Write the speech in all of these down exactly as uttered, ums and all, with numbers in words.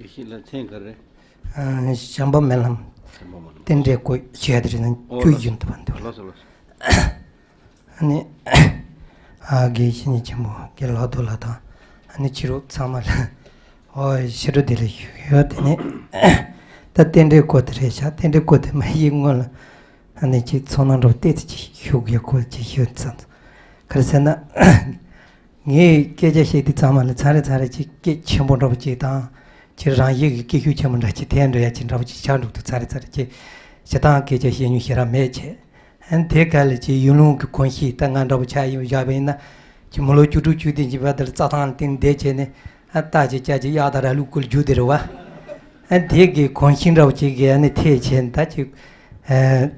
ཁྱེད་ལ་མཚན་ག་རེ། ཨ། བྱམས་པ་སྨོན་ལམ། བྱམས་པ་སྨོན་ལམ། རྟེན་འབྲེལ་སྐོར་བཤད་དེ་རེད་ན། ཨོ་ཁྱོད་ལགས། ཡིན་དུ་བ་འདུག་ལགས། ལགས་སོ། ལགས་སོ། ཨ་ནི། ཨ། དགེ་བཤེས་གཉེན་ཆེན་པོ་དགེ་ལགས་རྡོར་ལགས་དང་། ཨ་ནི་ཕྱི་རོགས་ཚང་མ་ལ། ཨོ། ཕྱི་དྲོ་བདེ་ལེགས་ཞུ་གི་ཡོད། དེ་ནས་ད་རྟེན་འབྲེལ་སྐོར་དེ་རེད་ཤག་རྟེན་འབྲེལ་སྐོར་དེ་མ་ཡིན་སྔོན་ལ། ཨ་ནི་ཅིག་ཚོར་སྣང་འདྲ་པོ་ཏོག་ཙམ་ཅིག་ཞུ་དགོས་སྐོར་ཅིག་ཞུ་ཙམ། ག་རེ་ཟེར་ན། ངས་སྐད་ཆ་བཤད་དུས་ཚང་མ་ལ་ཚར་རེ་ཚར་རེ་ཅིག་སྐད་ཆེན་པོ་འདྲ་པོ་ཅིག་དང་། ཅིག་རང་བཞིན་གྱི་སྐད་ཤུགས་ཆེན་པོ་འདྲ་ཅིག་དེ་འདྲ་ཡ་ཅིག་འདྲ་པོ་ཅིག་ཆགས་འགྲོ་འདུག་ཚར་རེ་ཚར་རེ་ཅིག་སྤྱིར་བཏང་སྐད་ཆ་བཤད་མྱོང་ཞེ་དྲག་མེད་བྱས། ཨ་ནི་དེ་ག་ལ་ཅིག་ཡུལ་ལུང་གི་གོམས་གཤིས་ད་ང་འདྲ་པོ་ཆགས་ཡོང་བཞག་པ་ཡིན་ན། ཅིག་མི་ལོ་བཅུ་དྲུག་བཅུ་བདུན་གྱི་བར་དུ་རྩྭ་ཐང་སྟེང་བསྡད་བྱས་ནས། ཨ། རྟ་ཅིག་བཅའ་ཅིག་གཡག་དང་ར་ལུག་བརྐུས་རྒྱུག་དེ་རེད་བ། ཨ། དེ་གི་གོམས་གཤིས་འདྲ་པོ་ཅིག་གི་ཨ་ནི་ཐེབས་བྱས་ད་ཅིག་ཨ།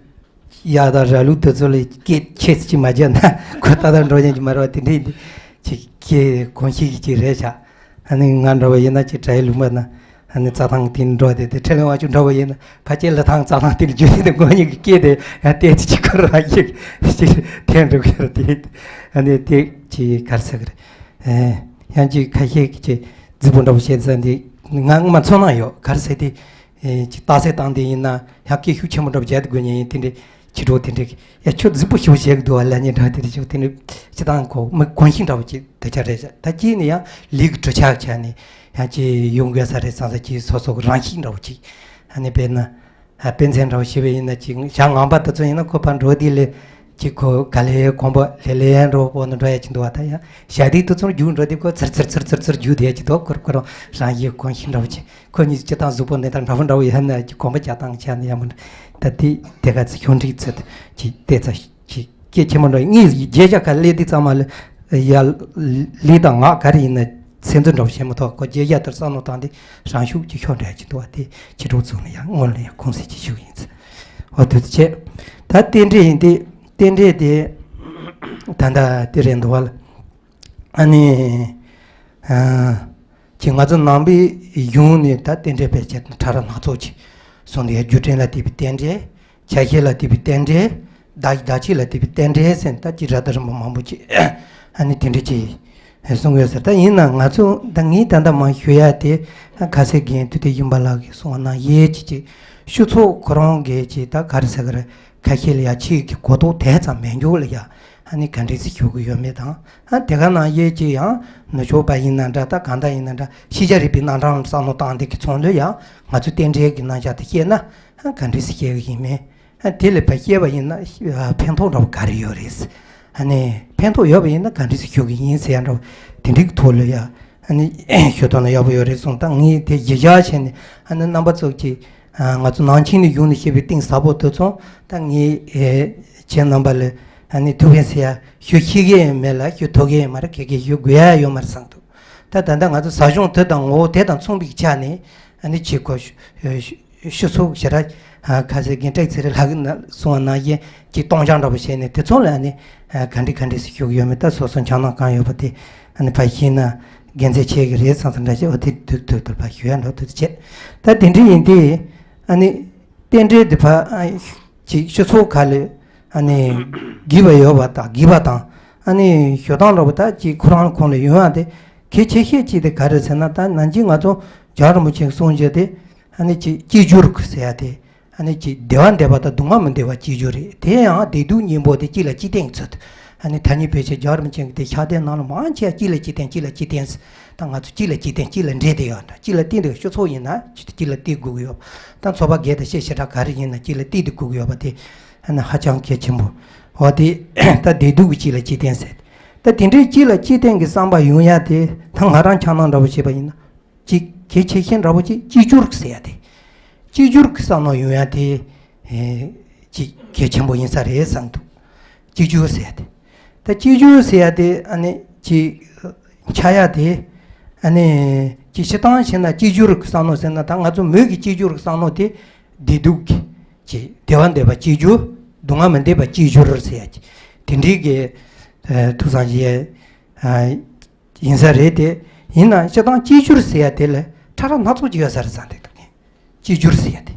གཡག་དང་ར་ལུག་དེ་ཚོ་ལ་སྐད་ཆེ་ཙམ་ཅིག་མ་བརྒྱབ་ན་ཁོ་ཏག་ཏག་འགྲོ་ཉན་གྱི་མ་རེད་བ། དེ་འདྲའི་ཅིག་གི་གོམས་གཤིས་ཅིག་རེད་ཤག་ཨ་ནི་ང་འདྲ་བ་ཡིན་ན་ཅིག་གྲྭ་ཡི་ལུང་པ་ན། ཨ་ནི་རྩྭ་ཐང་དེ་འགྲོ་བསྡད་དེ། ཁྲི་ལས་དབང་ཕྱུག་འདྲ་བ་ཡིན་ན་ཕལ་ཆེར་ལི་ཐང་རྩྭ་ཐང་དེ་ལ་རྒྱུག་དེ། ཁོ་གཉིས་ཀྱི་སྐད་དེ་ཡང་ཏོག་ཙམ་ཅིག་ཁོ་རང་ཞིག་ཅིག་འཐེན་འགྲོ་གི་རེད་དེ། ཨ་ནི་དེ་ཅིག་ག་རེ་ཟེར་གི་རེད། ཨེ། ཡང་ཅིག་ཁ་ཤས་ཀྱིས་ཅིག་རྫིག་པོ་འདྲ་པོ་བཤད་ས་འདི་ང་ངོ་མ་ཚོར་སྣང་ཡོད། ག་རེ་ཟེར་དེ། ཨེ། ཅིག་རྟགས་གསལ་བཏང་དེ་ཡིན་ན་ཡང་སྐད་ཤུགས་ཆེན་པོ་འདྲ་པོ་བརྒྱབ་དེ་དགོས་ཉེན་ཡིན། དེ་འདྲའི་ཕྱི་དྲོ་དེ་འདྲའི། ཡ། ཁྱོད་རྫིག་པོ་ཞིག་བཤད་གི་འདུག་བ་ལབ་ཉེན་འདྲ་པོ་དེ་འདྲ་ཞིག་དེ་འདྲའི་སྤྱིར་བཏང་གོ་མི་གོམས་གཤིས་འདྲ་པོ་ཅིག་དེ་ཆ་རེད་ཤག་ད་གཅིག་ནས་ཡང་ལས་ཀྱི་གྲུབ་ཆ་ཆ་ནས་ཡང་ཅིག་ཡོང་དགོས་ས་རེད་བསམ་ས། ཅིག་སོ་སོ་གི་རང་བཞིན་འདྲ་པོ་ཅིག་ཨ་ནི་དཔེར་ན། ཨ། དཔེ་མཚོན་འདྲ་པོ་བྱས་པ་ཡིན་ན། ཅིག་ཞག་ངན་པ་དེ་ཚོ་ཡིན་ན་ཁོ་ཕར་འགྲོ་དུས་ལ་ཅིག་ཁོ་ག་ལེ་གོམ་པ་ལེ་ལེ་འགྲོ་པོ་ནི་འགྲོ་ཡ་ཅིག་འདུག་བ། ད་ཡང་ཞག་དུས་དེ་ཚོར་རྒྱུག་འགྲོ་དུས་ཁོ་ཚིར་ཚིར་ཚིར་ཚིར་ཚིར་རྒྱུག་བསྡད་ཀྱི་འདུག་ཁོ་ཁོ་རང་རང་གི་གོམས་གཤིས་འདྲ་པོ་ཅིག་ཁོ་གཉིས་སྤྱིར་བཏང་གཟུགས་པོ་གནས་སྟངས་འདྲ་པོ་འདྲ་པོ་ཡིན་ན་ཅིག་གོམ་པ་རྒྱག་སྟངས་ཆ་ནས་ཡག་པོ་འདྲ། ད་དེ་དེ་ག་ཚོད་ཁྱོད་འགྲིག་ཚོད་ཅིག་བལྟས་ཚ་ཅིག་སྐད་ཆེན་པོ་འདྲ། ངས་བརྗོད་བྱ་ག་ལས་དེ་ཚང་མ་ལ་ཡ་ལས་དང་ངག་ག་རེ་ཡིན་ན་ཚིག་མཛོད་འདྲ་པོ་བྱེད་མ་ཐུབ། ཁོ་བརྗོད་བྱ་དེར་བསམ་བློ་བཏང་སྟེ་རང་ཤུགས་ཀྱིས་ཤོར་འགྲོ་ཡ་ཅིག་འདུག་བ། དེ་ཕྱི་དྲོ་ཚོགས་ནས་ཡང་སྔོན་ལ་ཡང་ཁུངས་གསལ་ཅིག་ཞུ་གི་ཡིན་ཟེར། འོ་དེ་ཚོ་བྱས། ད་རྟེན་འབྲེལ་ཡིན་ཏེ། རྟེན་འབྲེལ་དེ་ད་ལྟ་དེ་རེད་འདུག་བ་ལ། ཨ་ནི། ཨ། ཅིག་ང་ཚོ་ནང་པའི་གཞུང་ནས་ད་རྟེན་འབྲེལ་ཕལ་ཆེར་ཕྲ་རགས་སྣ་ཚོགས་ཅིག་གསུངས་ཏེ། རྒྱུ་འབྲས་ལ་བརྟེན་པའི་རྟེན་འབྲེལ། ཆ་ཤས་ལ་བརྟེན་པའི་རྟེན་འབྲེལ། བདག་བདག་བྱེད་ལ་བརྟེན་པའི་རྟེན་འབྲེལ་ཟེར་ནས་ད་ཅིག་ར་ད་རིམ་པ་མང་པོ་ཅིག་ཨ་ནི་དེ་འདྲ་ཅིག་གསུང་ཡོད་ཟེར། ད་ཡིན་ན་ང་ཚོ་ད་ངས་ད་ལྟ་མར་ཞུ་ཡ་དེ་ཁ་སང་རྒན་དུས་དེ་ཡིན་པ་ལགས་ཀྱིས་གསུངས་པ་ནང་བཞིན་ཅིག་ཅིག་སྤྱི་ཚོགས་ཁོ་རང་གིས་ཅིག་ད་ག་རེ་ཟེར་གི་རེད། ཁ་ཤས་ལ་ཡ་ཆེད་ཀྱི་གོ་རྟོགས་དེ་ཙམ་མེད་རྒྱུ་ལ་ཡ། ཨ་ནི་ག་འདྲས་སེ་ཞུ་གི་ཡོད་མེད་དང་། ཨ། དེ་ག་ནང་བཞིན་ཅིག་ཡང་ནུབ་ཕྱོགས་པ་ཡིན་ན་འདྲ། ད་གང་ལྟར་ཡིན་ན་འདྲ། ཤེས་བྱ་རིག་པའི་རྣམ་གྲངས་བསམ་བློ་བཏང་སྟེ་གི་ཚོང་ལོས་ཡང་ང་ཚོའི་རྟེན་འབྲེལ་གྱི་རྣམ་གཞག་དེ་བཤད་ན། ཨ། ག་འདྲས་སེ་བཤད་གི་ཡིན་མིན། ཨ། དེ་ལ་ཕར་བཤད་པ་ཡིན་ན་ཕན་ཐོགས་འདྲ་པོ་ག་རེ་ཡོད་རེད། ཨ་ནི་ཕན་ཐོགས་ཡོད་པ་ཡིན་ན་ག་འདྲས་སེ་ཞུ་གི་ཡིན་ཟེར་ཡ་འདྲ་པོ་དེ་འདྲའི་ཐོག་ལ་ཡ། ཨ་ནི་ཞུ་ཐུབ་ན་ཡག་པོ་ཡོད་རེད་གསུངས། ད་ངས་དེ་གཞི་བཞག་བྱས་ནས། ཨ་ནི་རྣམ་པ་ཚོ་གིས། ཨ། ང་ཚོ་ནང་ཆོས་ནས་གཞུང་ནས་བཤད་པའི་གཏིང་ཟབ་པོ་དེ་ཚོ་ད་ངས། ཨེ། ཁྱེད་རྣམ་པ་ལ། ཨ་ནི་ཐུགས་ཕན་གསོས་ཡ་ཞུ་ཤེས་ཀྱི་ཡང་མེད་ལ་ཞུ་ཐུབ་ཀྱི་ཡང་མ་རེད། ག་གེ་ཞུ་དགོས་ཡ་ཡོད་མ་རེད་བསམ་འདུག་ད་ད་ལྟ་ང་ཚོ་ཟབ་སྦྱོང་དེ་དང་ངོ་བོ་དེ་དང་མཚུངས་པའི་ཆ་ནས། ཨ་ནི་ཅིག་གོ། ཨེ། ཞུ་ཚུགས་ཞེ་དྲག་ཨ། ཁ་སང་རྒན་བཀྲ་ཤིས་ཚེ་རིང་ལགས་ཀྱིས་གསུངས་པ་ནང་བཞིན་ཅིག་སྟོང་རྐྱང་འདྲ་པོ་བྱས་ནས་དེ་ཚོ་ལ་ཨ་ནི། ཨ། ག་འདྲ་ག་འདྲ་ཞིག་ཞུ་གི་ཡོད་མེད། ད་སོ་སོ་འཆར་སྣང་གང་ཡོད་པ་དེ་ཨ་ནི་ཕར་ཤེས་ན་དགེ་མཚན་ཆེ་གི་རེད་བསམ་བསམ་འདྲ་ཞིག་འོ་དེ་དུས་དུས་དུ་ཕར་ཞུ་ཡ་འདྲ་དུས་ཚོད་བྱས། ད་དེ་འདྲ་ཡིན་དུས། ཨ་ནི་རྟེན་འབྲེལ་དེ་ཕར། ཨ། ཅིག་སྤྱི་ཚོགས་ཁག་ལ་ཨ་ནི་དགོས་པ་ཡོད་པ་དང་། དགོས་པ་དང་། ཨ་ནི་ཞུ་སྟངས་འདྲ་པོ་ད་ཅིག་ཁོ་རང་ཁོང་ལ་ཡོང་ཡ་དེ་གལ་ཆེ་ཤོས་ཅིག་དེ་ག་རེ་ཟེར་ན། ད་ནང་བཞིན་ང་ཚོ་རྒྱལ་བ་རིན་པོ་ཆེས་གསུངས་བཞག་དེ། ཨ་ནི་ཅིག་གཅིག་གྱུར་ཟེར་ཡ་དེ། ཨ་ནི་ཅིག་བདེ་བ་འདོད་པ་དང་སྡུག་བསྔལ་མི་འདོད་པ་གཅིག་གྱུར་རེད། དེ་ཡང་བདེ་སྡུག་གཉིས་པོ་དེ་གཅིག་ལ་གཅིག་བརྟེན་གྱི་ཚུལ་དུ། ཨ་ནི་ཐ་སྙད་བེད་སྤྱོད་རྒྱལ་བ་རིན་པོ་ཆེ་གི་དེ་ཕྱག་དེབ་ནང་ལ་མང་ཆེ་གཅིག་ལ་གཅིག་བརྟེན། གཅིག་ལ་གཅིག་བརྟེན་ཟེར། ད་ང་ཚོ་གཅིག་ལ་གཅིག་བརྟེན་གཅིག་ལ་འབྲེལ་བསྡད་ཡོད་འདྲ། གཅིག་ལ་བརྟེན་དུས་སྤྱི་ཚོགས་ཡིན་ན་གཅིག་ལ་བརྟེན་དགོས་ཀྱི་ཡོད། ད་ཚོགས་པ་སྒེར་དང་བཤད་ཞེ་དྲག་ག་རེ་ཡིན་ན་གཅིག་ལ་བརྟེན་དགོས་ཀྱི་ཡོད་པ་དེ་ཨ་ནི་ཧ་ཅང་གལ་ཆེན་པོ། འོ་དེ་ད་བདེ་སྡུག་གི་གཅིག་ལ་གཅིག་བརྟེན་ཟེར། ད་དེ་འདྲའི་གཅིག་ལ་གཅིག་བརྟེན་གྱི་བསམ་པ་ཡོང་ཡ་དེ། ད་ང་རང་འཆར་སྣང་འདྲ་པོ་བྱས་པ་ཡིན་ན། གཅིག་གལ་ཆེ་ཤོས་འདྲ་པོ་གཅིག་གཅིག་གྱུར་ཟེར་ཡ་དེ། གཅིག་གྱུར་གྱི་བསམ་བློ་ཡོང་ཡ་དེ། ཨེ། གཅིག་གལ་ཆེན་པོ་ཡིན་ས་རེད་བསམ་འདུག་གཅིག་གྱུར་ཟེར་ཡ་དེ། ད་གཅིག་གྱུར་ཟེར་ཡ་དེ་ཨ་ནི་གཅིག་འཆར་ཡ་དེ། ཨ་ནི་གཅིག་སྤྱིར་བཏང་བྱས་ན་གཅིག་གྱུར་གྱི་བསམ་བློ་ཟེར་ན། ད་ང་ཚོ་མོས་ཀྱི་གཅིག་གྱུར་གྱི་བསམ་བློ་དེ། བདེ་སྡུག་གི་གཅིག་བདེ་བ་འདོད་པ་གཅིག་གྱུར། སྡུག་བསྔལ་མི་འདོད་པ་གཅིག་གྱུར་ཟེར་ཡ་གཅིག་དེ་འདྲའི་གི། ཨེ། ཐུགས་བསམ་བཞེས་ཡ། ཨ། ཡིན་ས་རེད་དེ། ཡིན་ན་སྤྱིར་བཏང་གཅིག་གྱུར་ཟེར་ཡ་དེ་ལ་ཕྲ་རགས་སྣ་ཚོགས་ཅིག་ཡོད་ས་རེད་བསམ་བསྡད་འདུག་གཅིག་གྱུར་ཟེར་ཡ་དེ།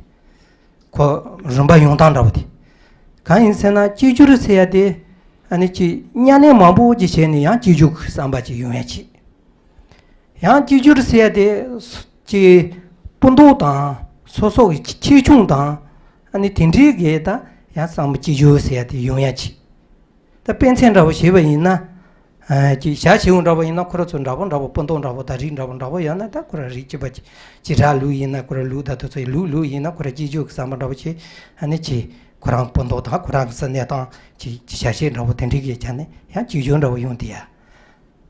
ཁོ་རིམ་པ་ཡོང་སྟངས་འདྲ་པོ་དེ། གང་ཡིན་ཟེར་ན་གཅིག་གྱུར་ཟེར་ཡ་དེ། ཨ་ནི་ཅིག་བརྙས་ལེན་མང་པོ་ཅིག་བྱས་ནས་ཡང་གཅིག་གྱུར་གྱི་བསམ་པ་ཅིག་ཡོང་ཡ་ཅིག་ཡང་གཅིག་གྱུར་ཟེར་ཡ་དེ། ཅིག་ སྤུ་མདོག་དང་སོ་སོ་གི་ཆེ་ཆུང་དང་ཨ་ནི་དེ་འདྲའི་གི་ད་ཡང་གསང་པ་སྐྱེ་སྦྱོར་ཟེར་ཡ་དེ་ཡོང་ཡ་ཅིག་ད་དཔེ་མཚོན་འདྲ་བོ་བྱས་པ་ཡིན་ན། ཨ་ཅིག་ཞྭ་ཤེའུ་འདྲ་བོ་ཡིན་ན་ཁོ་ར་ཚོ་འདྲ་བོ་འདྲ་བོ་སྤུ་མདོག་འདྲ་བོ་དང་རིགས་འདྲ་བོ་འདྲ་བོ་ཡོད་ན་ད་ཁོ་ར་རིགས་གཅིག་པ་ཅིག་ཅིག་ར་ལུག་ཡིན་ན་ཁོ་ར་ལུག་ད་དུ་ཚོ་ལུག་ལུག་ཡིན་ན་ཁོ་ར་སྐྱེ་སྦྱོར་གྱི་གསང་པ་འདྲ་བོ་བྱས་ཨ་ནི་ཅིག་ཁོ་རང་སྤུ་མདོག་དང་ཁོ་རང་གི་གཟི་གནས་དང་ཅིག་ཞྭ་ཤེས་འདྲ་བོ་དེ་འདྲའི་གི་ཆ་ནས་ཡང་སྐྱེ་སྦྱོར་འདྲ་བོ་ཡོང་དེ་ཡ།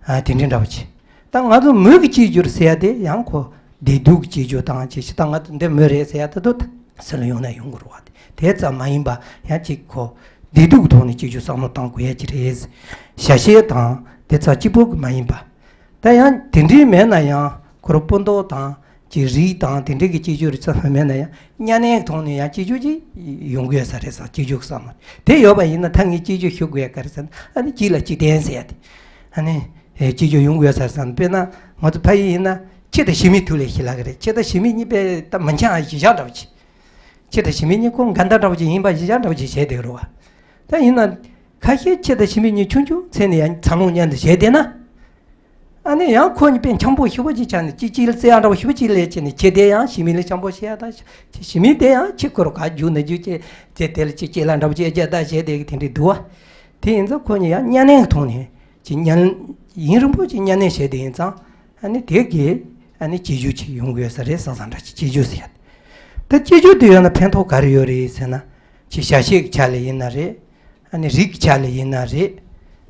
ཨ་དེ་འདྲའི་འདྲ་བོ་ཅིག་ད་ང་ཚོ་མི་གི་སྐྱེ་སྦྱོར་ཟེར་ཡ་དེ་ཡང་ཁོ་བདེ་སྡུག་གི་སྐྱེ་སྦྱོར་དང་ཅིག་ཞིག་ད་ང་ཚོ་འདི་མི་རེད་ཟེར་ཡ་དེ་དུ་སུ་ལ་ཡོང་ན་ཡོང་གི་རེད་བ། དེ་ཙམ་མ་ཡིན་པ་ཡང་ཅིག་ཁོ་བདེ་སྡུག་གི་ཐོག་ནས་སྐྱེ་སྦྱོར་བསམ་བློ་བཏང་དགོས་ཡ་ཅིག་རེད། ཞྭ་ཤེས་དང་དེ་ཙམ་གཅིག་པོ་གི་མ་ཡིན་པ། ད་ཡང་དེ་འདྲའི་མེད་ན་ཡང་ཁོ་ར་སྤུ་མདོག་དང་ཅིག་རིགས་དང་དེ་འདྲའི་གི་སྐྱེ་སྦྱོར་རིགས་ཙམ་མེད་ན་ཡང་གཉན་ནད་ཐོག་ནས་ཡང་སྐྱེ་སྦྱོར་ཅིག་ཡོང་གི་ཡོད་ས་རེད་ཟེར། སྐྱེ་སྦྱོར་གསར་མ་དེ་ཡོད་པ་ཡིན་ན་ད་ངས་སྐྱེ་སྦྱོར་ཞུ་དགོས་ཡ་ག་རེ་ཟེར་ན་ཨ་ནི་གཅིག་ལ་གཅིག་བརྟེན་ཟེར་ཡ་དེ་ཨ་ནི་སྐྱེ་སྦྱོར་ཡོང་གི་ཡོད་ས་རེད་ཟེར་ན། དཔེར་ན་ང་ཚོ་ཕ་ཡུལ་ཡིན་ན་ཁྱི་དང་ཞི་མིའི་དུས་ལས་ཞི་ལ་གི་རེད། ཁྱི་དང་ཞི་མི་གཉིས་པས་ད་མི་འཆམ་གཞི་བཞག་འདྲ་བོ་ཅིག་ཁྱི་དང་ཞི་མི་གཉིས་ཁོ་འགལ་ཟླ་འདྲ་བོ་ཅིག་ཡིན་པ་གཞི་བཞག་འདྲ་བོ་ཅིག་བྱས་བསྡད་རེད་བ། ད་ཡིན་ན་ཁ་ཤས་ཁྱི་དང་ཞི་མི་གཉིས་ཆུང་ཆུང་ཚེ་ནས་ཡང་འཚར་ལོངས་མཉམ་དུ་བྱས་བསྡད་ན། ཨ་ནི་ཡང་ཁོ་གཉིས་དཔེ་འཆམ་པོ་ཞེ་པོ་ཅིག་ཆགས་ནས་གཅིག་གཅིག་ལ་བརྩེ་བ་འདྲ་བོ་ཞེ་པོ་ཅིག་སླེབས་བྱས་ནས་ཁྱི་དེ་ཡང་ཞི་མི་ལ་འཆམ་པོ་བྱེད་ཡ་དང་ཞི་མི་དེ་ཡང་ཁྱི་ཁོ་རང་ག་རྒྱུག་ན་རྒྱུག་བྱས་དེ་དེ་ལ་ཅིག་གཅིག་ལ་འདྲ་བོ་ཅིག་རྒྱག་ད་བྱས་བསྡད་གི་དེ་འདྲའི་འདུག་བ། དེ་ཡིན་ཙང་ཁོ་གཉིས་ཡང་གཉན་ནད་ཀྱི་ཐོག་ནས་ཅིག་གཉན་ཡུན་རིང་པོ་ཅིག་གཉན་ནད་བྱས་དེ་ཡིན་ཙང་ཨ་ནི་དེ་གི་ཨ་ནི་སྐྱེ་རྒྱུ་ཅིག་ཡོང་གི་ཡོད་ས་རེད། བསམ་བསམ་འདྲ་ཅིག་སྐྱེ་རྒྱུ་ཟེར་ཡ། ད་སྐྱེ་རྒྱུ་དེ་ཡོད་ན་ཕན་ཐོགས་ག་རེ་ཡོད་རེད་ཟེར་ན་ཅིག་བྱ་བྱེད་ཀྱི་ཆ་ལ་ཡིན་ན་རེད། ཨ་ནི་རིགས་ཀྱི་ཆ་ལ་ཡིན་ན་རེད།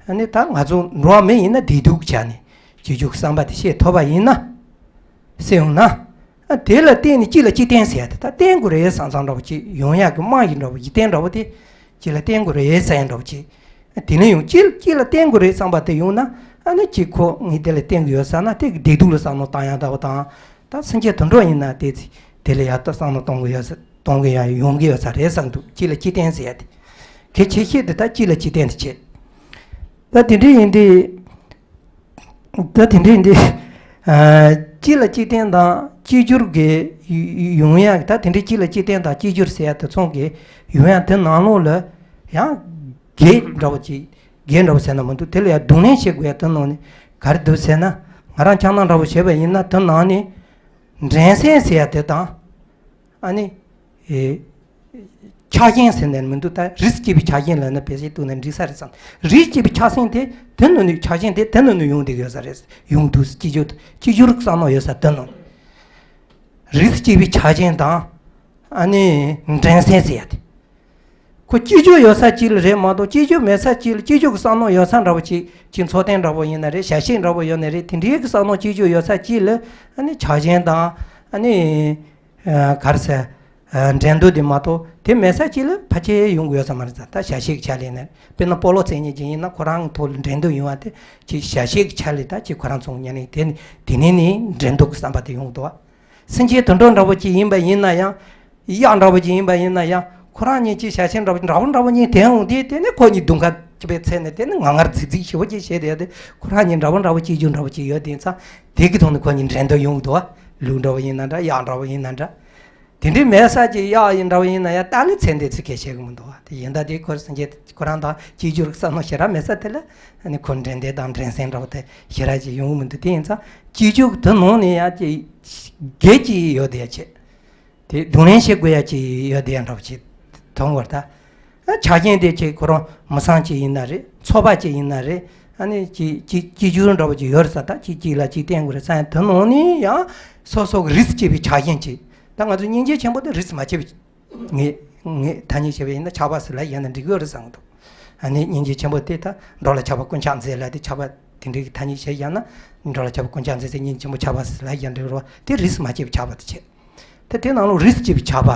ཨ་ནི་ད་ང་ཚོ་འགྲོ་བ་མི་ཡིན་ན་བདེ་སྡུག་གི་ཆ་ནས་སྐྱེ་རྒྱུ་གི་བསམ་པ་དེ་བཤད་ཐུབ་པ་ཡིན་ན། སེམས་ཡོང་ན། ཨ་དེ་ལ་བརྟེན་ནས་གཅིག་ལ་གཅིག་བརྟེན་ཟེར་ཡ་དེ་ད་བརྟེན་དགོས་རེད་བསམ་བསམ་འདྲ་བོ་ཅིག་ཡོང་ཡག་གི་རྨང་གཞི་འདྲ་བོ་གཞི་རྟེན་འདྲ་བོ་དེ་གཅིག་ལ་བརྟེན་དགོས་རེད་ཟེར་ཡ་འདྲ་བོ་ཅིག་དེ་ནས་ཡང་གཅིག་གཅིག་ལ་བརྟེན་དགོས་རེད་བསམ་པ་དེ་ཡོང་ན་ཨ་ནི་གཅིག་ཁོ་ངས་དེ་ལ་བརྟེན་གི་ཡོད་བསམ་ན་དེ་གི་བདེ་སྡུག་ལ་བསམ་བློ་བཏང་ཡག་འདྲ་བོ་དང་། ད་སེམས་ཅན་དུད་འགྲོ་ཡིན་ན་དེ་དེ་ལ་ཡག་ཏུ་བསམ་བློ་གཏོང་གི་ཡོད་ས་གཏོང་གི་ཡང་ཡོང་གི་ཡོད་ས་རེད་བསམ་འདུག་གཅིག་ལ་གཅིག་བརྟེན་ཟེར་ཡ་དེ། གལ་ཆེ་ཤོས་དེ་ད་གཅིག་ལ་གཅིག་བརྟེན་དེ་བྱེད། ད་དེ་འདྲ་ཡིན་དུས། ད་དེ་འདྲ་འདི། ཨ་གཅིག་ལ་གཅིག་བརྟེན་དང་གཅིག་གྱུར་གྱི་ཡོང་ཡ་ད་དེ་འདྲ་གཅིག་ལ་གཅིག་བརྟེན་དང་གཅིག་གྱུར་ཟེར་ཡ་དེ་ཚོ་གི་ཡོང་ཡ་དེ་ནང་ལོགས་ལ་ཡང་གེགས་འདྲ་བོ་ཅིག་གེགས་འདྲ་བོ་ཟེར་ན་མི་འདུག་དེ་ལ་ཡང་གདོང་ལེན་བྱེད་དགོས་ཡ་དེ་ནང་ནས་ག་རེ་འདུག་ཟེར་ན་ང་རང་ཆགས་སྣང་འདྲ་བོ་བྱས་པ་ཡིན་ན་དེ་ནང་ནས་འགྲན་སེམས་ཟེར་ཡ་དེ་དང་། ཨ་ནི། ཨེ། ཆགས་ཞེན་ཟེར་ནས་མི་འདུག་ད་རིས་སྐྱེས་པའི་ཆགས་ཞེན་ལབ་ན་བེད་སྤྱོད་བཏང་ན་འགྲིག་ས་རེད་བསམ། རིས་སྐྱེས་པའི་ཆགས་ཞེན་དེ་དེ་ནང་ནས་ཆགས་ཞེན་དེ་དེ་ནང་ནས་ཡོང་བསྡད་ཡོད་ས་རེད། ཡོང་འདུག་གཅིག་གྱུར་གཅིག་གྱུར་བསམ་བློ་ཡོད་ས་དེ་ནང་། རིས་སྐྱེས་པའི་ཆགས་ཞེན་དང་། ཨ་ནི། འགྲན་སེམས་ཟེར་ཡ་དེ། ཁོ་གཅིག་གྱུར་ཡོད་ས་གཅིག་ལ་རེད་མ་གཏོགས་གཅིག་གྱུར་མེད་ས་གཅིག་ལ་གཅིག་གྱུར་གྱི་བསམ་བློ་ཡོད་ས་འདྲ་བོ་གཅིག་གཅིག་འཚོ་རྟེན་འདྲ་བོ་ཡིན་ན་རེད་བྱ་བྱེད་འདྲ་བོ་ཡོད་ན་རེད་དེ་འདྲའི་གི་བསམ་བློ་གཅིག་གྱུར་ཡོད་ས་གཅིག་ལ་ཨ་ནི་ཆགས་ཞེན་དང་ཨ་ནི། ཨ་ག་རེ་ཟེར། ཨ་འགྲན་བསྡུར་དེ་མ་གཏོགས་དེ་མེད་ས་གཅིག་ལ་ཕལ་ཆེར་ཡོང་གི་ཡོད་ས་མ་རེད་ཙང་ད་བྱ་བྱེད་ཀྱི་ཆ་ལས་ནས་དཔེར་ན་སྤོ་ལོ་རྩེད་མཁན་ཅིག་ཡིན་ན་ཁོ་རང་གི་ཐོག་ལ་འགྲན་བསྡུར་ཡོང་བ་དེ་ཅིག་བྱ་བྱེད་ཀྱི་ཆ་ལས་ད་ཅིག་ཁོ་རང་ཚོ་ཉན་ནས་དེ་ནི་དེ་ནས་ནི་འགྲན་བསྡུར་གྱི་བསམ་པ་དེ་ཡོང་གི་འདུག་བ། སེམས་ཅན་དུད་འགྲོ་འདྲ་བོ་ཅིག་ཡིན་པ་ཡིན་ན་ཡང་། གཡག་འདྲ་བོ་ཅིག་ཡིན་པ་ཡིན་ན་ཡང་ཁོ་རང་གཉིས་ཀྱི་བྱ་བྱེད་འདྲ་བོ་འདྲ་བོ་འདྲ་བོ་གཉིས་དེ་འོང་དུས་དེ་ནི་ཁོ་གཉིས་དུང་ཁ་གཅིག་པའི་ཚད་ནས་དེ་ནི་ང་ངར་ཚིག་ཚིག་ཞེ་པོ་ཅིག་བྱས་བསྡད་དེ་ཁོ་རང་གཉིས་འདྲ་བོ་འདྲ་བོ་སྐྱིད་རྒྱུ་འདྲ་བོ་ཅིག་ཡོད་དེ་ཙང་དེ་གི་ཐོག་ནས་ཁོ་གཉིས་འགྲན་བསྡུར་ཡོང་གི་འདུག་བ། ལུག་འདྲ་བོ་ཡིན་ན་འདྲ་གཡག་འདྲ་བོ་ཡིན་ན་འདྲ། དེ་འདྲའི་མེད་ས་ཅིག་གཡག་ཡིན་འདྲ་བོ་ཡིན་ན་ཡང་ལྟ་ལི་ཚད་འདི་ཚིག་གས་བྱེད་གི་མི་འདུག་བ། དེ་ཡིན་ད་དེ་ཁོ་སེམས་ཅན་ཁོ་རང་དང་སྐྱིད་རྒྱུ་རིག་བསམ་བློ་ཞེ་དྲག་མེད་ས་དེ་ལ་ཨ་ནི་ཁོ་འགྲན་བསྡུར་དང་འགྲན་སེམས་འདྲ་བོ་དེ་ཞེ་དྲག་ཅིག་ཡོང་གི་མི་འདུག་དེ་ཡིན་ཙང་སྐྱིད་རྒྱུ་དེ་ནང་ནས་ཡང་ཅིག་གེགས་ཅིག་ཡོད་དེ་ཡ་ཆེ། དེ་གདོང་ལེན་བྱེད་དགོས་ཡ་ཅིག་ཡོད་དེ་ཡང་འདྲ་བོ་ཅིག་མཐོང་བར་ད། ཆ་རྐྱེན་དེ་ཅིག་ཁོ་རང་མི་ཚང་ཅིག་ཡིན་ན་རེད་ཚོགས་པ་ཅིག་ཡིན་ན་རེད་ཨ་ནི་ཅིག་ཅིག་ཅིག་རྒྱུ་འདྲ་བོ་ཅིག་ཡོད་རེད་ས་ད་ཅིག་ཅིག་ལ་ཅིག་བརྟེན་དགོས་རེད་ས་ཡང་དེ་ནང་ནས་ཡང་སོ་སོ་གི་རིས་སྐྱེས་པའི་ཆ་རྐྱེན་ཅིག་ད་ང་ཚོ་སྙིང་རྗེ་ཆེན་པོ་དེ་རིས་མ་སྐྱེས་པའི་ངས་ངས་ཐ་སྙད་བྱས་པ་ཡིན་ན་ཆགས་པ་ཟེར་ལ་ཡིན་ན་འགྲིག་ཡོད་རེད་བསམ་གི་འདུག་ཨ་ནི་སྙིང་རྗེ་ཆེན་པོ་དེ་ད་འགྲོ་ལ་ཆགས་པ་ཀུན་ཆགས་མཛད་ལ་དེ་ཆགས་པ་དེ་འདྲའི་གི་ཐ་སྙད་བྱས་ཡང་ན་འགྲོ་ལ་ཆགས་པ་ཀུན་ཆགས་མཛད་ཚེ་སྙིང་རྗེ་ཆེན་པོ་ཆགས་པ་ཟེར་ལ་ཡིན་འགྲིག་རོ་དེ་རིས་མ་སྐྱེས་པའི་ཆགས་པ་དེ་བྱེད། ད་དེ་ནང་ལོགས་རིས་སྐྱེས་པའི་ཆགས་པ་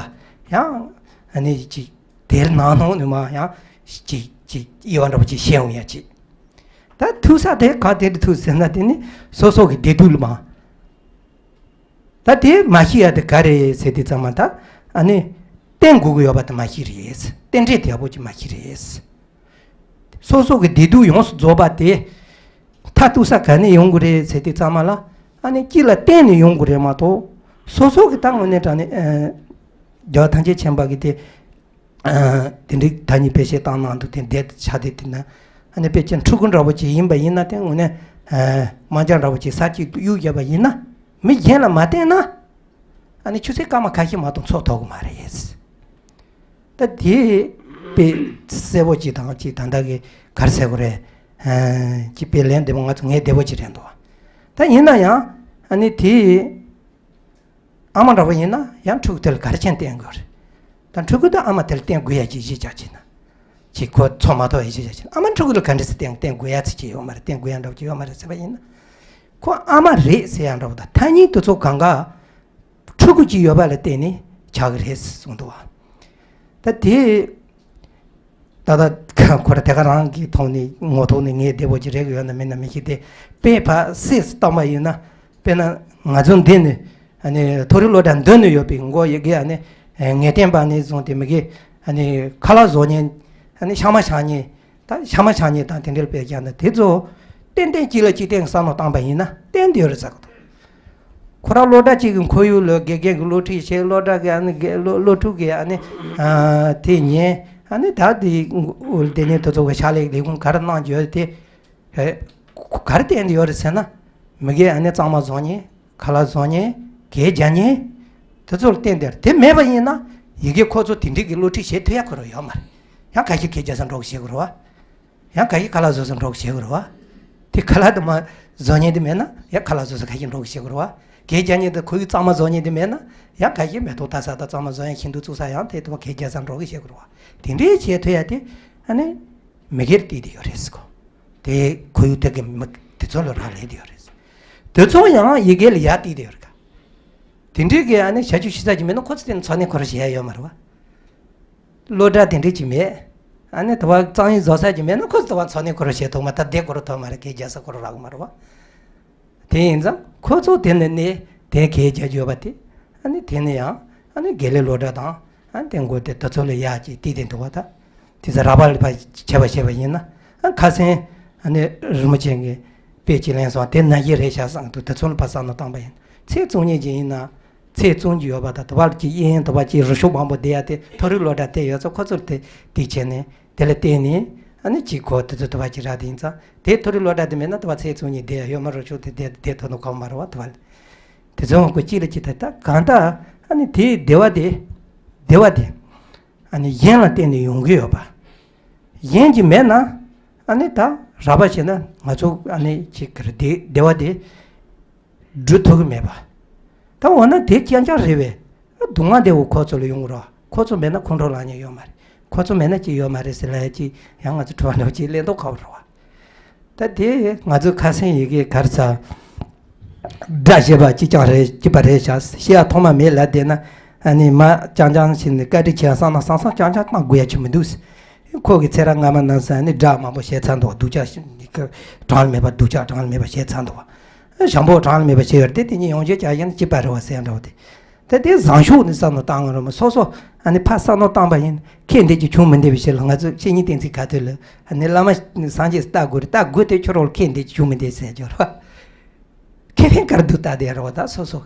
ཡང་ཨ་ནི་ཅིག་དེར་ནང་ནང་ནས་མ་ཡང་ཅིག་ཅིག་དབྱེ་བ་འདྲ་པོ་ཅིག་ཤེས་འོང་ཡ་ཅིག་ད་ཐུག་ས་དེ་ག་དེ་འདྲ་ཐུག་ཟེར་ན་དེ་ནི་སོ་སོ་གི་བདེ་སྡུག་ལ་མ། ད་དེ་མ་ཤེས་ཡ་དེ་ག་རེད་ཟེར་དུས་ཙམ་པ་ད་ཨ་ནི་བརྟེན་དགོས་ཀྱི་ཡོད་པ་དེ་མ་ཤེས་རེད། རྟེན་འབྲེལ་དེ་ཡག་པོ་ཅིག་མ་ཤེས་རེད། སོ་སོ་གི་བདེ་སྡུག་ཡོངས་སུ་རྫོགས་པ་དེ་མཐར་ཐུག་ས་ག་ནས་ཡོང་དགོས་རེད་ཟེར་དུས་ཙམ་པ་ལ་ཨ་ནི་གཅིག་ལ་བརྟེན་ནས་ཡོང་དགོས་རེད་མ་གཏོགས་སོ་སོ་གི་ད་དངོས་གནས་དྲང་གནས་ཨ་རྒྱལ་བ་ཐམས་ཅད་མཁྱེན་པ་གི་དེ། དེ་འདྲའི་ཐ་སྙད་བེད་སྤྱོད་བཏང་གནང་འདུག་དེ་འདས་ཆ་དེ་དེ་ན་ཨ་ནི་དཔེ་ཅན་ཕྲུ་གུ་འདྲ་བོ་ཅིག་ཡིན་པ་ཡིན་ན་དེ་དངོས་གནས་དམར་འབྱར་འདྲ་བོ་ཅིག་ས་གཅིག་ཏུ་གཡུག་བརྒྱབ་པ་ཡིན་ན་མི་གཞན་ལ་མ་བརྟེན་ན་ ཨ་ནི་ཆུ་ཚོད་སྐར་མ་ཁ་ཤས་མ་གཏོགས་འཚོ་ཐུབ་ཀྱི་མ་རེད། ད་དེ་དཔེ་གསལ་པོ་ཅིག་དང་ཅིག་ད་ལྟ་གི་ག་རེ་ཟེར་དགོས་རེད། ཅིག་དཔེ་ལན་འདི་མོ་ང་ཚོ་ངས་བདེ་པོ་ཅིག་རེད་འདུག་ད་ཡིན་ན་ཡང་ཨ་ནི་དེ་ཨ་མ་འདྲ་པོ་ཡིན་ན་ཡང་ཕྲུ་གུ་དེ་ལ་ག་རེ་བྱས་ནས་བསྟན་དགོས་རེད། ད་ཕྲུ་གུ་དང་ཨ་མ་དེ་ལ་བསྟན་དགོས་ཡ་ཅིག་གཞི་བཅག་བྱས་ན། ཅིག་ཁོ་འཚོ་མ་ཐུབ་ཡ་གཞི་བཅག་བྱས་ན། ཨ་མ་ཕྲུ་གུ་ལ་ག་འདྲ་སེ་བསྟན་བསྟན་དགོས་ཡ་ཚིག་ཅིག་ཡོད་མ་རེད། བསྟན་དགོས་ཡ་འདྲ་པོ་ཅིག་ཡོད་མ་རེད་ཟེར་བ་ཡིན་ན། ཁོ་ཨ་མ་རེད་ཟེར་ཡ་འདྲ་པོ་དང་ཐ་སྙད་དེ་ཚོ་གང་ག་ཕྲུ་གུ་གཅིག་ཡོད་པ་ལ་བརྟེན་ནས་ཆགས་ཀྱི་རེད་གསུངས་འདུག་བ། ད་དེ་ད་ལྟ་ཁོ་ར་དེ་ག་རང་གི་ཐོག་ནས་ངོ་ཐོག་ནས་ངས་བདེ་པོ་ཅིག་རེད་གི་ཡོད་ན་མིན་ན་མི་ཤེས་ཏེ། དཔེ་ཕར་སེ་བཏང་པ་ཡིན་ན། དཔེར་ན་ང་ཚོ་འདི་ནས་ཨ་ནི་མཐོ་རིམ་སློབ་གྲྭ་འདི་ནས་ཡོད་པའི་མགོ་ཡི་གེ་ཨ་ནི་ངེས་གཏན་པ་ནས་བཟུང་སྟེ་མི་གེ་ཨ་ནི་ཁ་ལག་བཟོ་མཁན། ཨ་ནི་ཤ་མ་བཞག་མཁན། ད་ཤ་མ་བཞག་མཁན་དང་དེ་འདྲ་དཔེ་རྒྱག་ན་དེ་ཚོ་ཏན་ཏན་གཅིག་ལ་གཅིག་བརྟེན་བསམ་བློ་བཏང་པ་ཡིན་ན་བརྟན་དེ་ཡོད་རེད་ཟེར་གི་འདུག་ཁོ་རང་སློབ་གྲྭ་གཅིག་གི་ཁོར་ཡུག་ལ་དགེ་རྒན་གྱི་སློབ་ཁྲིད་བྱེད། སློབ་གྲྭ་གི་ཨ་ནི་དགེ་སློབ་སློབ་ཕྲུག་གི་ཨ་ནི་ཨ་དེ་ཉན། ཨ་ནི་ད་དེ་དེ་ནས་དེ་ཚོ་གི་ཕྱག་ལས་ལས་ཁུངས་ག་རེ་གནང་རྒྱུ་ཡོད་དེ། ཨེ། ག་རེ་བརྟེན་ཏེ་ཡོད་རེད་ཟེར་ན། མི་གིས་ཨ་ནི་གཙང་མ་བཟོ་མཁན། ཁ་ལག་བཟོ་མཁན། གད་རྒྱག་མཁན། དེ་ཚོར་བརྟེན་ཏེ། དེ་མེད་པ་ཡིན་ན་ཡི་གེ་ཁོ་ཚོ་དེ་འདྲའི་གི་སློབ་ཁྲིད་བྱེད་ཐུབ་ཡ་ཁོ་རང་ཡོད་མ་རེད། ཡང་ཁ་ཤས་གད་རྒྱག་ས་འགྲོ་གི་བྱེད་དགོས་རེད་བ། ཡང་ཁ་ཤས་ཁ་ལག་བཟོ་ས་འགྲོ་གི་བྱེད་དགོས་རེད་བ། དེ་ཁ་ལག་དེ་མ་བཟོ་མཁན་དེ་མེད་ན་ཡང་ཁ་ལག་བཟོ་ས་ཁ་ཤས་འགྲོ་གི་བྱེད་དགོས་རེད་བ། གད་རྒྱག་མཁན་དེ་ཁོ་གི་གཙང་མ་བཟོ་མཁན་དེ་མེད་ན་ཡང་ཁ་ཤས་མེ་ཏོག་བཏབ་ས་དང་གཙང་མ་བཟོ་ཡ་ཤིང་སྡོང་བཙུགས་ས་ཡང་དེ་དེ་བ་གད་རྒྱག་ས་འགྲོ་གི་བྱེད་དགོས་རེད་བ། དེ་འདྲའི་བྱེད་ཐུབ་ཡ་དེ་ཨ་ནི་མི་སྒེར་བལྟས་ཏེ་ཡོད་རེད་ཟེར་གོ། དེ་ཁོར་ཡུག་དེ་གི་མི་དེ་ཚོ་ལ་རག་ལས་དེ་ཡོད་རེད། དེ་ཚོ་ཡང་ཡི་གེ་ལ་ཡར་བལྟས་ཏེ་ཡོད་རེད་ག། དེ་འདྲའི་གི་ཨ་ནི་བྱ་སྤྱོད་ཤི་ཚ་གི་མེད་ན་ཁོ་ཚོ་དེ་ནི་འཚོ་གནས་ཁོ་རང་བྱེད་ཡ་ཡོད་མ་རེད་བ། སློབ་གྲྭ་དེ་འདྲའི་གི་མེད། ཨ་ནི་དེ་བ་གཙང་ཡིན་བཟོ་ས་གི་མེད་ན་ཁོ་ཚོ་དེ་བ་འཚོ་གནས་ཁོ་རང་བྱེད་ཐུབ་མ་ཐག་བསྡད་ཁོ་རང་ཐུབ་མ་རེད། གད་རྒྱག་ས་ཁོ་རང་རག་གི་མ་རེད་བ། དེ་ཡིན་ཙང་ཁོ་ཚོ་དེ་ནི་ནི་དེ་གད་རྒྱག་རྒྱུ་ཡོད་པ་དེ། ཨ་ནི་དེ་ནི་ཡང་ཨ་ནི་དགེ་ལས་སློབ་གྲྭ་དང་ཨ་ནི་དེ་འགོ་དེ་དེ་ཚོ་ལ་ཡག་ཅིག་བལྟས་ཏེ་འདུག་བ་ད། དེ་ཚོ་རག་པ་ལ་ཕར་བྱས་པ་བྱས་པ་ཡིན་ན། ཨ་ཁ་སང་ཨ་ནི་རིན་པོ་ཆེ་གི་དཔེ་ཅིག་ལེན་སོང་། དེ་ནང་བཞིན་རེད་ཤག་བསམ་འདུག་དེ་ཚོ་ལ་ཕར་བསམ་བློ་བཏང་པ་ཡིན། ཚེ་བཙོང་མཁན་ཅིག་ཡིན་ན་ཚེ་བཙོང་རྒྱུ་ཡོད་པ་དང་། དེ་བར་གྱི་གཡས་གཡོན་དེ་བར་གྱི་རུ་ཤོག་མང་པོ་བསྡད་ཡ་དེ་མཐོ་རིམ་སློབ་གྲྭ་བལྟས་ཡོད་ཙང་ཁོ་ཚོར་དེ་དེ་བྱས་ནས། དེ་ལ་བརྟེན་ནས་ཨ་ནི་གཅིག་གོ་དེ་ཚོ་དེ་བ་གཅིག་རག་དེ་ཡིན་ཙང་། དེ་མཐོ་རིམ་སློབ་གྲྭ་དེ་མེད་ན་དེ་བ་ཚེ་བཙོང་ནས་བསྡད་ཡ་ཡོད་མ་རེད། ཆོག་དེ་བསྡད་བསྡད་ཐུབ་ནོ་གང་མ་རེད་བ། དེ་བ་ལ་དེ་ཚོ་ངོ་གཅིག་ལ་གཅིག་དེ་ད་གང་ལྟར་ཨ་ནི་དེའི་བདེ་བ་དེ་བདེ་བ་དེ་ཨ་ནི་གཞན་ལ་བརྟེན་ནས་ཡོང་གི་ཡོད་པ། གཞན་གྱིས་མེད་ན་ཨ་ནི་ད་རག་པ་བྱས་ན་ང་ཚོ་ཨ་ནི་གཅིག་གི་བདེ་བདེ་བ་དེ། སྒྲུབ་ཐུབ་ཀྱི་མེད་པ། ད་འོ་ན་དེ་རྐྱང་རྐྱང་རེད་པས། སྡུག་བསྔལ་དེ་འོ་ཁོ་ཚོ་ལ་ཡོང་གི་རེད་བ། ཁོ་ཚོ་མེད་ན་ཁོང་ཁྲོ་ལངས་མཁན་ཡོད་མ་རེད། ཁོ་ཚོ་མེད་ན་ཅི་ཡོད་མ་རེད་ཟེར་ལབ་ཡ་ཅིག་ཡང་ང་ཚོ་དྲི་བ་འདྲ་བོ་ཅིག་སླེབས་མདོག་ཁ་པོ་རེད་བ། ད་དེ་ང་ཚོ་ཁ་སང་ཡི་གེ་ག་རེ་ཟ། སྒྲ་ཞེས་པ་གཅིག་རྐྱང་རེད། གཅིག་པ་རེད་ཤག། ཤེས་ཡ་ཐོག་མ་མེད་ལབ་བསྡད་ན། ཨ་ནི་མ་རྐྱང་རྐྱང་བྱས་ནས་བཀའ་འདྲི་བྱེད་ཡ་བསམ་ན་བསམ་བསམ་རྐྱང་རྐྱང་བཏང་དགོས་ཡ་ཅིག་མི་འདུག། ཁོ་གི་ཚེ་རབས་སྔ་མ་ནང་ས་ནི་སྒྲ་མང་པོ་བཤད་ཚར་འདུག། སྡུག་ཅག་གྲངས་ལ་མེད་པ། སྡུག་ཅག་གྲངས་ལ་མེད་པ་བཤད་ཚར་འདུག་བ། ཞང་པོ་གྲངས་ལ་མེད་པ་བཤད་ཡོད་རེད་དེ། དེ་གཉིས་ཡོངས་བཤད་རྒྱག་ཡ་ནི་གཅིག་པ་རེད་བ་ཟེར་འདྲ་བ་དེ། ད་དེ་བཟང་ཕྱོགས་ནས་བསམ་བློ་བཏང་དགོས་རེད་མོ། སོ་སོ་ཨ་ནི་ཕར་བསམ་བློ་བཏང་པ་ཡིན། ཁེ་འདི་ཅིག་བྱུང་མི་འདི་བའི་ཕྱིར་ལ་ང་ཚོ་བཤེས་གཉེན་བསྟེན་ཚིག་ཁ་ཐོག་ལ་ཨ་ནི་བླ་མ་སངས་རྒྱས་སུ་བལྟ་དགོས་རེད། བལྟ་དགོས་དེ་ཁྱོད་རང་ལ་ཁེ་འདི་ཅིག་བྱུང་མི་འདི་ཟེར་རྒྱུ་རེད་བ། ཁེ་ཕན་ག་རེ་འདུག་བལྟ་དེ་རེད་བ། ད་སོ་སོ།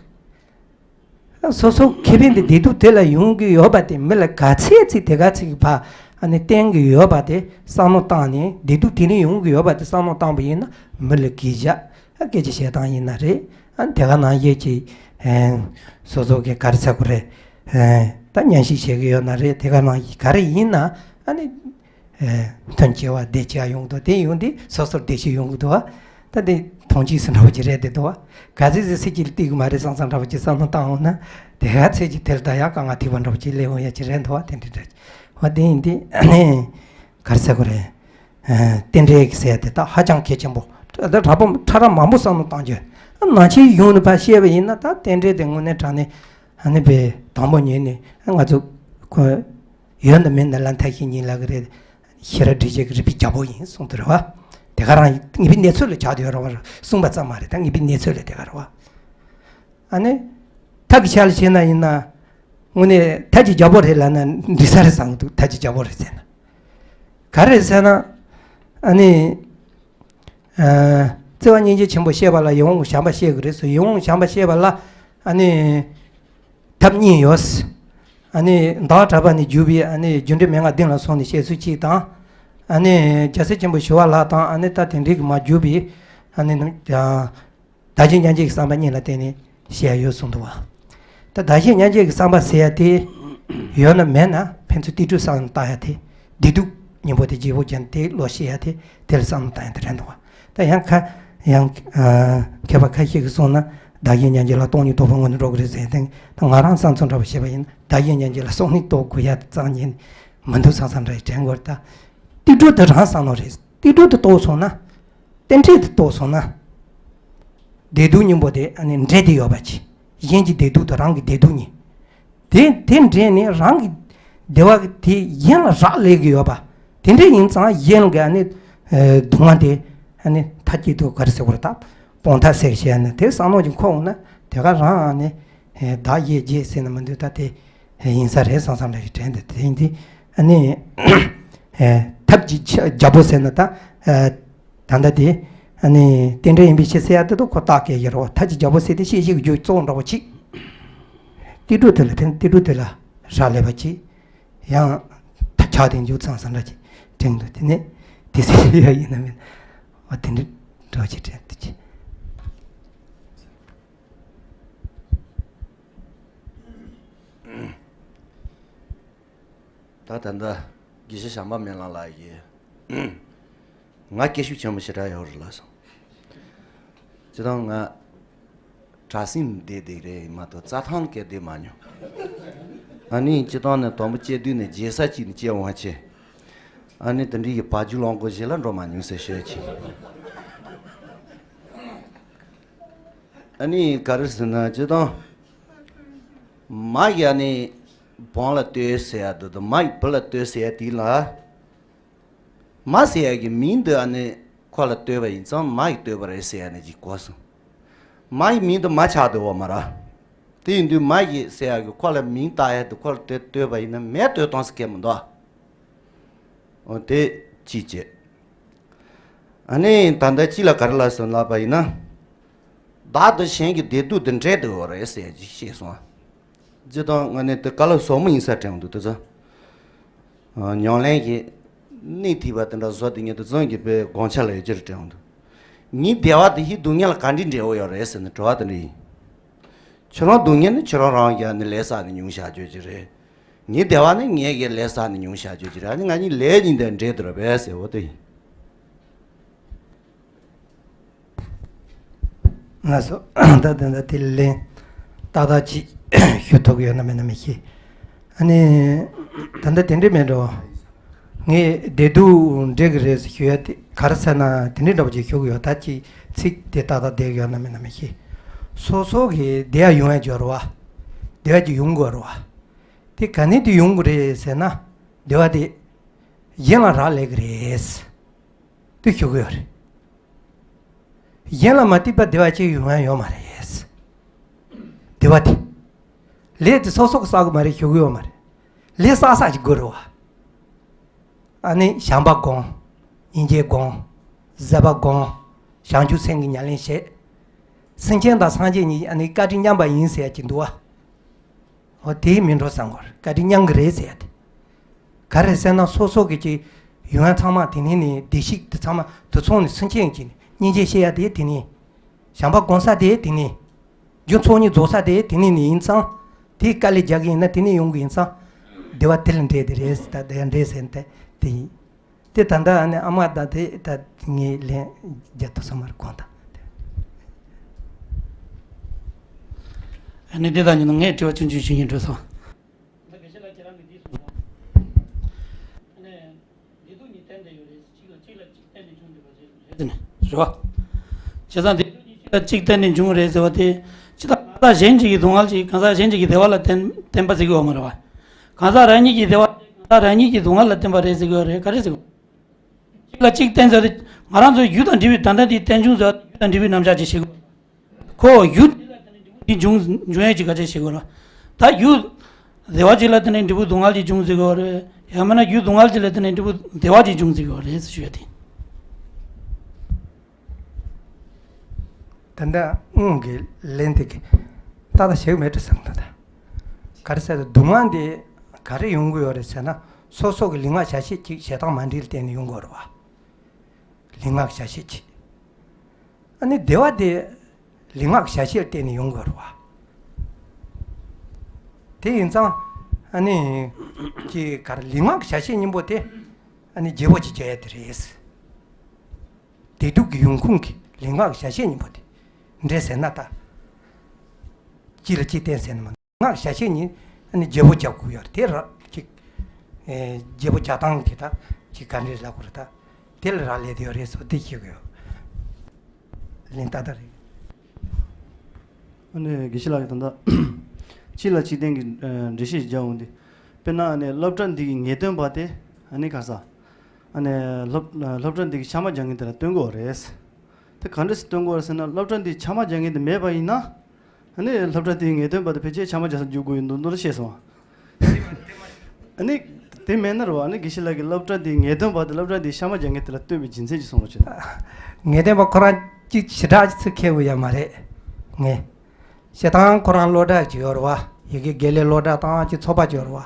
སོ་སོ་ཁེ་ཕན་དེ་བདེ་སྡུག་དེ་ལ་ཡོང་གི་ཡོད་པ་དེ། མི་ལ་ག་ཚད་ཅིག་དེ་ག་ཅིག་གི་ཕར་ཨ་ནི་བརྟེན་གི་ཡོད་པ་དེ་བསམ་བློ་བཏང་ནས། བདེ་སྡུག་དེ་ནས་ཡོང་གི་ཡོད་པ་དེ་བསམ་བློ་བཏང་པ་ཡིན་ན་མི་ལ་གུས་ཞབས། ཨ་སྐད་ཆ་བཤད་སྟངས་ཡིན་ན་རེད། ཨ་ནི་དེ་ག་ནང་བཞིན་གྱི་ཨེ་སོ་སོ་གི་ག་རེ་ཟེར་དགོས་རེད། ཨེ་ད་བརྙན་ཤིང་བྱེད་གི་ཡོད་ན་རེད། དེ་ག་ནང་བཞིན་ག་རེ་ཡིན་ན་ཨ་ནི། ཨེ་མཐུན་ཆེ་བ་བདེ་ཆེ་བ་ཡོང་འདུག། དེ་ཡོང་དུས་སོ་སོར་བདེ་སྐྱིད་ཡོང་གི་འདུག་བ། ད་དེ་མཐོང་ཆོས་སུ་འདྲ་བོ་ཅིག་རེད་དེ་འདུག་བ། ག་ཚོད་ཟིག་སྲིད་ཀྱི་ལྟོས་གི་མ་རེད་བསམ་བསམ་འདྲ་བོ་ཅིག་བསམ་བློ་བཏང་འོང་ན། དེ་ག་ཚོད་ཅིག་དེ་ལ་ད་ཡང་དཀའ་ངལ་ཐེབས་པ་འདྲ་བོ་ཅིག་སླེབས་འོང་ཡ་ཅིག་རེད་འདུག་བ། དེ་འདྲ་འདྲ་ཅིག་བ། དེ་ཡིན་དུས་ཨ་ནི་ག་རེ་ཟེར་དགོས་རེད། ཨེ་རྟེན་འབྲེལ་གྱི་ཟེར་ཡ་དེ་ད་ཧ་ཅང་གལ་ཆེན་པོ། ད་གྲྭ་པ་ཕྲ་རགས་མང་པོ་བསམ་བློ་བཏང་རྒྱུ། ནང་ཆེན་གཞུང་ནས་ཕར་བཤད་པ་ཡིན་ན་ད་རྟེན་འབྲེལ་དེ་དངོས་གནས་དྲང་གནས་ཨ་ནི་པའི་དང་པོ་ཉིད་ནས་ང་ཚོ་ཁོ། ཡོད་ན་མེད་ན་ལ་མཐའ་བཞི་ཉིད་ལ་གི་རེད། ཤེས་རབ་འགྲེལ་བྱེད་ཀྱི་རིགས་པའི་རྒྱལ་པོ་ཡིན་གསུངས་དེ་རེད་བ། དེ་ག་རང་ངེས་པའི་གནས་ཚུལ་ལ་ཆགས་དེ་ཡོད་རེད་བ། གསུངས་པ་ཙམ་མ་རེད། ད་ངེས་པའི་གནས་ཚུལ་ལ་དེ་ག་རེད་བ། ཨ་ནི། ཐབས་ཀྱི་ཆ་ལ་བྱས་ན་ཡིན་ན། དངོས་གནས་ཐབས་ཀྱི་རྒྱལ་པོ་རེད་ལབ་ན་འགྲིག་ས་རེད་བསམ་གི་འདུག། ཐབས་ཀྱི་རྒྱལ་པོ་རེད་ཟེར་ན། ག་རེ་ཟེར་ན། ཨ་ནི། ཨ་བརྩེ་བ་སྙིང་རྗེ་ཆེན་པོ་བཤད་པ་ལ་ཡིད་འོང་བྱམས་པ་བཤད་གི་རེད་ཟེར། ཡིད་འོང་བྱམས་པ་བཤད་པ་ལ་ཨ་ནི། ཐབས་གཉིས་ཡོད། ཨ་ནི་བདག་གྲགས་པ་ནས་བརྒྱུད་པའི་ཨ་ནི་རྒྱུ་འབྲས་མན་ངག་བདུན་ལ་སོང་ནས་བཤད་ཚུལ་གཅིག་དང་། ཨ་ནི་རྒྱལ་སྲས་ཆེན་པོ་ཞི་བ་ལྷ་དང་ཨ་ནི་ད་དེ་འདྲའི་གི་མ་བརྒྱུད་པའི་ཨ་ནི་ནང་བདག་གཞན་མཉམ་བརྗེ་གི་བསམ་པ་གཉིས་ལ་བརྟེན་ནས་བཤད་ཡ་ཡོད་གསུངས་འདུག་བ། ད་བདག་གཞན་མཉམ་བརྗེ་གི་བསམ་པ་ཟེར་ཡ་དེ་ཡོད་ན་མེད་ན། ཕན་ཚུན་ཏིལ་འབྲུ་བསམ་བློ་བཏང་ཡ་དེ། བདེ་སྡུག་གཉིས་པོ་དེ་བརྗེ་པོ་ཅན་དེ་བློ་ཤེས་ཡ་དེ། དེ་ལ་བསམ་བློ་བཏང་ཡ་དེ་རེད་འདུག་བ། ད་ཡང་ཁ་ཡང་ཨ་མཁས་པ་ཁ་ཤས་ཀྱིས་གསུངས་ན། བདག་གཞན་མཉམ་བརྗེ་ལ་སྟོང་ཉིད་རྟོགས་པའི་ངང་ནས་འགྲོ་གི་རེད་ཟེར་དེ། ད་ང་རང་བསམ་ཚུལ་འདྲ་པོ་བཤད་པ་ཡིན་ན། བདག་གཞན་མཉམ་བརྗེ་ལ་སྟོང་ཉིད་རྟོགས་དགོས་ཡ་དེ་རྩ་བ་ཉིད་ནས་མི་འདུག་བསམ་བསམ་འདྲ་ཞིག་དྲན་དགོས་རེད། ད་ཏིལ་འབྲུ་དེ་རང་བསམ་བློ་རེད། ཏིལ་འབྲུ་དེ་རྟོགས་སོང་ན། རྟེན་འབྲེལ་དེ་རྟོགས་སོང་ན། བདེ་སྡུག་གཉིས་པོ་དེ་ཨ་ནི་འདྲེས་ཏེ་ཡོད་པ་ཅིག་གཞན་གྱི་བདེ་སྡུག་དང་རང་གི་བདེ་སྡུག་གཉིས། དེ་དེ་འདྲེས་ནས་རང་གི་བདེ་བ་དེ་གཞན་ལ་རག་ལས་ཀྱི་ཡོད་པ། དེ་འདྲ་ཡིན་ཙང་གཞན་གྱི་ཨ་ནི་ཨ་སྡུག་བསྔལ་དེ་ཨ་ནི་མཐའ་གཅིག་ཏུ་ག་རེ་ཟེར་དགོས་རེད། ད་སྤོང་ཐབས་ཟེར་བཤད་ན། དེ་བསམ་བློ་ཅིག་འཁོར་འོང་ན། དེ་ག་རང་ཨ་ནི་བདག་གཞན་བརྗེ་ཟེར་ན་མི་འདུག་ད་དེ་ཡིན་ས་རེད་བསམ་བསམ་འདྲ་ཞིག་དྲན་འདུག་དེ་ཡིན་དུས་ཨ་ནི་ཐབས་ཀྱི་ཆ་རྒྱལ་པོ་ཟེར་ན། ད་ད་ལྟ་དེ་ཨ་ནི་རྟེན་འབྲེལ་ཡིན་པའི་ཕྱིར་ཟེར་ཡ་དེ་དུ་ཁོ་བརྟག་དཀའ་ཡོད་རེད་བ། ཐབས་ཀྱི་རྒྱལ་པོ་ཟེར་དེ་ཤེས་བྱེད་ཀྱི་རྒྱུ་གཙོ་བོ་འདྲ་བོ་ཅིག་ཏིལ་འབྲུ་དེ་ལ་བརྟེན། ཏིལ་འབྲུ་དེ་ལ་རག་ལས་པ་ཅིག་ཡང་ཐབས་ཆག་དེ་འཇུག་ཚང་ས་འདྲ་ཅིག་དྲན་འདུག་དེ་ནས་དེ་ཟེར་ཡ་ཡིན་ན་མིན། འོ་དེ་འདྲ་འདྲ་བོ་ཅིག་དྲན་འདུག་ཅིག་ད་ད་ལྟ་དགེ་བཤེས་བྱམས་པ་སྨོན་ལམ་ལགས་ཀྱིས་ང་སྐད་ཤུགས་ཆེན་པོ་ཞེ་དྲག་ཡོད་རེད་ལབ་སོང་། སྤྱིར་བཏང་ང་གྲྭ་སེམས་བསྡད་བསྡད་རེད་མ་གཏོགས་རྩྭ་ཐང་སྐད་བསྡད་མ་མྱོང་། ཨ་ནི་སྤྱིར་བཏང་ནས་དང་པོ་སྐྱེས་དུས་ནས་རྒྱལ་ས་གཅིག་ནས་སྐྱེས་འོང་བ་བྱས། ཨ་ནི་དེ་འདྲའི་གི་བ་རྒྱུད་ལོངས་སྐོར་ཞིག་ལ་འགྲོ་མ་མྱོང་ཟེར་ཤོད་ཅིག་ཨ་ནི་ག་རེ་ཟེར་ན། སྤྱིར་བཏང་མ་ཡིས་ཨ་ནི་བོང་ལ་ལྟོས་ཟེར་ཡ་དེ་དང་། མ་ཡིས་བུ་ལ་ལྟོས་ཟེར་ཡ་དེ་ལ། མ་ཟེར་ཡ་གི་མིང་དེ་ཨ་ནི་ཁོ་ལ་ལྟོས་པ་ཡིན་ཙང་མ་ཡིས་ལྟོས་པ་རེད་ཟེར་ཡ་ནི་ཅིག་གོ་སོང་། མ་ཡི་མིང་དེ་མ་ཆགས་བསྡད་ཡོད་མ་རེད། དེ་ཡིན་དུས་མ་ཡིས་ཟེར་ཡ་གི་ཁོ་ལ་མིང་བཏགས་ཡ་དེ་ཁོ་ལ་ལྟོས་ལྟོས་པ་ཡིན་ན་མས་ལྟོས་གཏོང་ས་སྐད་མི་འདུག་འོ་དེ་གཅིག་བྱས། ཨ་ནི་ད་ལྟ་གཅིག་ལ་ག་རེ་ལབ་སོང་ལབ་པ་ཡིན་ན། བདག་དང་གཞན་གྱི་བདེ་སྡུག་དེ་འདྲེས་བསྡད་ཡོད་རེད་ཟེར་ཅིག་བཤད་སོང་། སྤྱིར་བཏང་ང་ནི་དེ་བཀའ་སློབ་ཟབ་མོ་ཡིན་ས་དྲན་འདུག་དེ་ཚོ། ཨ་ཉམས་ལེན་གྱི་སྣེ་ཁྲིད་པ་དེ་འདྲ་བཟོ་དེ་ཉིད་དུ་བརྩོན་གྱི་པའི་དགོངས་འཆར་ལ་ཡོད་ཀྱི་རེད་དྲན་འདུག་ངའི་བདེ་བ་དེ་ཡི་སྡུག་བསྔལ་ལ་ག་འདྲའི་འབྲེལ་བ་ཡོད་རེད་ཟེར་ན། དྲི་བ་དེ་འདྲ་ཡིན། ཁྱོད་རང་སྡུག་བསྔལ་ནི་ཁྱོད་རང་རང་གིས་ནི་ལས་བསགས་ནས་མྱོང་བཞག་རྒྱུ་ཅིག་རེད། ངའི་བདེ་བ་ནི་ངས་ཀྱིས་ལས་བསགས་ནས་མྱོང་བཞག་རྒྱུ་ཅིག་རེད། ཨ་ནི་ང་གཉིས་ལས་གཉིས་དེ་འདྲེས་བསྡད་རེད་པས་ཟེར་བ་དེ་ཡིན། ལགས་སོ། ད་དེ་འདྲ་དེ་ལན་ཏག་ཏག་ཅིག་ཞུ་ཐུབ་ཀྱི་ཡོད་ན་མེད་ན་མི་ཤེས། ཨ་ནི་ད་ལྟ་དེ་འདྲས་མེད་འགྲོ། ངས་བདེ་སྡུག་འདྲེས་ཀྱི་རེད་ཞུ་ཡ་དེ་ག་རེ་ཟེར་ན། དེ་འདྲས་འདྲ་པོ་ཅིག་ཞུ་གི་ཡོད། ད་ཅིག་ཚིག་དེ་ཏག་ཏག་བསྡད་ཀྱི་ཡོད་ན་མེད་ན་མི་ཤེས། སོ་སོ་གི་བདེ་བ་ཡོང་ཡ་སྦྱོར་བ། བདེ་བ་ཅིག་ཡོང་དགོས་རེད་བ། དེ་ག་ནས་དེ་ཡོང་གི་རེད་ཟེར་ན། བདེ་བ་དེ་གཞན་ལ་རག་ལས་ཀྱི་རེད། དེ་ཞུ་གི་ཡོད་རེད། གཞན་ལ་མ་ལྟོས་པ་བདེ་བ་ཅིག་ཡོང་ཡ་ཡོད་མ་རེད། བདེ་བ་དེ། ལས་དེ་སོ་སོ་གིས་བསགས་གི་མ་རེད་ཞུ་གི་ཡོད་མ་རེད། ལས་བསགས་ས་ཅིག་དགོས་རེད་བ། ཨ་ནི་བྱམས་པ་སྒོམ། སྙིང་རྗེ་སྒོམ། བཟོད་པ་སྒོམ། བྱང་ཆུབ་སེམས་ཀྱི་ཉམས་ལེན་བྱེད། སེམས་ཅན་དང་སངས་རྒྱས་གཉིས་ཨ་ནི་བཀའ་དྲིན་མཉམ་པ་ཡིན་ཟེར་ཡ་ཅིག་འདུག་བ། འོ་དེའི་མིང་འགྲོ་བསམ་གོ། བཀའ་དྲིན་མཉམ་གྱི་རེད་ཟེར་ཡ་དེ། ག་རེ་ཟེར་ན་སོ་སོ་གི་ཅིག་ཡོན་ཚང་མ་དེ་ནས་ནི་བདེ་སྐྱིད་དེ་ཚང་མ་དེ་ཚོ་ནི་སེམས་ཅན་གྱི་སྙིང་རྗེ་བཤད་ཡ་དེ་དེ་ནས། བྱམས་པ་སྒོམ་ས་དེ་དེ་ནས། རྒྱུ་ཚོགས་གཉིས་རྫོགས་ས་དེ་དེ་ནས་ནི་ཡིན་ཙང་། དེའི་དཀའ་ལས་རྒྱག་གི་ཡིན་ན་དེ་ནས་ཡོང་གི་ཡིན་ཙང་། བདེ་བ་དེ་ལ་འདྲེས་དེ་རེད་ཟེར། ད་དེ་འདྲེས་ཟེར་ཏེ་དེ་ཡིན། དེ་ད་ལྟ་ཨ་ནི་ཨ་མ་དང་དེ་ད་ངས་ལན་རྒྱབ་ཐུབ་ས་མ་རེད་དགོངས་དག་ཨ་ནི་དེ་དང་ཉིན་ངས་དྲི་བ་ཆུང་ཆུང་ཞིག་ཡིན་འགྲོ་སོང་། ད་དགེ་བཤེས་ལགས་ཁྱེད་རང་གིས་འདི་གསུངས་སོང་། ཨ་ནི་བདེ་སྡུག་གཉིས་བརྟེན་ཏེ་ཡོད་རེད། གཅིག་ལ་གཅིག་ལ་གཅིག་བརྟེན་ནས་བྱུང་བསྡད་པ་རེད་ཟེར་ནས་རེད་བ། བྱས་ཙང་བདེ་སྡུག་གཉིས་གཅིག་ལ་གཅིག་བརྟེན་ནས་བྱུང་རེད་ཟེར་བ་དེ། ཅི་ལྟར་གང་ཟག་གཞན་གཅིག་གི་སྡུག་བསྔལ་གཅིག་གང་ཟག་གཞན་གཅིག་གི་བདེ་བ་ལ་བརྟེན་བརྟེན་པ་ཟེར་གྱི་ཡོད་མ་རེད་བ། གང་ཟག་རང་ཉིད་ཀྱི་བདེ་བ་གང་ཟག་རང་ཉིད་ཀྱི་སྡུག་བསྔལ་ལ་བརྟེན་པ་རེད་ཟེར་གྱི་ཡོད་རེད། ག་རེ་ཟེར་གྱི་ཡོད། གཅིག་ལ་གཅིག་བརྟེན་ཟེར་ཏེ་ང་རང་ཚོའི་རྒྱུ་དང་འབྲས་བུའི་ད་ལྟ་འདིའི་རྟེན་འབྱུང་ཟེར་བ་རྒྱུ་དང་འབྲས་བུའི་རྣམ་གཞག་ཅིག་བྱེད་དགོས། ཁོ་རྒྱུ་འདི་ལ་བརྟེན་ནས་འབྲས་བུ་འདི་འབྱུང་འབྱུང་ཡས་ཀྱི་སྐད་ཆ་བཤད་དགོས་རེད། ད་རྒྱུ་བདེ་བ་ཅིག་ལ་བརྟེན་ནས་འབྲས་བུ་སྡུག་བསྔལ་ཅིག་འབྱུང་ཟེར་གྱི་ཡོད་རེད། ཡང་མིན་ན་རྒྱུ་སྡུག་བསྔལ་ཅིག་ལ་བརྟེན་ནས་འབྲས་བུ་བདེ་བ་ཅིག་འབྱུང་ཟེར་གྱི་ཡོད་རེད་ཟེར་ཞུ་ཡ་དེ། ད་ལྟ་དངོས་ཀྱི་ལན་དེ་གི་ཏག་ཏག་ཞིག་མེད་དུ་བསམ་ད། ད་ག་རེ་ཟེར་ན་སྡུག་བསྔལ་འདི་ག་རེ་ཡོང་གི་ཡོད་རེད་ཟེར་ན། སོ་སོ་གི་ལུས་ངག་བྱ་བྱེད་ཅིག་བྱེད་སྟངས་མ་འགྲིག་ལ་བརྟེན་ནས་ཡོང་གི་ཡོད་རེད་བ། ལུས་ངག་བྱ་བྱེད་ཅིག་ཨ་ནི་བདེ་བ་དེ་ལུས་ངག་བྱ་བྱེད་ལ་བརྟེན་ནས་ཡོང་དགོས་རེད་བ། དེ་ཡིན་ཙང་ཨ་ནི་ཀྱི་གར་ལུས་ངག་གི་བྱ་བྱེད་གཉིས་པོ་དེ་ཨ་ནི་བརྗེ་པོ་ཅིག་བྱས་ཡ་དེ་རེད། བདེ་སྡུག་གི་ཡོང་ཁུངས་ཀྱི་ལུས་ངག་གི་བྱ་བྱེད་གཉིས་པོ་དེ་འདྲེས་ཟེར་ན་ད། གཅིག་ལ་གཅིག་བརྟེན་ཟེར་ན་མ། ངག་བྱ་བྱེད་གཉིས་ཨ་ནི་བརྗེ་པོ་རྒྱག་དགོས་ཡོད་རེད། དེ་ར་ཅིག་ཨེ་བརྗེ་པོ་རྒྱག་སྟངས་ཀྱི་ད་ཅིག་ག་འདྲས་ལབ་དགོས་རེད་ད། དེ་ལ་རག་ལས་དེ་ཡོད་རེད་སོ་དེ་ཤེས་དགོས་ཡོད། ལན་ཏག་ཏག་རེད། ཨ་ནི་དགེ་བཤེས་ལགས་ཀྱིས་ད་ལྟ་གཅིག་ལ་གཅིག་བརྟེན་གྱི་འགྲེལ་བཤད་ཞིག་རྒྱག་འོང་དུས། དཔེར་ན་ཨ་ནི་སློབ་གྲྭ་འདི་གི་ངེས་སྟོན་པ་དེ་ཨ་ནི་ག་ས། ཨ་ནི་སློབ་སློབ་གྲྭ་འདི་གི་ཕྱག་དམར་རྒྱག་མཁན་དེ་ལ་སྟོན་དགོས་རེད། དེ་ག་འདྲས་སེ་སྟོན་དགོས་རེད་ཟེར་ན། སློབ་གྲྭ་འདི་ཕྱག་དམར་རྒྱག་མཁན་དེ་མེད་པ་ཡིན་ན། ཨ་ནི་སློབ་གྲྭ་དེའི་ངེས་སྟོན་པ་དེ་ཕལ་ཆེར་ཕྱག་དམར་རྒྱག་ས་འཇུག་དགོས་ཡོད་འདུག་འདུག་ལ་བཤད་སོང་། ཨ་ནི་དེ་མེད་ན་རེད་བ། ཨ་ནི་དགེ་བཤེས་ལགས་ཀྱིས་སློབ་གྲྭ་དེའི་ངེས་སྟོན་པ་དེ་སློབ་གྲྭ་དེའི་ཕྱག་དམར་རྒྱག་མཁན་དེ་ལ་སྟོན་པའི་རྒྱུ་མཚན་ཅིག་གསུང་རོགས་བྱེད། ངེས་སྟོན་པ་ཁོ་རང་གཅིག་ཞེ་དྲག་ཅིག་ཚིག་ཁེལ་བ་ཡང་མ་རེད། ངས་བྱེད་སྟངས་ཁོ་རང་སློབ་གྲྭ་ཅིག་ཡོད་རེད་བ། ཡི་གེ་དགེ་ལས་སློབ་གྲྭ་དང་ཅིག་ཚོགས་པ་ཅིག་ཡོད་རེད་བ།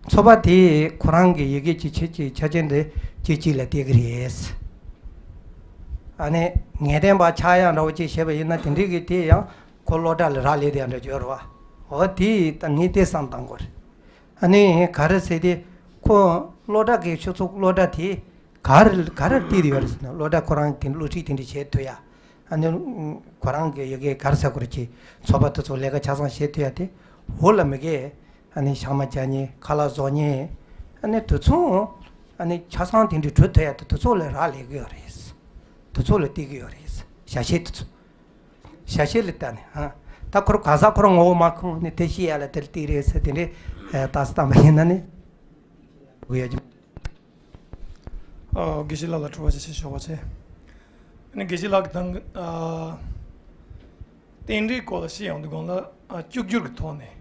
ཚོགས་པ་དེས་ཁོ་རང་གི་ཡི་གེ་གཅིག་ཆོས་ཀྱི་ཆ་རྐྱེན་དེ་གཅིག་གཅིག་ལ་བལྟས་ཀྱི་རེད། ཨ་ནི་ངེས་སྟོན་པ་ཆགས་ཡག་འདྲ་བོ་ཅིག་བྱས་པ་ཡིན་ན་དེ་འདྲའི་གི་དེ་ཡང་ཁོ་སློབ་གྲྭ་ལ་རག་ལས་དེ་ཡང་འདྲ་ཅིག་ཡོད་རེད་བ། འོ་དེ་ད་ངས་དེ་བསམ་བཏང་དགོས་རེད། ཨ་ནི་ག་རེ་ཟེར་དེ། ཁོ་སློབ་གྲྭ་གི་ཆོས་ཚོགས་སློབ་གྲྭ་དེ་ག་རེ་ག་རེ་བལྟས་ཡོད་རེད་ཟེར་ན། སློབ་གྲྭ་ཁོ་རང་དེ་སློབ་ཁྲིད་དེ་འདྲ་བྱེད་ཐུབ་ཡ། ཨ་ནི་ཁོ་རང་གི་ཡ་གི་ག་རེ་ཟེར་དགོས་རེད། ཀྱི་ཚོགས་པ་དེ་ཚོ་ལས་ཀ་ཆ་ཚང་བྱེད་ཐུབ་ཡ་དེ་འོག་ལ་མི་གི་ཨ་ནི་ཕྱག་དམར་རྒྱག་མཁན་ཁ་ལག་བཟོ་མཁན་ཨ་ནི་དེ་ཚོ་ཨ་ནི་ཆ་ཚང་དེ་འདྲ་གྲུབ་ཐུབ་ཡ་དེ་དེ་ཚོ་ལ་རག་ལས་ཀྱི་ཡོད་རེད། དེ་ཚོ་ལ་བལྟས་ཀྱི་ཡོད་རེད། བྱ་བྱེད་དེ་ཚོ། བྱ་བྱེད་ལ་བལྟས་ནས་ཨ། ད་ཁོ་རང་ག་ས་ཁོ་རང་ངོ་བོ་མ་ཁོང་ནས་དེ་ཤེས་ཡ་ལ་དེར་བལྟས་རེད་ཟེར་དེ་འདྲའི་ཨ་རྟགས་སུ་བཏང་པ་ཡིན་ན་ནི། དགོས་ཡ་ཅིག་ཨ། དགེ་བཤེས་ལགས་ལ་དྲི་བ་ཅིག་བྱེད་ཆོག་པ་བྱས། ཨ་ནི་དགེ་བཤེས་ལགས་ཀྱིས་ད་ཨ་རྟེན་འབྲེལ་སྐོར་ལ་བཤད་ཡོང་དུས་སྒང་ལ་ཨ་གཅིག་གྱུར་གྱི་ཐོག་ནས།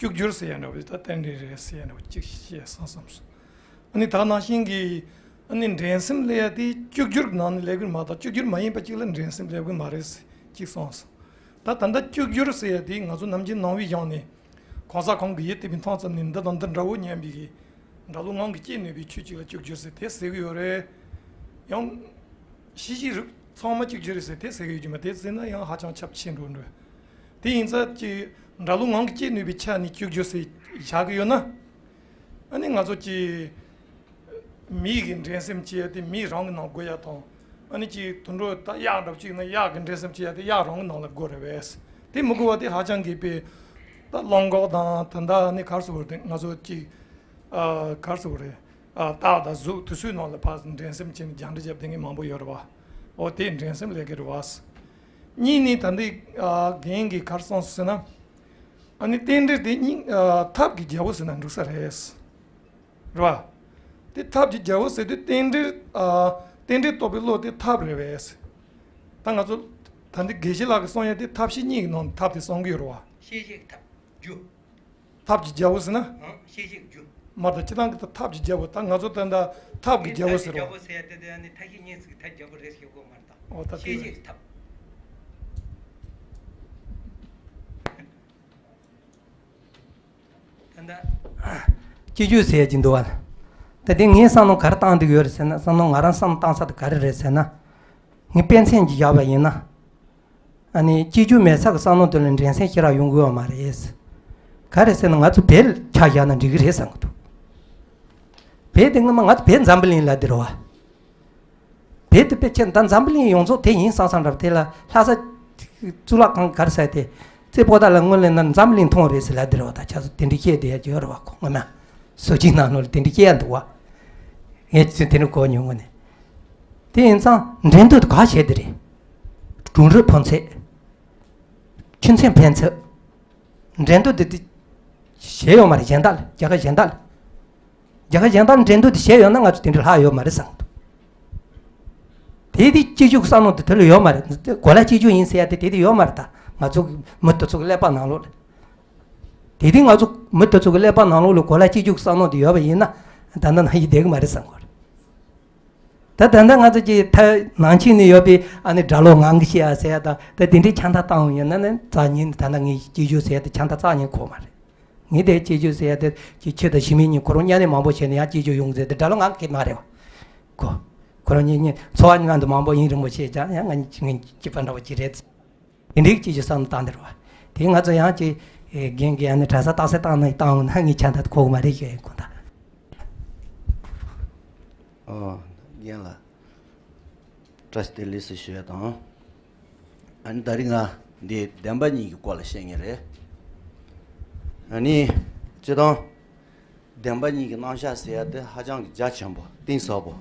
གཅིག་གྱུར་ཟེར་ཡ་འདྲ་བོ་ད་རྟེན་འབྲེལ་རེད་ཟེར་ཡ་འདྲ་བོ་གཅིག་བཤད་སོང་བསམ་སོང་། ཨ་ནི་ད་ནང་བཞིན་གྱི་ཨ་ནི་འགྲན་སེམས་སླེབས་ཡ་དེ་གཅིག་གྱུར་གྱི་ནང་ནས་སླེབས་ཀྱི་མ་གཏོགས་གཅིག་གྱུར་མ་ཡིན་པ་གཅིག་ལ་འགྲན་སེམས་སླེབས་ཀྱི་མ་རེད་ཟེར་གཅིག་གསུངས་སོང་། ད་ད་ལྟ་གཅིག་གྱུར་ཟེར་ཡ་དེ་ང་ཚོ་ནམ་རྒྱུན་ནང་པའི་གཞུང་ནས་གང་ཟག་གང་གིས་ཡིད་གཏད་པའི་མཐོང་ཙམ་ནས་འདི་དང་འདི་འདྲ་བོ་སྙམ་པའི་གི་འདྲ་ལུགས་ངང་གིས་སྐྱེ་ནུས་པའི་ཆོས་གཅིག་ལ་གཅིག་གྱུར་ཟེར་དེ་ཟེར་གི་ཡོད་རེད། ཡང་ཤེས་བྱའི་རིགས་ཚང་མ་གཅིག་གྱུར་རེད་ཟེར་དེ་ཟེར་གི་ཡོད་ཀྱི་མ་རེད། དེ་ཟེར་ན་ཡང་ཧ་ཅང་ཁྱབ་ཆེ་འགྲོ་འགྲོ། དེ་ཡིན་ཙང་ཅིག་འདྲ་ལུགས་ངང་གིས་སྐྱེ་ནུས་པའི་ཆ་ནས་གཅིག་གྱུར་ཟེར་བཞག་གི་ཡོད་ན། ཨ་ནི་ང་ཚོ་ཅིག་མི་གི་འགྲན་སེམས་བྱེད་ཡ་དེ་མི་རང་གི་ནང་དགོས་ཡ་དང་། ཨ་ནི་ཅིག་དུད་འགྲོ་ད་གཡག་འདྲ་པོ་ཅིག་ན་གཡག་གི་འགྲན་སེམས་བྱེད་ཡ་དེ་གཡག་རང་གི་ནང་ལ་དགོས་རེད་པས། དེ་མི་དགོས་པ་དེ་ཧ་ཅང་གི་དཔེ། ད་རླངས་འཁོར་དང་ད་ལྟ་ཨ་ནི་ག་རེ་ཟེར་དགོས་རེད། དེ་ང་ཚོ་ཅིག་ཨ་ག་རེ་ཟེར་དགོས་རེད། ཨ་སྟག་དང་གཟིག་དེ་ཚོའི་ནང་ལ་ཕར་འགྲན་སེམས་བྱས་ནས་རྒྱང་འདྲི་བརྒྱབ་བསྡད་མཁན་མང་པོ་ཡོད་རེད་པ། འོ་དེ་འགྲན་སེམས་སླེབས་ཀྱི་རེད་པ། གཉིས་ནི་ད་འདི་ཨ་རྒན་གྱིས་ག་རེ་གསུངས་སོང་ཟེར་ན། ཨ་ནི་རྟེན་འབྲེལ་དེ་གཉིས་ཨ་ཐབས་ཀྱི་རྒྱལ་པོ་ཟེར་ན་འགྲིག་ས་རེད། རེད་པ། དེ་ཐབས་ཀྱི་རྒྱལ་པོ་ཟེར་དུས་རྟེན་འབྲེལ་ཨ་རྟེན་འབྲེལ་རྟོགས་པའི་བློ་དེ་ཐབས་རེད་པས། ད་ང་ཚོ་ད་འདི་དགེ་བཤེས་ལགས་ཀྱིས་གསུང་ཡ་དེ་ཐབས་ཤེས་གཉིས་ཀྱི་ནང་ནས་ཐབས་དེ་གསུང་གི་ཡོད་རེད་པ། ཤེས་བྱེད་ཀྱི་ཐབས་རྒྱུ། ཐབས་ཀྱི་རྒྱལ་པོ་ཟེར་ན། ཨང་། ཤེས་བྱེད་ཀྱི་རྒྱུ། མ་གཏོགས་སྤྱིར་བཏང་གི་ཐབས་ཀྱི་རྒྱལ་པོ་ད་ང་ཚོ་ད་ལྟ་ཐབས་ཀྱི་རྒྱལ་པོ་ཟེར་རོ། ཐབས་ཀྱི་རྒྱལ་པོ་ཟེར་ཡ་དེ་དེ་ཨ་ནི་མཐའ་བཞི་གཉིས་ཀྱི་ཐབས་རྒྱལ་པོ་རེད་ཟེར་གྱི་ཡོད་མ་རེད་ད། འོ་ད་ཤེས་དེ་བྱེད་ཀྱི་ཐབས། ད་ལྟ་སྤྱི་རྒྱུ་ཟེར་གྱི་འདུག་བ། ད་དེ་ངས་བསམ་བློ་ག་རེ་བཏང་འདུག་ཡོད་རེད་ཟེར་ན། བསམ་བློ་ང་རང་བསམ་བཏང་ས་དེ་ག་རེ་རེད་ཟེར་ན། ངས་དཔེ་མཚོན་ཅིག་བཞག་པ་ཡིན་ན། ཨ་ནི་སྐྱིད་རྒྱུ་མེད་ས་གི་བསམ་བློ་དེ་ལ་འགྲན་སེམས་ཞེ་དྲག་ཡོང་གི་ཡོད་མ་རེད། ག་རེ་ཟེར་ན་ང་ཚོ་བལ་ཆ་བཞག་ན་འགྲིག་གི་རེད་བསམ་གི་འདུག་བལ་དེ་སྔོན་མ་ང་ཚོ་བལ་འཛམ་བུ་གླིང་ལབ་དེ་རེད་བ། བལ་དེ་དཔེ་ཆ་ད་འཛམ་བུ་གླིང་ཡོངས་རྫོགས་དེ་ཡིན་བསམ་བསམ་འདྲ་བ། དེ་ལ་ལྷ་ས་གཙུག་ལག་ཁང་ག་རེ་ཟེར་དེ། རྩེ་པོ་ཏཱ་ལ་སྔོན་ལ་ན་འཛམ་བུ་གླིང་མཐོང་རེད་ཟེར་ལབ་དེ་རེད་བ། ད་ཆ་ཚོ་དེ་འདྲ་བཤད་བསྡད་ཡ་ཡོད་རེད་བ། ཁོ་སྔོན་མ་སོ་སྐྱིད་ནང་ལོགས་ལ་དེ་འདྲ་བཤད་ཡ་འདུག་བ། ངས་ཚོས་དེ་འདྲ་གོ་མྱོང་གི་ནས། དེ་ཡིན་ཙང་འགྲན་བསྡུར་དེ་ག་བྱས་དེ་རེད། གྲུང་རིགས་ཕོན་ཚད། ཁྱིམ་མཚེས་ཕན་ཚུན། འགྲན་བསྡུར་དེ་དེ་བྱས་ཡོད་མ་རེད། གཞན་དག་ལ། རྒྱལ་ཁབ་གཞན་དག་ལ། རྒྱལ་ཁབ་གཞན་དག་ལ་འགྲན་བསྡུར་དེ་བྱས་ཡོད་ན་ང་ཚོ་དེ་འདྲ་ལྷག་ཡོད་མ་རེད་བསམ་གི་འདུག་དེ་དེ་གཅིག་གྱུར་གྱི་བསམ་བློ་དེ་དེ་ལ་ཡོད་མ་རེད། གོ་ལ་གཅིག་གྱུར་ཡིན་ཟེར་ཡ་དེ་དེ་དེ་ཡོད་མ་རེད། ད་ང་ཚོ་མི་དེ་ཚོ་གི་ཀླད་པ་ནང་ལོགས་ལ། དེ་དེ་ང་ཚོ་མི་དེ་ཚོ་གི་ཀླད་པ་ནང་ལོགས་ལ་གོ་ལ་གཅིག་གྱུར་གྱི་བསམ་བློ་དེ་ཡོད་པ་ཡིན་ན་ད་ལྟ་ནང་བཞིན་བསྡད་གི་མ་རེད་བསམ་གི་རེད། ད་ད་ལྟ་ང་ཚོ་ཀྱི་ཐ་ནང་ཆོས་ནས་ཡོད་པའི་ཨ་ནི་སྒྲ་ལོག་ངང་གིས་བཤད་ཡ་ཟེར་ཡ་དང་ད་དེ་འདྲའི་ཆ་འདྲ་བཏང་ཡོད་ན་ནི་རྩ་ཉིན་ད་ལྟ་ངས་སྐྱིད་རྒྱུ་ཟེར་ཡ་དེ་ཆ་འདྲ་རྩ་ཉིན་གོ་མ་རེད། ངས་དེ་སྐྱིད་རྒྱུ་ཟེར་ཡ་དེ་ཀྱི་ཁྱོད་དང་ཞི་མི་གཉིས་ཁོ་རང་མཉམ་ནས་མང་པོ་བྱས་ནས་ཡང་སྐྱིད་རྒྱུ་ཡོང་ཟེར་དེ་སྒྲ་ལོག་ངང་གིས་མ་རེད་བ། ཁོ་ཁོ་རང་གཉིས་གཉིས་འཚོ་བ་ངང་དུ་མང་པོ་ཡུན་རིང་པོ་བྱས་ཀྱང་ཡང་ང་གཉིས་ངའི་སྐྱིད་པ་འདྲ་བོ་ཅིག་རེད། དེ་འདྲའི་ཅིག་གི་བསམ་བཏང་དེ་རེད་བ། དེ་ང་ཚོ་ཡང་ཅིག་ རྒན་གྱིས་ཨ་ནི་གྲྭ་ས་རྟགས་གསལ་བཏང་ན་བཏང་འོང་ན་ངས་ཆ་འདི་གོ་གི་མ་རེད་ཞུ་ཡ་ཡིན་དགོངས་དག། ཨོ། རྒན་ལགས། བཀྲ་ཤིས་བདེ་ལེགས་ཟེར་ཞུ་ཡ་དང་། ཨ་ནི་ད་རིང་ང་འདི་བདེན་པ་གཉིས་ཀྱི་སྐོར་ལ་བཤད་ངེས་རེད། ཨ་ནི་སྤྱིར་བཏང་བདེན་པ་གཉིས་ཀྱི་རྣམ་གཞག་ཟེར་ཡ་དེ་ཧ་ཅང་གི་རྒྱ་ཆེན་པོ་གཏིང་ཟབ་པོ།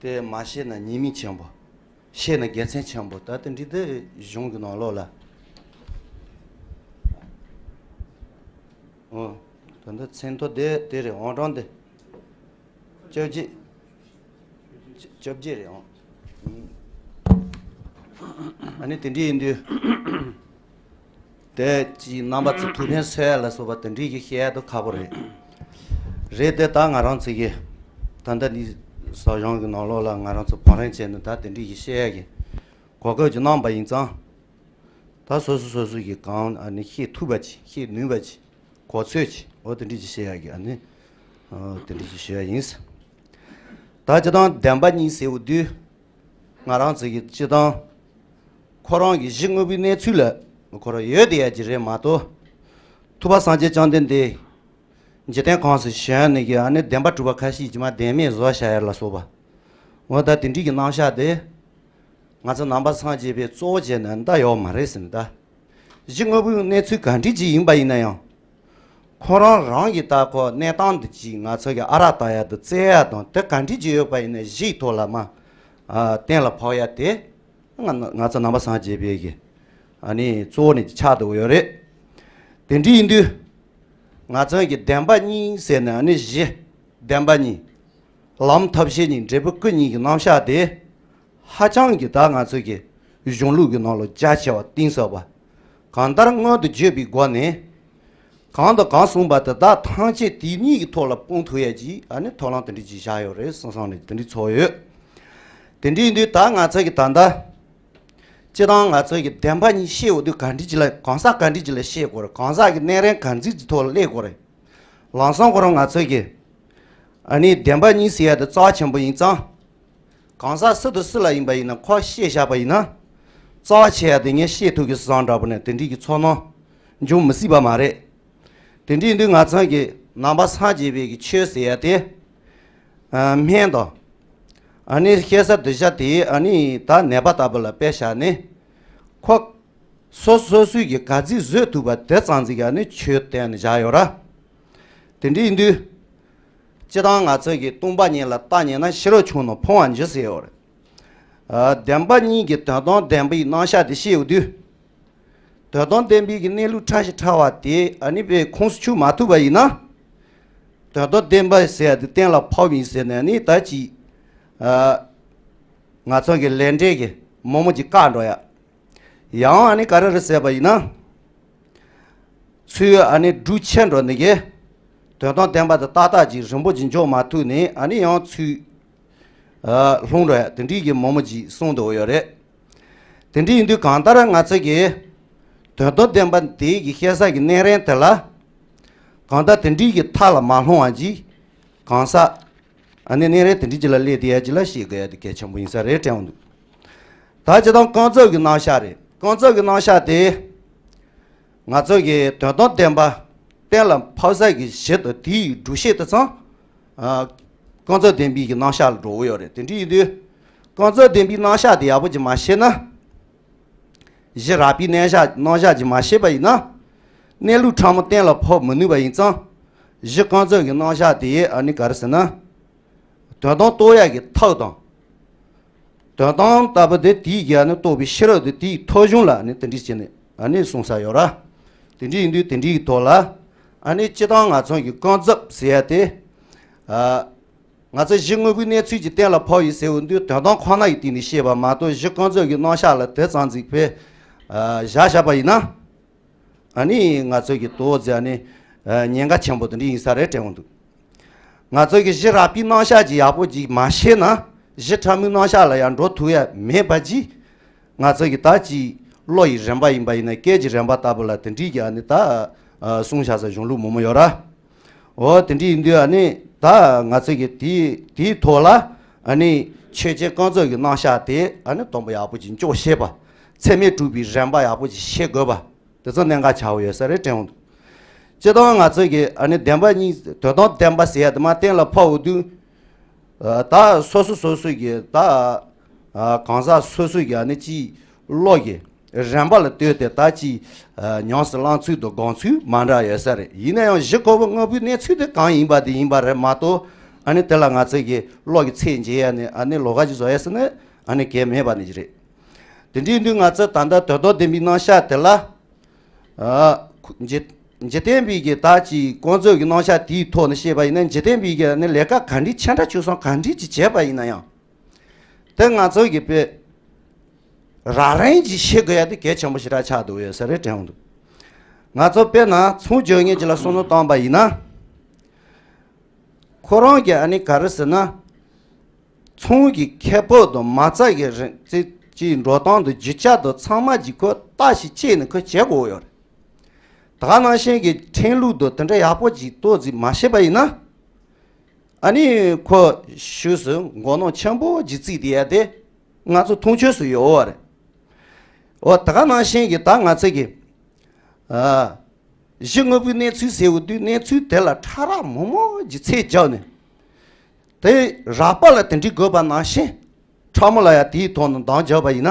དེ་མ་ཤེས་ན་ཉེས་དམིགས་ཆེན་པོ། ཤེས་ན་དགེ་མཚན་ཆེན་པོ། ད་དེ་འདྲ་དེ་གཞུང་གི་ནང་ལོགས་ལ། ཨོ། ད་ལྟ་མཚན་ཐོ་དེ་དེ་རེད། ཨང་གྲངས་དེ་བཅོ་བརྒྱད། བཅོ་བརྒྱད་རེད་ཨང་། ཨ་ནི་དེ་འདྲ་ཡིན་དུས། དེ་ཅིག་རྣམ་པ་ཚོ་ཐུགས་ཕན་གསོས་ཡ་ལ་སོགས་པ་དེ་འདྲ་ཞིག་བཤད་ཡ་དེ་ཁག་པོ་རེད། རེད་དེ་ད་ང་རང་ཚོ་གི་ད་ལྟ་འདི་ཟབ་སྦྱོང་གི་ནང་ལོགས་ལ་ང་རང་ཚོ་བང་རིམ་བྱས་ནས་ད་དེ་འདྲ་ཞིག་བཤད་ཡ་གི་གོ་སྐབས་ཅིག་གནང་པ་ཡིན་ཙང་། ད་སོ་སོ་སོ་སོ་གི་གང་ཨ་ནི་ཤེས་ཐུབ་པ་ཅིག་ཤེས་ནུས་པ་ཅིག་གོ་ཚོད་ཅིག་འོ་དེ་འདྲ་ཅིག་བཤད་ཡ་གི་ཨ་ནི། ཨ་དེ་འདྲ་ཅིག་ཞུ་ཡ་ཡིན། ད་སྤྱིར་བཏང་བདེན་པ་གཉིས་ཟེར་བ་དུས། ང་རང་ཚོ་གི་སྤྱིར་བཏང་ཁོ་རང་གི་གཞི་དངོས་པོའི་གནས་ཚུལ་ལ་ཁོ་རང་ཡོད་དེ་ཡ་ཅིག་རེད་མ་གཏོགས། ཐུབ་པ་སངས་རྒྱས་བཅོམ་ལྡན་འདས་འཇིག་རྟེན་གང་སར་བྱོན་ནས་ཀྱི་ཨ་ནི་བདེན་པ་གྲུབ་པ་ཁ་ཤས་ཀྱིས་མ་བདེན་མེད་བཟོ་བྱ་ཡ་ལ་སོགས་པ། འོ་ད་དེ་འདྲའི་གི་རྣམ་གཞག་དེ། ང་ཚོ་ནང་པ་སངས་རྒྱས་པའི་གཙོ་བོ་བྱས་ནས་འདི་ཡོད་མ་རེད་ཟེར་ནས་ད། གཞི་དངོས་པོའི་གནས་ཚུལ་ག་འདྲ་ཅིག་ཡིན་པ་ཡིན་ན་ཡང་། ཁོ་རང་རང་གི་ད་ཁོ་གནས་སྟངས་འདི་ཅིག་ང་ཚོ་གི་ཨ་རག་ལྟ་ཡ་དང་རྩེ་ཡ་དང་དེ་ག་འདྲ་ཅིག་ཡོད་པ་ཡིན་ན་གཞིའི་ཐོག་ལ་མ། ཨ་གཏན་ལ་ཕབ་ཡ་དེ། ང་ང་ཚོ་ནང་པ་སངས་རྒྱས་པའི་གི། ཨ་ནི་གཙོ་བོ་ནས་ཆགས་འདུག་ཡོད་རེད། དེ་འདྲ་ཡིན་དུས། ང་ཚོ་གི་བདེན་པ་གཉིས་ཟེར་ནས་ཨ་ནི་གཞི། བདེན་པ་གཉིས། ལམ་ཐབས་ཤེས་གཉིས། འབྲས་བུ་སྐུ་གཉིས་ཀྱི་རྣམ་གཞག་དེ། ཧ་ཅང་གི་ད་ང་ཚོ་གི་གཞུང་ལུགས་ཀྱི་ནང་ལ་རྒྱ་ཆེ་བ་གཏིང་ཟབ་པ། གང་ལྟར་མངོན་དུ་བརྗོད་པའི་སྒོ་ནས། གང་དང་གང་གསུངས་པ་དེ་དག་ཐམས་ཅད་དེ་ཉིད་ཀྱི་ཐོག་ལ་སྤུངས་ཐུབ་ཡས་ཀྱི་ཨ་ནི་ཐོབ་ལམ་དེ་འདྲ་ཅིག་བཞག་ཡོད་རེད་བསམ་བསམ་ནས་དེ་འདྲ་ཚོར་ཡོད། དེ་འདྲ་ཡིན་དུས་ད་ང་ཚོ་གི་ད་ལྟ། སྤྱིར་བཏང་ང་ཚོ་གི་བདེན་པ་གཉིས་བཤད་འོ་དུས་ག་འདྲ་ཅིག་ལ་གང་ཟག་ག་འདྲ་ཅིག་ལ་བཤད་དགོས་རེད། གང་ཟག་གི་གནས་རིམ་ག་འདྲ་ཅིག་ཐོག་ལ་སླེབས་དགོས་རེད། ལམ་སང་ཁོ་རང་ང་ཚོ་གི། ཨ་ནི་བདེན་པ་གཉིས་ཟེར་ཡ་དེ་རྩ་ཆེན་པོ་ཡིན་ཙང་། གང་ཟག་སུ་དང་སུ་ལ་ཡིན་པ་ཡིན་ན་ཁོ་བཤད་བཞག་པ་ཡིན་ན། རྩ་ཆེ་ཡ་དེ་ངས་བཤད་ཐུབ་ཀྱི་བཟང་འདྲ་པོ་ནས་དེ་འདྲའི་གི་ཚོར་སྣང་འབྱུང་མི་སྲིད་པ་མ་རེད། དེ་འདྲ་ཡིན་དུས་ང་ཚང་གི་ནང་པ་སངས་རྒྱས་པའི་གི་ཆོས་ཟེར་ཡ་དེ། ཨ་སྨན་དང་། ཨ་ནི་བཤད་ས་གདུལ་བྱ་དེ་ཨ་ནི་ད་ནད་པ་ལྟ་བུ་ལ་དཔེ་བཞག་ནས། ཁོ། སོ་སོ་སོས་ཀྱི་ག་ཚོད་བཟོད་ཐུབ་པ་དེ་ཙམ་ཅིག་ཨ་ནི་ཆོས་བསྟན་ནས་བཞག་ཡོད་ར། དེ་འདྲ་ཡིན་དུས། སྤྱིར་བཏང་ང་ཚོ་གི་སྟོང་པ་ཉིད་ལ་བརྟག་ཉན་ན་ཤེས་རབ་ཆུང་རྣམས་ཕུང་བར་འགྱུར་ཟེར་ཡོད་རེད། ཨ་བདེན་པ་གཉིས་ཀྱི་དོན་དམ་བདེན་པའི་རྣམ་གཞག་དེ་བཤད་ཡོང་དུས། དོན་དམ་བདེན་པའི་གི་གནས་ལུགས་ཕྲ་ཞིང་ཕྲ་བ་དེ་ཨ་ནི་དཔེ་ཁོངས་སུ་ཆུད་མ་ཐུབ་པ་ཡིན་ན། དོན་དམ་བདེན་པ་ཟེར་ཡ་དེ་གཏན་ལ་ཕབ་ཡིན་ཟེར་ནས་ནི་ད་ཅི། ཨ་ང་ཚོ་གི་ལས་འབྲས་ཀྱི་མང་མོ་ཅིག་བཀག་འགྲོ་ཡ། ཡང་ཨ་ནི་ག་རེ་རེད་ཟེར་བ་ཡིན་ན། ཚུལ་ཨ་ནི་སྒྲུབ་ཆེ་འགྲོ་ནི་གི། དོན་དམ་བདེན་པ་དེ་ཏག་ཏག་ཅིག་རིང་པོ་ཅིག་འཇོག་མ་ཐུབ་ནས་ཨ་ནི་ཡང་ཚུལ། ཨ་ལྷུང་འགྲོ་ཡ་དེ་འདྲའི་གི་མང་མོ་ཅིག་གསུངས་འདུག་ཡོད་རེད། དེ་འདྲ་ཡིན་དུས་གང་ལྟར་ང་ཚོ་གི། དོན་དམ་བདེན་པ་དེ་གི་བཤད་ས་གི་གནས་རིམ་དེ་ལ། གང་ལྟར་དེ་འདྲའི་གི་མཐའ་ལ་མ་ལྷུང་བ་ཅིག་གང་ཟག་ཨ་ནི་གནས་རིམ་དེ་འདྲ་ཅིག་ལ་སླེབས་བསྡད་ཡ་ཅིག་ལ་ཤེས་དགོས་ཡ་དེ་གལ་ཆེན་པོ་ཡིན་ས་རེད་དྲན་འོང་འདུག་ད་སྤྱིར་བཏང་ཀུན་རྫོབ་ཀྱི་རྣམ་གཞག་རེད། ཀུན་རྫོབ་ཀྱི་རྣམ་གཞག་དེ། ང་ཚོ་གི་དོན་དམ་བདེན་པ་གཏན་ལ་ཕབ་ས་གི་གཞི་དང་དེའི་སྒྲུབ་བྱེད་དེ་ཚང་། ཨ་ཀུན་རྫོབ་བདེན་པའི་གི་རྣམ་གཞག་ལ་འགྲོ་གི་ཡོད་རེད། དེ་འདྲ་ཡིན་དུས། ཀུན་རྫོབ་བདེན་པའི་རྣམ་གཞག་དེ་ཡག་པོ་ཅིག་མ་ཤེས་ན། གཞི་རགས་པའི་རྣམ་གཞག་རྣམ་གཞག་ཅིག་མ་ཤེས་པ་ཡིན་ན། གནས་ལུགས་ཕྲ་མོ་གཏན་ལ་ཕབ་མི་ནུས་པ་ཡིན་ཙང་། གཞི་ཀུན་རྫོབ་ཀྱི་རྣམ་གཞག་དེ་ཨ་ནི་ག་རེ་ཟེར་ན། དོན་དམ་རྟོགས་ཡག་གི་ཐབས་དང་། དོན་དམ་ལྟ་བུ་དེ་དེའི་གི་ཨ་ནི་རྟོགས་པའི་ཤེས་རབ་དེ་དེའི་ཐོག་གཞུང་ལ་ཨ་ནི་དེ་འདྲ་བྱས་ནས་ཨ་ནི་གསུངས་ས་ཡོད་ར། དེ་འདྲ་ཡིན་དུས་དེ་འདྲའི་གི་ཐོག་ལ་ཨ་ནི་སྤྱིར་བཏང་ང་ཚོ་གི་ཀུན་རྫོབ་ཟེར་ཡ་དེ། ཨ། ང་ཚོ་གཞི་དངོས་པོའི་གནས་ཚུལ་གྱི་གཏན་ལ་ཕབ་ཡིན་ཟེར་བ་འདི་དོན་དམ་ཁོ་ན་ཡི་སྟེང་ནས་བཤད་པ་མ་གཏོགས་གཞི་ཀུན་རྫོབ་ཀྱི་རྣམ་གཞག་ལ་དེ་ཙམ་ཅིག་དཔེ་བཞག་བཞག་པ་ཡིན་ན། ཨ་ནི་ང་ཚོ་གི་དོ་ཟེར་ནི་ཉེན་ཁ་ཆེན་པོ་དེ་འདྲ་ཡིན་ས་རེད་དྲན་འོང་འདུག་ང་ཚོ་གི་གཞི་རགས་པའི་རྣམ་གཞག་ཅིག་ཡག་པོ་ཅིག་མ་ཤེས་ན་གཞི་ཕྲ་མོའི་རྣམ་གཞག་ལ་ཡང་འགྲོ་ཐུབ་ཡ་མེད་པ་ཅིག་ང་ཚོ་གི་ད་ཅིག་བློ་ཡི་རིམ་པ་ཡིན་པ་ཡིན་ན་སྐད་ཀྱི་རིམ་པ་ལྟ་བུ་ལ་དེ་འདྲའི་གི་ཨ་ནི་ད་གསུངས་བཞག་ས་གཞུང་ལུགས་མང་པོ་ཡོད་ར། འོ་དེ་འདྲ་ཡིན་དུས་ཨ་ནི་ད་ང་ཚོ་གི་དེའི་དེའི་ཐོག་ལ་ཨ་ནི་ཆོས་ཅན་ཀུན་རྫོབ་ཀྱི་རྣམ་གཞག་དེ་ཨ་ནི་སྟོང་པ་ཡག་པོ་ཅིག་འཇོག་ཤེས་པ། ཚད་མས་གྲུབ་པའི་རིམ་པ་ཡག་པོ་ཅིག་ཤེས་དགོས་པ། དེ་ཚོ་གནད་འགག་ཆགས་ཡོད་ས་རེད་དྲན་འོང་། སྤྱིར་བཏང་ང་ཚོ་གི་ཨ་ནི་བདེན་པ་གཉིས་དོན་དམ་བདེན་པ་ཟེར་ཡ་དེ་མ་གཏན་ལ་ཕབ་འོང་དུས། ད་སོ་སོ་སོ་སོ་གི་ད་གང་ཟག་སོ་སོ་གི་ཨ་ནི་ཅིག་བློ་གི་རན་པ་ལ་ལྟོས་ཏེ་ད་ཅིག་ཉམས་སུ་བླང་ཚུལ་དང་སྒོམ་ཚུལ་མ་འདྲ་ཡོད་ས་རེད། ཡིན་ན་ཡང་གཞི་ཁོ་བོ་དངོས་པོའི་གནས་ཚུལ་དེ་གང་ཡིན་པ་དེ་ཡིན་པ་རེད་མ་གཏོགས། ཨ་ནི་དེ་ལ་ང་ཚོ་གི་བློ་གི་ཚད་འཇལ་ཡ་ནི་ཨ་ནི་ལོགས་ཀ་ཅིག་བཟོ་ཡ་ཟེར་ན་ཨ་ནི་གལ་མེད་པ་ནི་ཅིག་རེད། དེ་འདྲའི་དུས་ང་ཚོ་ད་ལྟ་དོན་དམ་བདེན་པའི་རྣམ་གཞག་དེ་ལ། ཨ། འཇིག་འཇིག་རྟེན་པའི་གི་ད་ཅིག་ཀུན་རྫོབ་ཀྱི་རྣམ་གཞག་དེའི་ཐོག་ནས་བཤད་པ་ཡིན་ན། འཇིག་རྟེན་པའི་གི་ནི་ལས་ཀ་ག་འདྲའི་ཆེ་ཕྲ་ཆུང་གསུམ་ག་འདྲའི་ཅིག་བྱས་པ་ཡིན་ན་ཡང་། དེ་ང་ཚོ་གི་དཔེ་རང་རང་གིས་ཤེས་དགོས་ཡ་དེ་གལ་ཆེན་པོ་ཞེ་དྲག་ཆགས་འདུག་ཡོད་ས་རེད་དྲན་འོང་འདུག་ང་ཚོ་དཔེར་ན་ཚོང་རྒྱག་མཁན་ཅིག་ལ་བསམ་བློ་བཏང་པ་ཡིན་ན། ཁོ་རང་གི་ཨ་ནི་ག་རེ་ཟེར་ན། ཚོང་གི་ཁེ་སྤོགས་དང་མ་རྩ་གི་རིན་ཅི་ཅིའི་འགྲོ་སྟངས་དང་རྒྱུ་ཆ་དང་ཚང་མ་གྱི་ཁོ་ལྟ་ཞིག་བྱས་ནས་ཁོ་བྱེད་དགོས་ཡོད་རེད། ད་ག་ནང་བཞིན་གྱི་ཁྲིམས་ལུགས་དང་དེ་འདྲ་ཡག་པོ་ཅིག་ཏོག་ཙམ་མ་ཤེས་པ་ཡིན་ན། ཨ་ནི་ཁོ་ཤུགས་སུ་མགོ་ནོར་ཆེན་པོ་ཅིག་བརྩིས་བསྡད་ཡ་དེ་ང་ཚོ་མཐོང་ཆོས་སུ་ཡོད་རེད། འོ་ད་ག་ནང་བཞིན་གྱི་ད་ང་ཚོ་གི་ཨ། གཞི་དངོས་པོའི་གནས་ཚུལ་ཟེར་བ་དུས་གནས་ཚུལ་དེ་ལ་ཕྲ་རགས་མང་མང་གི་ཚད་བརྒྱབ་ནས། དེ་རགས་པ་ལ་དེ་འདྲའི་དགོས་པ་ནང་བཞིན། ཕྲ་མོ་ལ་ཡང་དེའི་ཐོག་ནས་འདང་རྒྱག་པ་ཡིན་ན།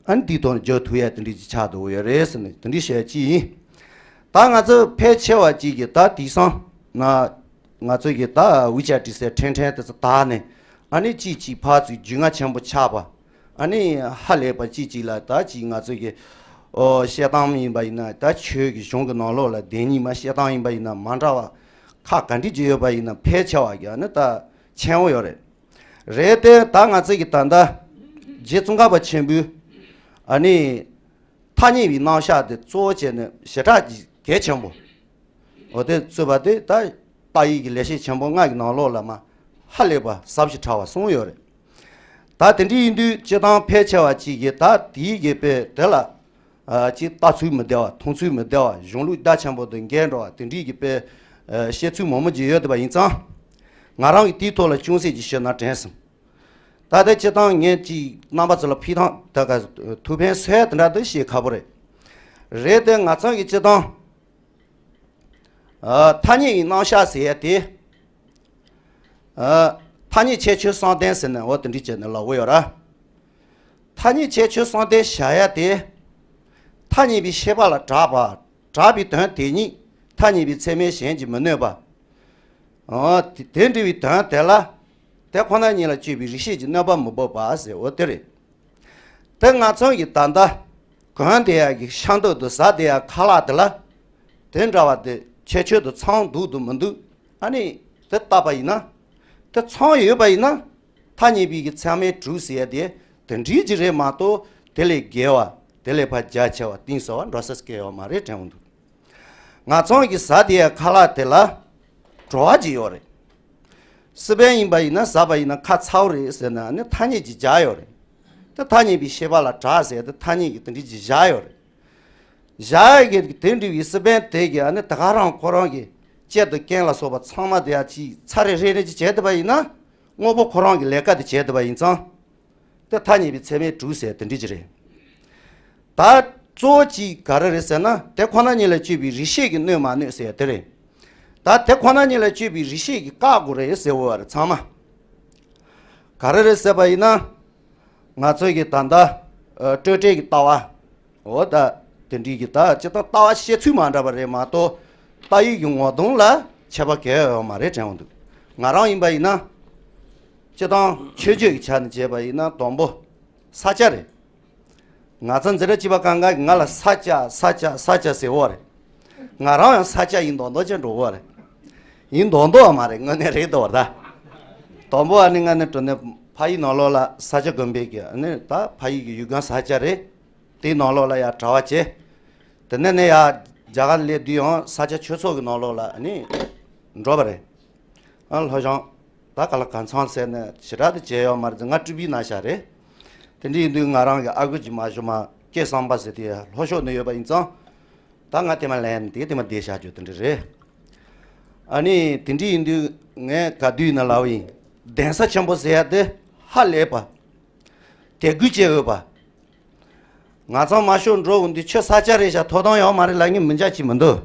ཨ་ནི་དེའི་ཐོག་ནས་རྒྱག་ཐུབ་ཡ་དེ་འདྲའི་ཅིག་ཆགས་འདུག་ཡོད་རེད་ཟེར་ནས་དེ་འདྲའི་བཤད་ཅིག་ཡིན། ད་ང་ཚོ་ཕལ་ཆེ་བ་ཅིག་གིས་ད་དེང་སང་ན་ང་ཚོ་གིས་ད་ཝི་ཆེ་ཊི་ཟེར་ཕྲན་ཕྲན་དེ་ཚོ་དག་ནས་ཨ་ནི་ཅིག་ཅིག་ཕར་ཚུར་རྒྱུས་མངའ་ཆེན་པོ་ཆགས་པ། ཨ་ནི་ཧ་ལས་པ་གཅིག་གཅིག་ལ་ད་གཅིག་ང་ཚོ་གི་ཨོ་བཤད་སྟངས་ཡིན་པ་ཡིན་ན། ད་ཆོས་ཀྱི་གཞུང་གི་ནང་ལོགས་ལ་བདེན་གཉིས་མ་བཤད་སྟངས་ཡིན་པ་ཡིན་ན། མ་འདྲ་བ་ཁག་ག་འདྲ་ཅིག་ཡོད་པ་ཡིན་ན་ཕལ་ཆེ་བ་གི་ཨ་ནི་ད་ཆེན་པོ་ཡོད་རེད། རེད་དེ་ད་ང་ཚོ་གི་ད་ལྟ་རྗེ་ཙོང་ཁ་པ་ཆེན་པོས་ཨ་ནི་ཐ་སྙད་པའི་རྣམ་གཞག་དེ་གཙོ་བོ་བྱས་ནས་ཞེ་དྲག་གི་གལ་ཆེན་པོ། འོ་དེ་གཙོས་པ་དེ་ད་ཏཱ་ཡིག་གི་ལེགས་བཤད་ཆེན་པོ་ལྔ་གི་ནང་ལོགས་ལ་མ་ཧ་ལས་པ་ཟབ་ཞིང་ཕྲ་བ་གསུངས་ཡོད་རེད། ད་དེ་འདྲ་ཡིན་དུས་སྤྱིར་བཏང་ཕལ་ཆེ་བ་ཅིག་གིས་ད་དེའི་གི་དཔེ་དེ་ལ་ཨ་ཅིག་ལྟ་ཚུལ་མི་བདེ་བ། མཐོང་ཚུལ་མི་བདེ་བ། གཞུང་ལུགས་རྒྱ་ཆེན་པོ་དང་འགལ་འགྲོ་བ་དེ་འདྲའི་གི་དཔེ་ཨ་བཤད་ཚུལ་མང་པོ་ཅིག་ཡོད་བསྡད་པ་ཡིན་ཙང་། ང་རང་གིས་དེའི་ཐོག་ལ་ཅུང་ཟད་ཅིག་ཞུས་ན་དྲན་སོང་། ད་ལྟ་སྤྱིར་བཏང་ངས་ཅིག་རྣམ་པ་ཚོ་ལ་ཕུལ་སྟངས་ད་ག་ཐུགས་ཕན་གསོས་དེ་འདྲ་དུ་བཤད་ཁག་པོ་རེད། རེད་དེ་ང་ཚང་གི་སྤྱིར་བཏང་ཨ་ཐ་སྙད་ཀྱི་རྣམ་གཞག་ཟེར་ཡ་དེ། ཨ་ཐ་སྙད་ཁྱད་ཆོས་གསུམ་ལྡན་ཟེར་ནས་འོ་དེ་འདྲ་བྱས་ནས་ལབ་ཀྱི་ཡོད་ར། ཐ་སྙད་ཁྱད་ཆོས་གསུམ་ལྡན་བཞག་ཡ་དེ། ཐ་སྙད་པའི་ཤེས་པ་ལ་གྲགས་པ། གྲགས་པའི་དོན་དེ་ཉིད་ཐ་སྙད་པའི་ཚད་མས་གཞན་གྱིས་མི་གནོད་པ། ཨོ། དེ་དེ་འདྲ་བའི་དོན་དེ་ལ། དེ་ཁོ་ན་ཉིད་ལ་དཔྱོད་པའི་རིགས་ཤེས་ཀྱི་གནོད་པ་མི་འབབ་པ་ཟེར་འོ་དེ་རེད། དེ་ང་ཚང་གི་ད་ལྟ་གོན་བསྡད་ཡ་གི་ཤ་མདོག་དང་ཟ་བསྡད་ཡ་ཁ་ལག་དེ་ལ། དེ་འདྲ་བ་དེ་ཁྱད་ཆོས་དེ་ཚང་འདུག་དང་མི་འདུག་ཨ་ནི་དེ་བལྟས་པ་ཡིན་ན། དེ་ཚང་ཡོད་པ་ཡིན་ན། ཐ་སྙད་པའི་གི་ཚད་མས་གྲུབ་ཟེར་ཡ་དེ་དེ་འདྲའི་ཅིག་རེད་མ་གཏོགས། དེ་ལས་བརྒལ་བ། དེ་ལས་ཕར་རྒྱ་ཆེ་བ་གཏིང་ཟབ་པ་འགྲོ་ས་སྐལ་ཡོད་མ་རེད་དྲན་འོང་འདུག་ང་ཚང་གི་ཟ་བསྡད་ཡ་ཁ་ལག་དེ་ལ་བྲོ་བ་ཅིག་ཡོད་རེད། སི་པན་ཡིན་པ་ཡིན་ན་ཟ་བ་ཡིན་ན་ཁ་ཚ་པོ་རེད་ཟེར་ན་ནི་ཐ་སྙད་ཅིག་སྦྱར་ཡོད་རེད། དེ་ཐ་སྙད་པའི་ཤེས་པ་ལ་གྲགས་ཟེར་དེ་ཐ་སྙད་ཀྱི་དེ་འདྲ་ཅིག་བཞག་ཡོད་རེད། བཞག་ཡ་གི་དེ་འདྲ་བའི་སི་པན་དེ་གི་ཨ་ནི་ད་ག་རང་ཁོ་རང་གི་ལྕེ་དང་རྐན་ལ་སོགས་པ་ཚང་མ་དེ་ཡ་ཅིག་ཚ་རེ་ཧྲེ་རེ་ཅིག་བྱས་བསྡད་པ་ཡིན་ན། དངོས་པོ་ཁོ་རང་གི་ལས་ཀ་དེ་བྱས་བསྡད་པ་ཡིན་ཙང་། དེ་ཐ་སྙད་པའི་ཚད་མས་གྲུབ་ཟེར་དེ་འདྲ་ཅིག་རེད། ད་གཙོ་བོ་གཅིག་ག་རེ་རེད་ཟེར་ན། དེ་ཁོ་ན་ཉིད་ལ་དཔྱོད་པའི་རིགས་ཤེས་ཀྱིས་གནོད་མ་གནོད་ཟེར་དེ་རེད། ད་དེ་ཁོ་ན་ཉིད་ལ་དཔྱོད་པའི་རིགས་ཤེས་ཀྱིས་བཀག་དགོས་རེད་ཟེར་བ་རེད་ཚང་མ། ག་རེ་རེད་ཟེར་བ་ཡིན་ན། ང་ཚོ་གི་ད་ལྟ་ཨ་སྤྲོས་བྲལ་གྱི་ལྟ་བ། འོ་ད་དེ་འདྲའི་གི་ད་སྤྱིར་བཏང་ལྟ་བ་བཤད་ཚུལ་མ་འདྲ་བ་རེད་མ་གཏོགས། ལྟ་ཡུལ་གྱི་ངོ་གདོང་ལ་ཁྱད་པར་གང་ཡང་ཡོད་མ་རེད་དྲན་འོང་འདུག་ང་རང་ཡིན་པ་ཡིན་ན། སྤྱིར་བཏང་མཆོད་བརྗོད་ཀྱི་ཆ་ནས་བྱས་པ་ཡིན་ན་དང་པོ་ས་སྐྱ་རེད། ང་ཚོ་འཛིན་གྲྭ་གཅིག་པ་གང་ག་གིས་ང་ལ་ས་སྐྱ་ས་སྐྱ་ས་སྐྱ་ཟེར་བ་རེད། ང་རང་ཡང་ས་སྐྱ་ཡིན་མདོག་མདོག་ཅིག་འགྲོ་བ་རེད། ཡིན་མདོག་མདོག་བ་མ་རེད། དངོས་གནས་རེད་འདུག་བ་ད། དང་པོ་ཨ་ནི་ང་ནི་འགྲོ་ནས་ཕ་ཡུལ་ནང་ལོགས་ལ་ས་སྐྱ་དགོན་པའི་གི་ཨ་ནི་ད་ཕ་ཡུལ་གྱི་ཡུལ་སྒང་ས་སྐྱ་རེད། དེའི་ནང་ལོགས་ལ་ཡར་གྲྭ་པ་བྱས། དེ་ནས་ནས་ཡར་རྒྱ་གར་སླེབས་དུས་ཡང་ས་སྐྱ་ཆོས་ཚོགས་ཀྱི་ནང་ལོགས་ལ་ཨ་ནི་འགྲོ་བ་རེད། ཨ་ལྷོ་ལྗོངས་ད་ག་ལ་གང་ཚང་ཟེར་ནས་ཞེ་དྲག་ཏུ་བྱས་ཡོད་མ་རེད། ང་སྤྲུལ་པའི་ན་ཤ་རེད། དེ་འདྲ་ཡིན་དུས་ང་རང་གི་ཨ་ཁུ་གཅིག་མ་ཞུ་མ་སྐལ་བཟང་པ་ཟེར་དེ་ལྷོ་ཕྱོགས་ནས་ཡོད་པ་ཡིན་ཙང་། ད་ང་དེ་མ་ལན་དེ་དེ་མ་བསྡད་བཞག་རྒྱུ་དེ་འདྲ་རེད། ཨ་ནི་དེ་འདྲ་ཡིན་དུས་ངས་ག་དུས་ཡིན་ན་ལབ་ཡིན། གདན་ས་ཆེན་པོ་ཟེར་ཡ་དེ་ཧ་ལས་པ། དད་གུས་བྱེད་འོས་པ། ང་ཚང་མ་ཤོར་འགྲོ་འོང་དུས་ཁྱོད་ས་སྐྱ་རེད་ཤག་ཐོབ་ཐང་ཡོད་མ་རེད་ལབ་མཁན་མི་འཇག་ཅིག་མི་འདུག་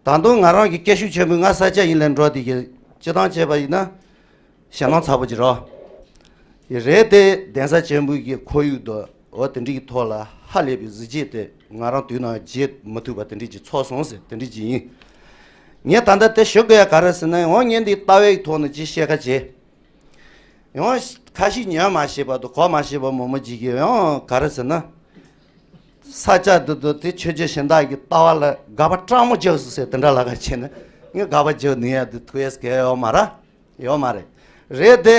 ད་དུང་ང་རང་གི་སྐད་ཤུགས་ཆེན་པོས་ང་ས་སྐྱ་ཡིན་ལབ་འགྲོ་དེ་གི་སྤྱི་བཏང་བྱས་པ་ཡིན་ན་ཞེད་སྣང་ཚ་པོ་ཅིག་རོ། ཡི་རེད་དེ་གདན་ས་ཆེན་པོའི་གི་ཁོར་ཡུག་དུ་འོ་དེ་འདྲའི་གི་ཐོག་ལ་ཧ་ལས་པའི་གཟི་བརྗིད་དེ་ང་རང་དུས་ནང་བརྗེད་མི་ཐུབ་པ་དེ་འདྲའི་ཅིག་ཚོར་སོང་ཟེར་དེ་འདྲའི་ཅིག་ཡིན། ངས་ད་ལྟ་དེ་ཞུ་དགོས་ཡ་ག་རེ་ཟེར་ན་འོ་ངས་འདི་ལྟ་བའི་ཐོག་ནས་ཅིག་བཤད་ཁ་བྱེད། ཡང་ཁ་ཤས་ཉན་མ་ཤེས་པ་དང་གོ་མ་ཤེས་པ་མང་པོ་ཅིག་གིས་ཡང་ག་རེ་ཟེར་ན། ས་སྐྱ་འདི་དུ་དེ་ཆོས་བརྒྱུད་གཞན་དག་གི་ལྟ་བ་ལ་དགག་པ་སྤྲང་མོ་རྒྱག་སོང་ཟེར་དེ་འདྲ་ལབ་ཁ་བྱས་ན་ངས་དགག་པ་རྒྱག་ནུས་ཡ་འདི་ཐུག་ཡས་གལ་ཡོད་མ་རེད། ཡོད་མ་རེད། རེད་དེ།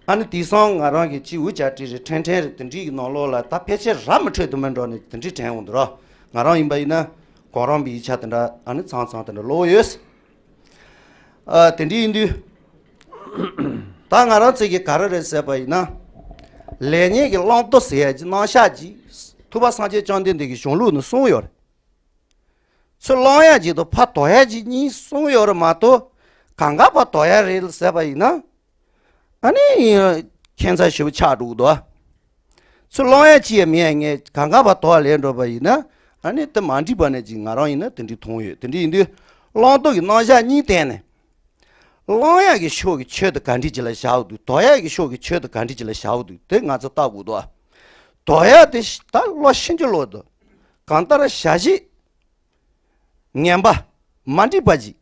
ཨ་ནི་དེང་སང་ང་རང་གི་ཅི་འུ་ཅག་བྲིས་རེད་ཕྲན་ཕྲན་རེད་དེ་འདྲའི་གི་ནང་ལོགས་ལ་ད་ཕལ་ཆེར་ར་མི་འཕྲོད་དུ་མི་འགྲོ་ནས་དེ་འདྲའི་དྲན་འོང་འདུག་ར། ང་རང་ཡིན་པ་ཡིན་ན་གང་རང་གི་ཡིག་ཆ་དེ་འདྲ་ཨ་ནི་ཚང་ཚང་དེ་འདྲ་ཀློག་ཡོད། ཨ་དེ་འདྲ་ཡིན་དུས། ད་ང་རང་ཚོས་ཀྱི་ག་རེ་རེད་ཟེར་བ་ཡིན་ན། ལེགས་ཉེས་ཀྱི་བླང་དོར་ཟེར་ཡ་ཀྱི་རྣམ་གཞག་ཅིག་ཐུབ་པ་སངས་རྒྱས་བཅོམ་ལྡན་འདས་ཀྱི་གཞུང་ལུགས་ནང་གསུངས་ཡོད་རེད། ཚུར་བླང་ཡ་ཅིག་དང་ཕར་དོར་ཡ་ཅིག་གཉིས་གསུངས་ཡོད་རེད་མ་གཏོགས་གང་ག་ཕར་དོར་ཡ་རེད་ཟེར་བ་ཡིན་ན། ཨ་ནི། ཁྱད་མཚར་ཞེ་པོ་ཆགས་འགྲོ་གི་འདུག་ཚུར་བླང་ཡ་ཅི་ཡང་མེད་ཡ་ངས་གང་ག་བ་དོ་བ་ལས་འགྲོ་བ་ཡིན་ན་ཨ་ནི་དེ་མ་འགྲིག་པ་ནས་ཅིག་ང་རང་ཡིན་ན་དེ་འགྲིག་མཐོང་ཡོད། དེ་འགྲིག་ཡིན་དུས་བླང་དོར་གྱི་རྣམ་གཞག་གཉིས་བསྟན་ནས། བླང་ཡ་གི་ཕྱོགས་ཀྱི་ཆོས་དེ་ག་འདྲ་ཅིག་ལ་བཞག་འདུག་དོར་ཡ་གི་ཕྱོགས་ཀྱི་ཆོས་དེ་ག་འདྲ་ཅིག་ལ་བཞག་འདུག་དེ་ང་ཚོ་ལྟ་དགོས་འདུག་དོར་ཡ་དེ་ད་བློ་ཕྱིན་ཅི་ལོག་འདུག་གང་ལྟར་བྱ་བྱེད། ངན་པ། མ་འགྲིག་པ་ཅིག་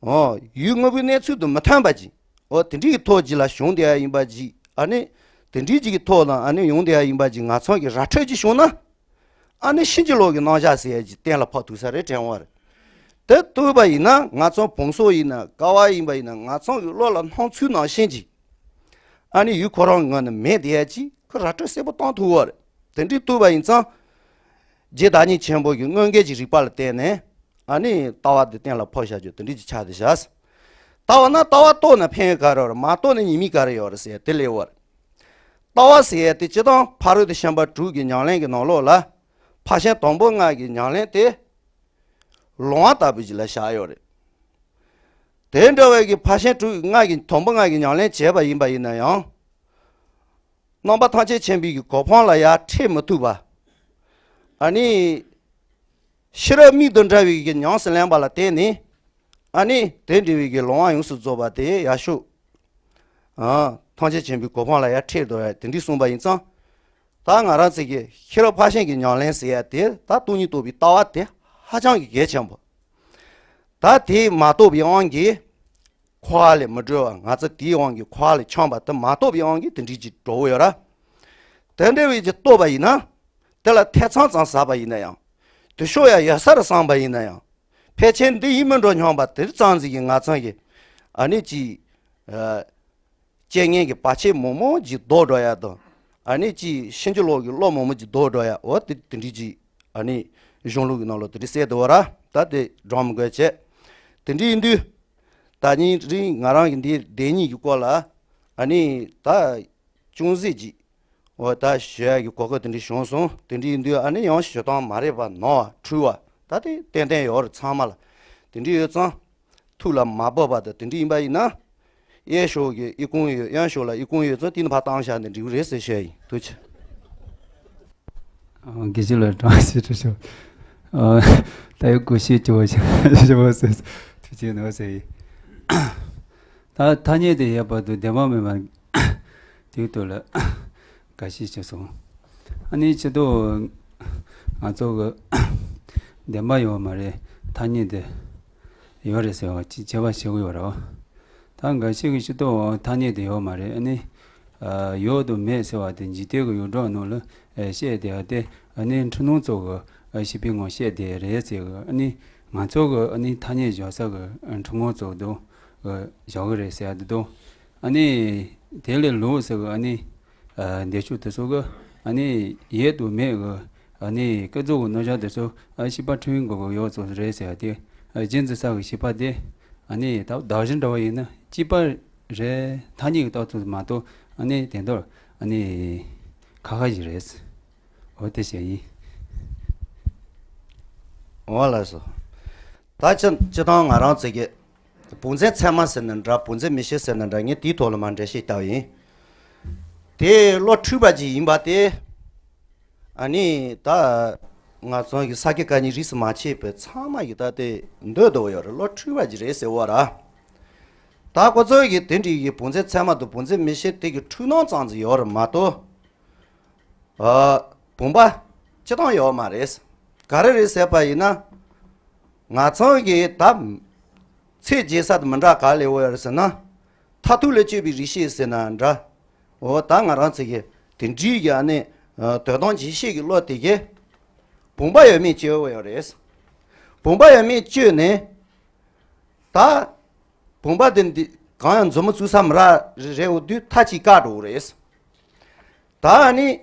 འོ། ཡུལ་དངོས་པོའི་གནས་ཚུལ་དང་མི་མཐུན་པ་ཅིག་འོ་དེ་འདྲའི་གི་ཐོག་ཅིག་ལ་བྱུང་བསྡད་ཡ་ཡིན་པ་ཅིག་ཨ་ནི། དེ་འདྲའི་ཅིག་གི་ཐོག་ལ་ཨ་ནི་ཡོང་བསྡད་ཡ་ཡིན་པ་ཅིག་ང་ཚང་གི་ར་འཕྲོད་ཅིག་བྱུང་ན། ཨ་ནི་ཕྱིན་ཅི་ལོག་གི་རྣམ་གཞག་ཟེར་ཡ་ཅིག་གཏན་ལ་ཕབ་ཐུབ་ས་རེད་དྲན་བ་རེད། དེ་བཏུས་པ་ཡིན་ན་ང་ཚང་བུམ་སོགས་ཡིན་ན་ཀ་བ་ཡིན་པ་ཡིན་ན་ང་ཚང་གི་བློ་ལ་སྣང་ཚུལ་ནང་བཞིན་ཅིག་ཨ་ནི་ཡུལ་ཁོ་རང་གི་ངོས་ནས་མེད་བསྡད་ཡ་ཅིག་ཁོ་ར་འཕྲོད་གསལ་པོ་བཏང་ཐུབ་བ་རེད། དེ་འདྲའི་བཏུས་པ་ཡིན་ཙང་། རྗེ་བདག་ཉིད་ཆེན་པོ་གི་དངོས་འགལ་གྱི་རིགས་པ་ལ་བརྟེན་ནས་ཨ་ནི་ལྟ་བ་འདི་གཏན་ལ་ཕབ་བཞག་རྒྱུ་དེ་འདྲ་ཅིག་ཆགས་བསྡད་བཞག་ལྟ་བ་ན་ལྟ་བ་རྟོགས་ན་ཕན་ཡོན་ག་རེ་ཡོད་རེད། མ་རྟོགས་ན་ཉེས་དམིགས་ག་རེ་ཡོད་རེད་ཟེར་ཡ་དེ་སླེབས་པ་རེད། ལྟ་བ་ཟེར་ཡ་དེ་སྤྱིར་བཏང་ཕ་རོལ་ཏུ་ཕྱིན་པ་དྲུག་གི་ཉམས་ལེན་གྱི་ནང་ལོགས་ལ་ཕར་ཕྱིན་དང་པོ་ལྔ་གི་ཉམས་ལེན་དེ་ལོང་བ་ལྟ་བུ་ཅིག་ལ་བཞག་ཡོད་རེད། དེ་འདྲ་བའི་གི་ཕར་ཕྱིན་དྲུག་ལྔ་གི་དང་པོ་ལྔ་གི་ཉམས་ལེན་བྱས་པ་ཡིན་པ་ཡིན་ན་ཡང་། རྣམ་པ་ཐམས་ཅད་མཁྱེན་པའི་གི་གོ་འཕང་ལ་ཡར་འཕྲད་མི་ཐུབ་པ། ཨ་ནི། ཤེས་རབ་མིག་དང་འདྲ་བའི་གི་ཉམས་སུ་ལེན་པ་ལ་བརྟེན་ནས། ཨ་ནི་དེ་འདྲ་བའི་གི་ལོང་བ་ཡོངས་སུ་རྫོགས་པ་དེ་ཡར་ཤོག་ཨ། ཐམས་ཅད་མཁྱེན་པའི་གོ་འཕང་ལ་ཡར་འཕྲད་འགྲོ་ཡ་དེ་འདྲ་གསུངས་པ་ཡིན་ཙང་། ད་ང་རང་ཚོ་གི་ཤེས་རབ་ཕར་ཕྱིན་གྱི་ཉམས་ལེན་ཟེར་ཡ་དེ་ད་སྟོང་ཉིད་རྟོགས་པའི་ལྟ་བ་དེ་ཧ་ཅང་གི་གལ་ཆེན་པོ། ད་དེ་མ་རྟོགས་པའི་དབང་གིས་འཁོར་བ་ལས་མི་གྲོལ་བ་ང་ཚོ་དེའི་དབང་གིས་འཁོར་བ་ལས་འཁྱམས་པ་དེ་མ་རྟོགས་པའི་དབང་གིས་དེ་འདྲ་ཅིག་འགྲོ་གི་ཡོད་ར། དེ་འདྲ་བའི་ཅིག་རྟོགས་པ་ཡིན་ན། དེ་ལ་ཐེ་ཚོམ་ཙམ་ཟ་བ་ཡིན་ན་ཡང་། དེ་ཤོར་ཡ་ཡོད་ས་རེད་བསམ་པ་ཡིན་ན་ཡང་། ཕལ་ཆེར་འདི་ཡིན་མིན་འགྲོ་སྙམ་པ་དེ་ཙམ་ཟིག་གིས་ང་ཚང་གི་ཨ་ནི་ཅིག་རྐྱེན་ངན་གྱི་བར་ཆད་མང་མང་ཅིག་ལྡོག་འགྲོ་ཡ་དང་། ཨ་ནི་ཅིག་ཕྱིན་ཅི་ལོག་གི་བློ་མང་མང་ཅིག་ལྡོག་འགྲོ་ཡ་འོ་དེ་དེ་འདྲ་ཅིག་ཨ་ནི་གཞུང་ལུགས་ཀྱི་ནང་ལ་དེ་འདྲ་གསལ་འདུག་བ་ར། ད་དེ་སྦྲང་མི་དགོས་བྱས། དེ་འདྲ་ཡིན་དུས། ད་ཉིན་རིང་ང་རང་གི་འདི་བདེན་གཉིས་ཀྱི་སྐོར་ལ་ཨ་ནི་ད་ཅུང་ཟད་ཅིག་འོ་ད་ཞུ་ཡ་གི་གོ་སྐབས་དེ་འདྲ་བྱུང་སོང་། དེ་འདྲ་ཡིན་དུས་ཨ་ནི་ཡང་ཞུ་སྟངས་མ་རེད་པ་ནོར་བ་འཁྲུལ་བ་ད་དེ་ཏན་ཏན་ཡོད་རེད་ཚང་མ་ལ། དེ་འདྲ་ཡོད་ཙང་། ཐུགས་ལ་མ་བབས་པ་དང་དེ་འདྲ་ཡིན་པ་ཡིན་ན། གཡས་ཕྱོགས་ཀྱི་ཨི་ཁུང་ཡོད་གཡོན་ཕྱོགས་ལ་ཨི་ཁུང་ཡོད་ཙང་དེ་ནི་ཕར་བཏང་བཞག་ནས་འགྲིག་གི་རེད་ཟེར་ཞུ་ཡ་ཡིན། ཐུགས་རྗེ་ཆེ། ཨ། དགེ་བཤེས་ལགས་དྲང་ཞིག་ཁྲིད་ཤོག་ཨ། ད་ཡོད་གོ་ཤེས་ཅི་བ་ཞིག་ཞི་བ་ཟེར། ཐུགས་རྗེ་གནང་ཟེར་ཡིན། ད་ཐ་སྙད་དེ་ཡོད་པ་དུ་བདེན་པ་མེད་པ་དེའི་ཐོག་ལ་འགའ་ཤས་ཞིག་སོང་། ཨ་ནི་ཕྱི་ཐོག་ང་ཚོ་གི་བདེན་པ་ཡོད་མ་རེད། ཐ་སྙད་དེ་ཡོད་རེད་ཟེར་བ་ཅིག་བྱ་བ་བྱེད་དགོས་ཡོད་རེད་བ། ད་འགའ་ཤས་ཀྱི་སྤྱི་ཚོགས་ཐ་སྙད་དེ་ཡོད་མ་རེད། ཨ་ནི། ཨ། ཡོད་དང་མེད་ཟེར་བ་དེ་འཇིག་རྟེན་གྱི་ཡོངས་གྲགས་ནང་ལ་ཨ་བཤད་བསྡད་ཡ་དེ་ཨ་ནི་འཁྲུལ་སྣང་ཚོགས་ཀྱི་ཨ་བྱིས་པའི་ངང་བཤད་བསྡད་ཡ་རེད་ཟེར་གི། ཨ་ནི་ང་ཚོ་གི་ཨ་ནི་ཐ་སྙད་བཞག་ས་གི་ཨ་འཁྲུལ་སྣང་ཚོགས་དང་ཨ་བཞག་གི་རེད་ཟེར་ཡ་དེ་དང་། ཨ་ནི་དེ་ལས་ལོག་ཟེར་གི་ཨ་ནི་ཨ་འདས་མཆོད་དེ་ཚོ་གི་ཨ་ནི་ཡོད་དང་མེད་གི་ཨ་ནི་ཀུན་རྫོབ་ཀྱི་རྣམ་གཞག་དེ་ཚོ་ཨ་བྱིས་པ་འཁྲུལ་འགོག་གི་ཡོད་ཚོད་རེད་ཟེར་ཡ་དེ། ཨ་རྗེས་འཛིན་ས་གི་བྱིས་པ་དེ་ཨ་ནི་ད་བདག་གཞན་འདྲ་བ་ཡིན་ན་གཅིག་པ་རེད། ཐ་སྙད་ཀྱི་རྟགས་ཚུལ་མ་གཏོགས་ཨ་ནི་དེ་འདོར་ཨ་ནི་ཁ་ཁ་ཞིག་རེད། འོ་དེ་བཤད་ཡིན། འོ་ལགས་སོ། ད་ཅི་ཅི་ཐང་ང་རང་ཚོ་གི་བུ་མཚན་ཚད་མ་ཟེར་ན་འདྲ་བུ་མཚན་མི་ཤེས་ཟེར་ན་འདྲ་ངས་དེའི་ཐོག་ལ་མར་འགྲེལ་བཤད་བཏབ་ཡིན། དེ་བློ་འཁྲུལ་པ་ཅིག་ཡིན་པ་དེ། ཨ་ནི་ད་ང་ཚོ་གི་ས་དགེ་བཀའ་རྙིང་རིས་སུ་མ་ཆད་པའི་ཚང་མ་གི་ད་དེ་འདོད་དོ་ཡོད་རེད། བློ་འཁྲུལ་བ་ཅིག་རེད་ཟེར་བ་ར། ད་ཁོ་ཚོ་གི་དེ་འདྲའི་གི་བུ་མཛེ་ཚད་མ་དང་བུ་མཛེ་མི་ཤེས་དེ་གི་འཁྲུལ་སྣང་ཙམ་ཅིག་ཡོད་རེད་མ་གཏོགས། ཨ། བུམ་པ་སྤྱི་བཏང་ཡོད་མ་རེད། ག་རེ་རེད་ཟེར་བ་ཡིན་ན། ང་ཚོ་གི་ད་ཚེ་རྒྱས་ས་དེ་མི་འདྲ་ག་ལེ་འོ་ཡོད་རེད་ཟེར་ན། མཐར་ཐུག་ལ་སྤྱོད་པའི་རིགས་ཤེས་ཟེར་ན་འདྲ། འོ་ད་ང་རང་ཚོ་གི་དེ་འདྲའི་གི་ཨ་ནི་ཨ་དོན་དམ་བརྗོད་ཤེས་ཀྱི་བློ་དེ་གི་བུམ་པ་ཡོད་མེད་དཔྱད་འོ་ཡོད་རེད། བུམ་པ་ཡོད་མེད་དཔྱད་ནས། ད་བུམ་པ་དེ་འདི་གང་ཡང་མཛུབ་མོ་བཙུགས་ས་མི་རག་རེད་འོ་དུས་མཐའ་གཅིག་བཀག་འགྲོ་གི་རེད། ད་ཨ་ནི་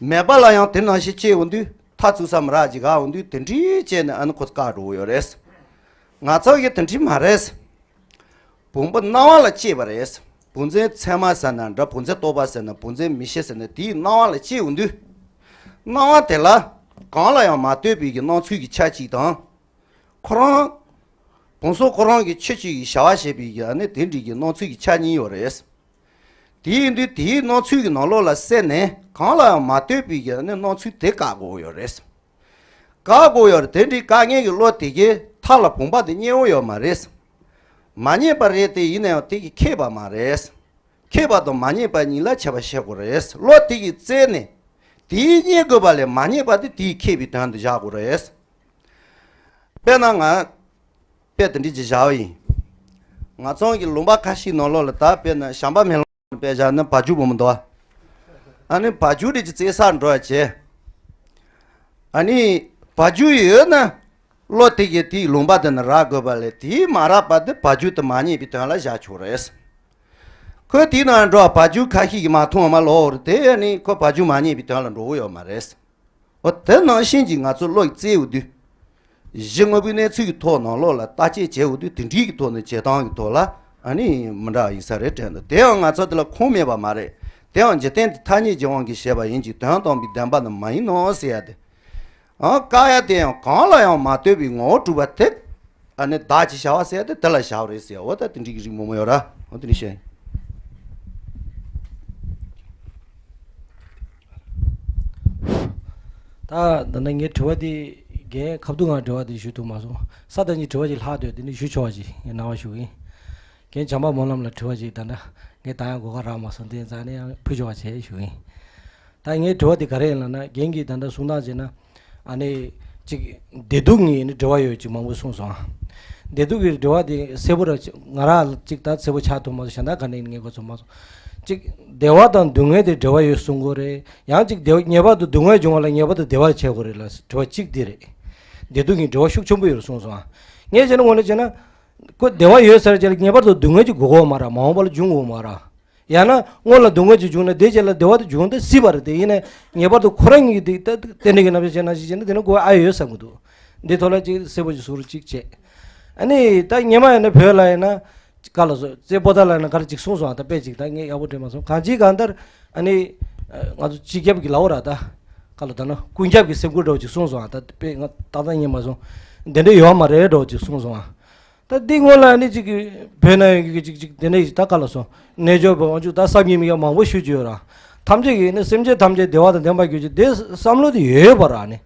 མེད་པ་ལ་ཡང་དེ་ནང་བཞིན་སྐྱེ་འོང་དུས་མཐའ་བཙུགས་ས་མི་རག་ཅིག་ག་འོང་དུས་དེ་འདྲའི་བྱས་ནས་ཨ་ནི་ཁོ་ཚོ་བཀག་འགྲོ་གི་ཡོད་རེད། ང་ཚོ་གི་དེ་འདྲའི་མ་རེད། བུམ་པ་སྣང་བ་ལ་སྐྱེས་པ་རེད། བུ་མཛེ་ཚད་མ་ཟེར་ན་འདྲ། བུ་མཛེ་རྟོག་པ་ཟེར་ན། བུ་མཛེ་མི་ཤེས་ཟེར་ན། དེའི་སྣང་བ་ལ་སྐྱེ་འོང་དུས། སྣང་བ་དེ་ལ་གང་ལ་ཡང་མ་ལྟོས་པའི་གི་སྣང་ཚུལ་གྱི་ཆ་གཅིག་དང་། ཁོ་རང་བུམ་སོགས་ཁོ་རང་གི་ཆོས་ཅིག་གི་བྱ་བ་བྱེད་པའི་གི་ཨ་ནི་དེ་འདྲའི་གི་སྣང་ཚུལ་གྱི་ཆ་གཉིས་ཡོད་རེད། དེ་ཡིན་དུས་དེའི་སྣང་ཚུལ་གྱི་ནང་ལོགས་ལ་སད་ནས་གང་ལ་ཡང་མ་ལྟོས་པའི་གི་ཨ་ནི་སྣང་ཚུལ་དེ་བཀག་དགོས་ཡོད་རེད། བཀག་དགོས་ཡོད་རེད། དེ་འདྲའི་བཀག་མཁན་གྱི་བློ་དེ་གི་མཐའ་ལ་བུམ་པ་དེ་རྙེད་འོ་ཡོད་མ་རེད། མ་རྙེད་པ་རེད་དེ། ཡིན་ན་ཡང་དེ་གི་ཁེགས་པ་མ་རེད། ཁེགས་པ་དང་མ་རྙེད་པ་གཉིས་ལ་ཁྱད་པར་ཤེས་དགོས་རེད། བློ་དེ་གི་རྩལ་ནས་དེའི་རྙེད་དགོས་པ་ལས་མ་རྙེད་པ་དེ་དེའི་ཁེགས་པའི་དོན་དུ་བཞག་དགོས་རེད། དཔེར་ན་ང་དཔེ་དེ་འདྲ་ཅིག་བཞག་པ་ཡིན། ང་ཚོ་གི་ལུང་པ་ཁ་ཤས་ནང་ལོགས་ལ་ད་དཔེར་ན་བྱམས་པ་མེ་ལོང་དཔེ་བཞག་ན་བ་ཕྱུགས་བུ་མོ་འདུག་ཨ་ནི་བ་ཕྱུགས་དེ་ཅིག་རྩེད་སར་འགྲོ་བ་བྱས། ཨ་ནི་བ་ཕྱུགས་ཡོད་ན་བློ་དེ་གི་དེའི་ལུང་པ་དེ་ན་རག་དགོས་པ་ལས། དེའི་མ་རག་པ་དེ་བ་ཕྱུགས་དེ་མ་རྙེད་པའི་དོན་ལ་བཞག་ཆོག་རེད། ཁོས་དེའི་ནང་འགྲོ་བ་བ་ཕྱུགས་ཁ་ཤས་ཀྱིས་མ་མཐོང་བ་མ་ལོག་རེད་དེ། ཨ་ནི་ཁོ་བ་ཕྱུགས་མ་རྙེད་པའི་དོན་ལ་འགྲོ་གི་ཡོད་མ་རེད། འོ་དེ་ནང་བཞིན་གྱི་ང་ཚོ་བློ་ཡིས་རྩེ་འོ་དུས། གཞི་དངོས་པོའི་གནས་ཚུལ་གྱི་ཐོག་ནང་ལོགས་ལ་བརྟག་དཔྱད་བྱེད་འོ་དུས། དེ་འདྲའི་གི་ཐོག་ནས་བྱེད་སྟངས་ཀྱི་ཐོག་ལ་ཨ་ནི་མི་འདྲ་བ་ཡིན་ས་རེད་དྲན་འདུག་དེ་ཡང་ང་ཚོ་དེ་ལ་ཁུངས་མེད་པ་མ་རེད། དེ་ཡང་འཇིག་རྟེན་འདི་ཐ་སྙད་ཀྱི་དབང་གིས་བྱས་པ་ཡིན་གྱི། དོན་དམ་པའི་བདེན་པ་ནི་མ་ཡིན་ནོ་ཟེར་ཡ་དེ། ཨང་བཀག་ཡ་དེ་ཡང་གང་ལ་ཡང་མ་ལྟོས་པའི་ངོ་བོ་གྲུབ་པ་དེ། ཨ་ནི་བདག་ཅེས་བྱ་བ་ཟེར་ཡ་དེ་དེ་ལ་བཞག་པ་རེད་ཟེར་ཡ། འོ་ད་དེ་འདྲའི་གི་རིགས་མང་པོ་ཡོད་ར། འོ་དེ་འདྲ་བཤད། ད་ད་ནི་ངའི་དྲི་བ་དེ་རྒན་ཁ་ཐུག་ང་དྲི་བ་དེ་ཞུ་ཐུབ་མ་སོང་། ས་ད་ཉིད་དྲི་བ་ཅིག་ལྷག་འདུག་དེ་ནི་ཞུ་ཆོག་པ་ཅིག་ངས་གནང་བ་ཞུ་གི་ཡིན། རྒན་བྱམས་པ་སྨོན་ལམ་ལ་དྲི་བ་ཅིག་ད་ལྟ་ངས་ད་ཡང་གོ་སྐབས་རག་མ་སོང་། དེ་ཡིན་ཙང་ནི་ཡང་ཕུལ་ཆོག་པ་བྱས་ཞུ་གི་ཡིན། ད་ངའི་དྲི་བ་དེ་ག་རེ་ཡིན་ལབ་ན། རྒན་གྱིས་ད་ལྟ་གསུང་སྟངས་བྱས་ན། ཨ་ནི། གཅིག་བདེ་སྡུག་གཉིས་ནི་འབྲེལ་བ་ཡོད་ཅིག་མང་པོ་གསུངས་སོང་ཨ། བདེ་སྡུག་གི་འབྲེལ་བ་དེ་གསལ་པོ་ར་ང་རང་ལ་གཅིག་ད་གསལ་པོ་ཆགས་ཐུབ་མ་སོང་། གཞན་དག་ག་ནས་ངས་གོ་ཚོད་མ་སོང་། གཅིག་བདེ་བ་དང་སྡུག་བསྔལ་དེ་འབྲེལ་བ་ཡོད་གསུང་གི་རེད། ཡང་གཅིག་བདེ་བ་ངེས་པར་དུ་སྡུག་བསྔལ་འབྱུང་བ་ལ་ངེས་པར་དུ་བདེ་བ་བྱེད་དགོས་རེད་ལབ། དྲི་བ་གཅིག་འདི་རེད། བདེ་སྡུག་གི་འབྲེལ་བ་ཤུགས་ཆེན་པོ་ཡོད་རེད་གསུངས་སོང་ཨ། ངས་བྱས་ན་དངོས་གནས་བྱས་ན། ཁོ་བདེ་བ་ཡོད་ས་རེད་ཅེས་ངེས་པར་དུ་སྡུག་བསྔལ་གྱི་དགོས་ཀྱི་ཡོད་མ་རེད། མ་འོངས་པ་ལ་འབྱུང་དགོས་མ་རེད། ཡང་ན་སྔོན་ལ་སྡུག་བསྔལ་ཅིག་བྱུང་ན་དེའི་རྗེས་ལ་བདེ་བ་དེ་འབྱུང་དེ་སྲིད་པ་རེད་དེ། ཡིན་ནའི་ངེས་པར་དུ་ཁོ་རང་ཉིད་ཀྱིས་དེ་ལྟ་རྟེན་འབྲེལ་གྱི་རྣམ་གཞག་བྱས་ན་ཞིག་བྱས་ན་དེ་ནི་དགོས་ཨ་ཡོད་བསམ་གྱི་འདུག་འདི་ཐོག་ལ་ཅིག་གསལ་པོ་ཅིག་ཟུར་ཅིག་བྱས། ཨ་ནི་ད་སྔོན་མ་ཡིན་ན་བོད་ལ་ཡིན་ན་ག་ལ་སོ་རྩེ་པོ་ཏ་ལ་ཡིན་ན་ག་རེ་ཅིག་གསུངས་སོང་ཨ། ད་དཔེ་ཅིག་ད་ངས་ཡག་པོ་དྲན་མ་སོང་། གང་ཅིའི་གང་ལྟར་ཨ་ནི་ང་ཚོ་སྤྱི་ཁྱབ་ཀྱི་ལབ་ར། ད་ག་ལ་ད་ན་ཀུན་ཁྱབ་ཀྱི་སེམས་ཁུར་འདྲ་བོ་ཅིག་གསུངས་སོང་ཨ། ད་དཔེ་ང་ཏག་ཏག་རྙེད་མ་སོང་། འདི་འདྲ་ཡོད་མ་རེད་འདྲ་བོ་ཅིག་གསུངས་སོང་ཨ། ད་འདི་སྔོན་ལ་ནི་ཅིག་གི་བོད་ན་ཡོད་ཀྱི་ཅིག་ཅིག་དེ་འདྲ་ཡིན། ད་ག་ལ་སོང་། རྣལ་འབྱོར་པ་དབང་ཕྱུག་ད་བསམ་གྱིས་མི་ཁྱབ་མང་པོ་ཞུ་རྒྱུ་ཡོད་ར། ཐམས་ཅད་ཀྱིས་ནི་སེམས་ཅན་ཐམས་ཅད་བདེ་བ་དང་ལྡན་པར་གྱུར་ཅིག་དེ་བསམ་བློ་དེ་ཡོད་ཡོད་པ་ར་ནི།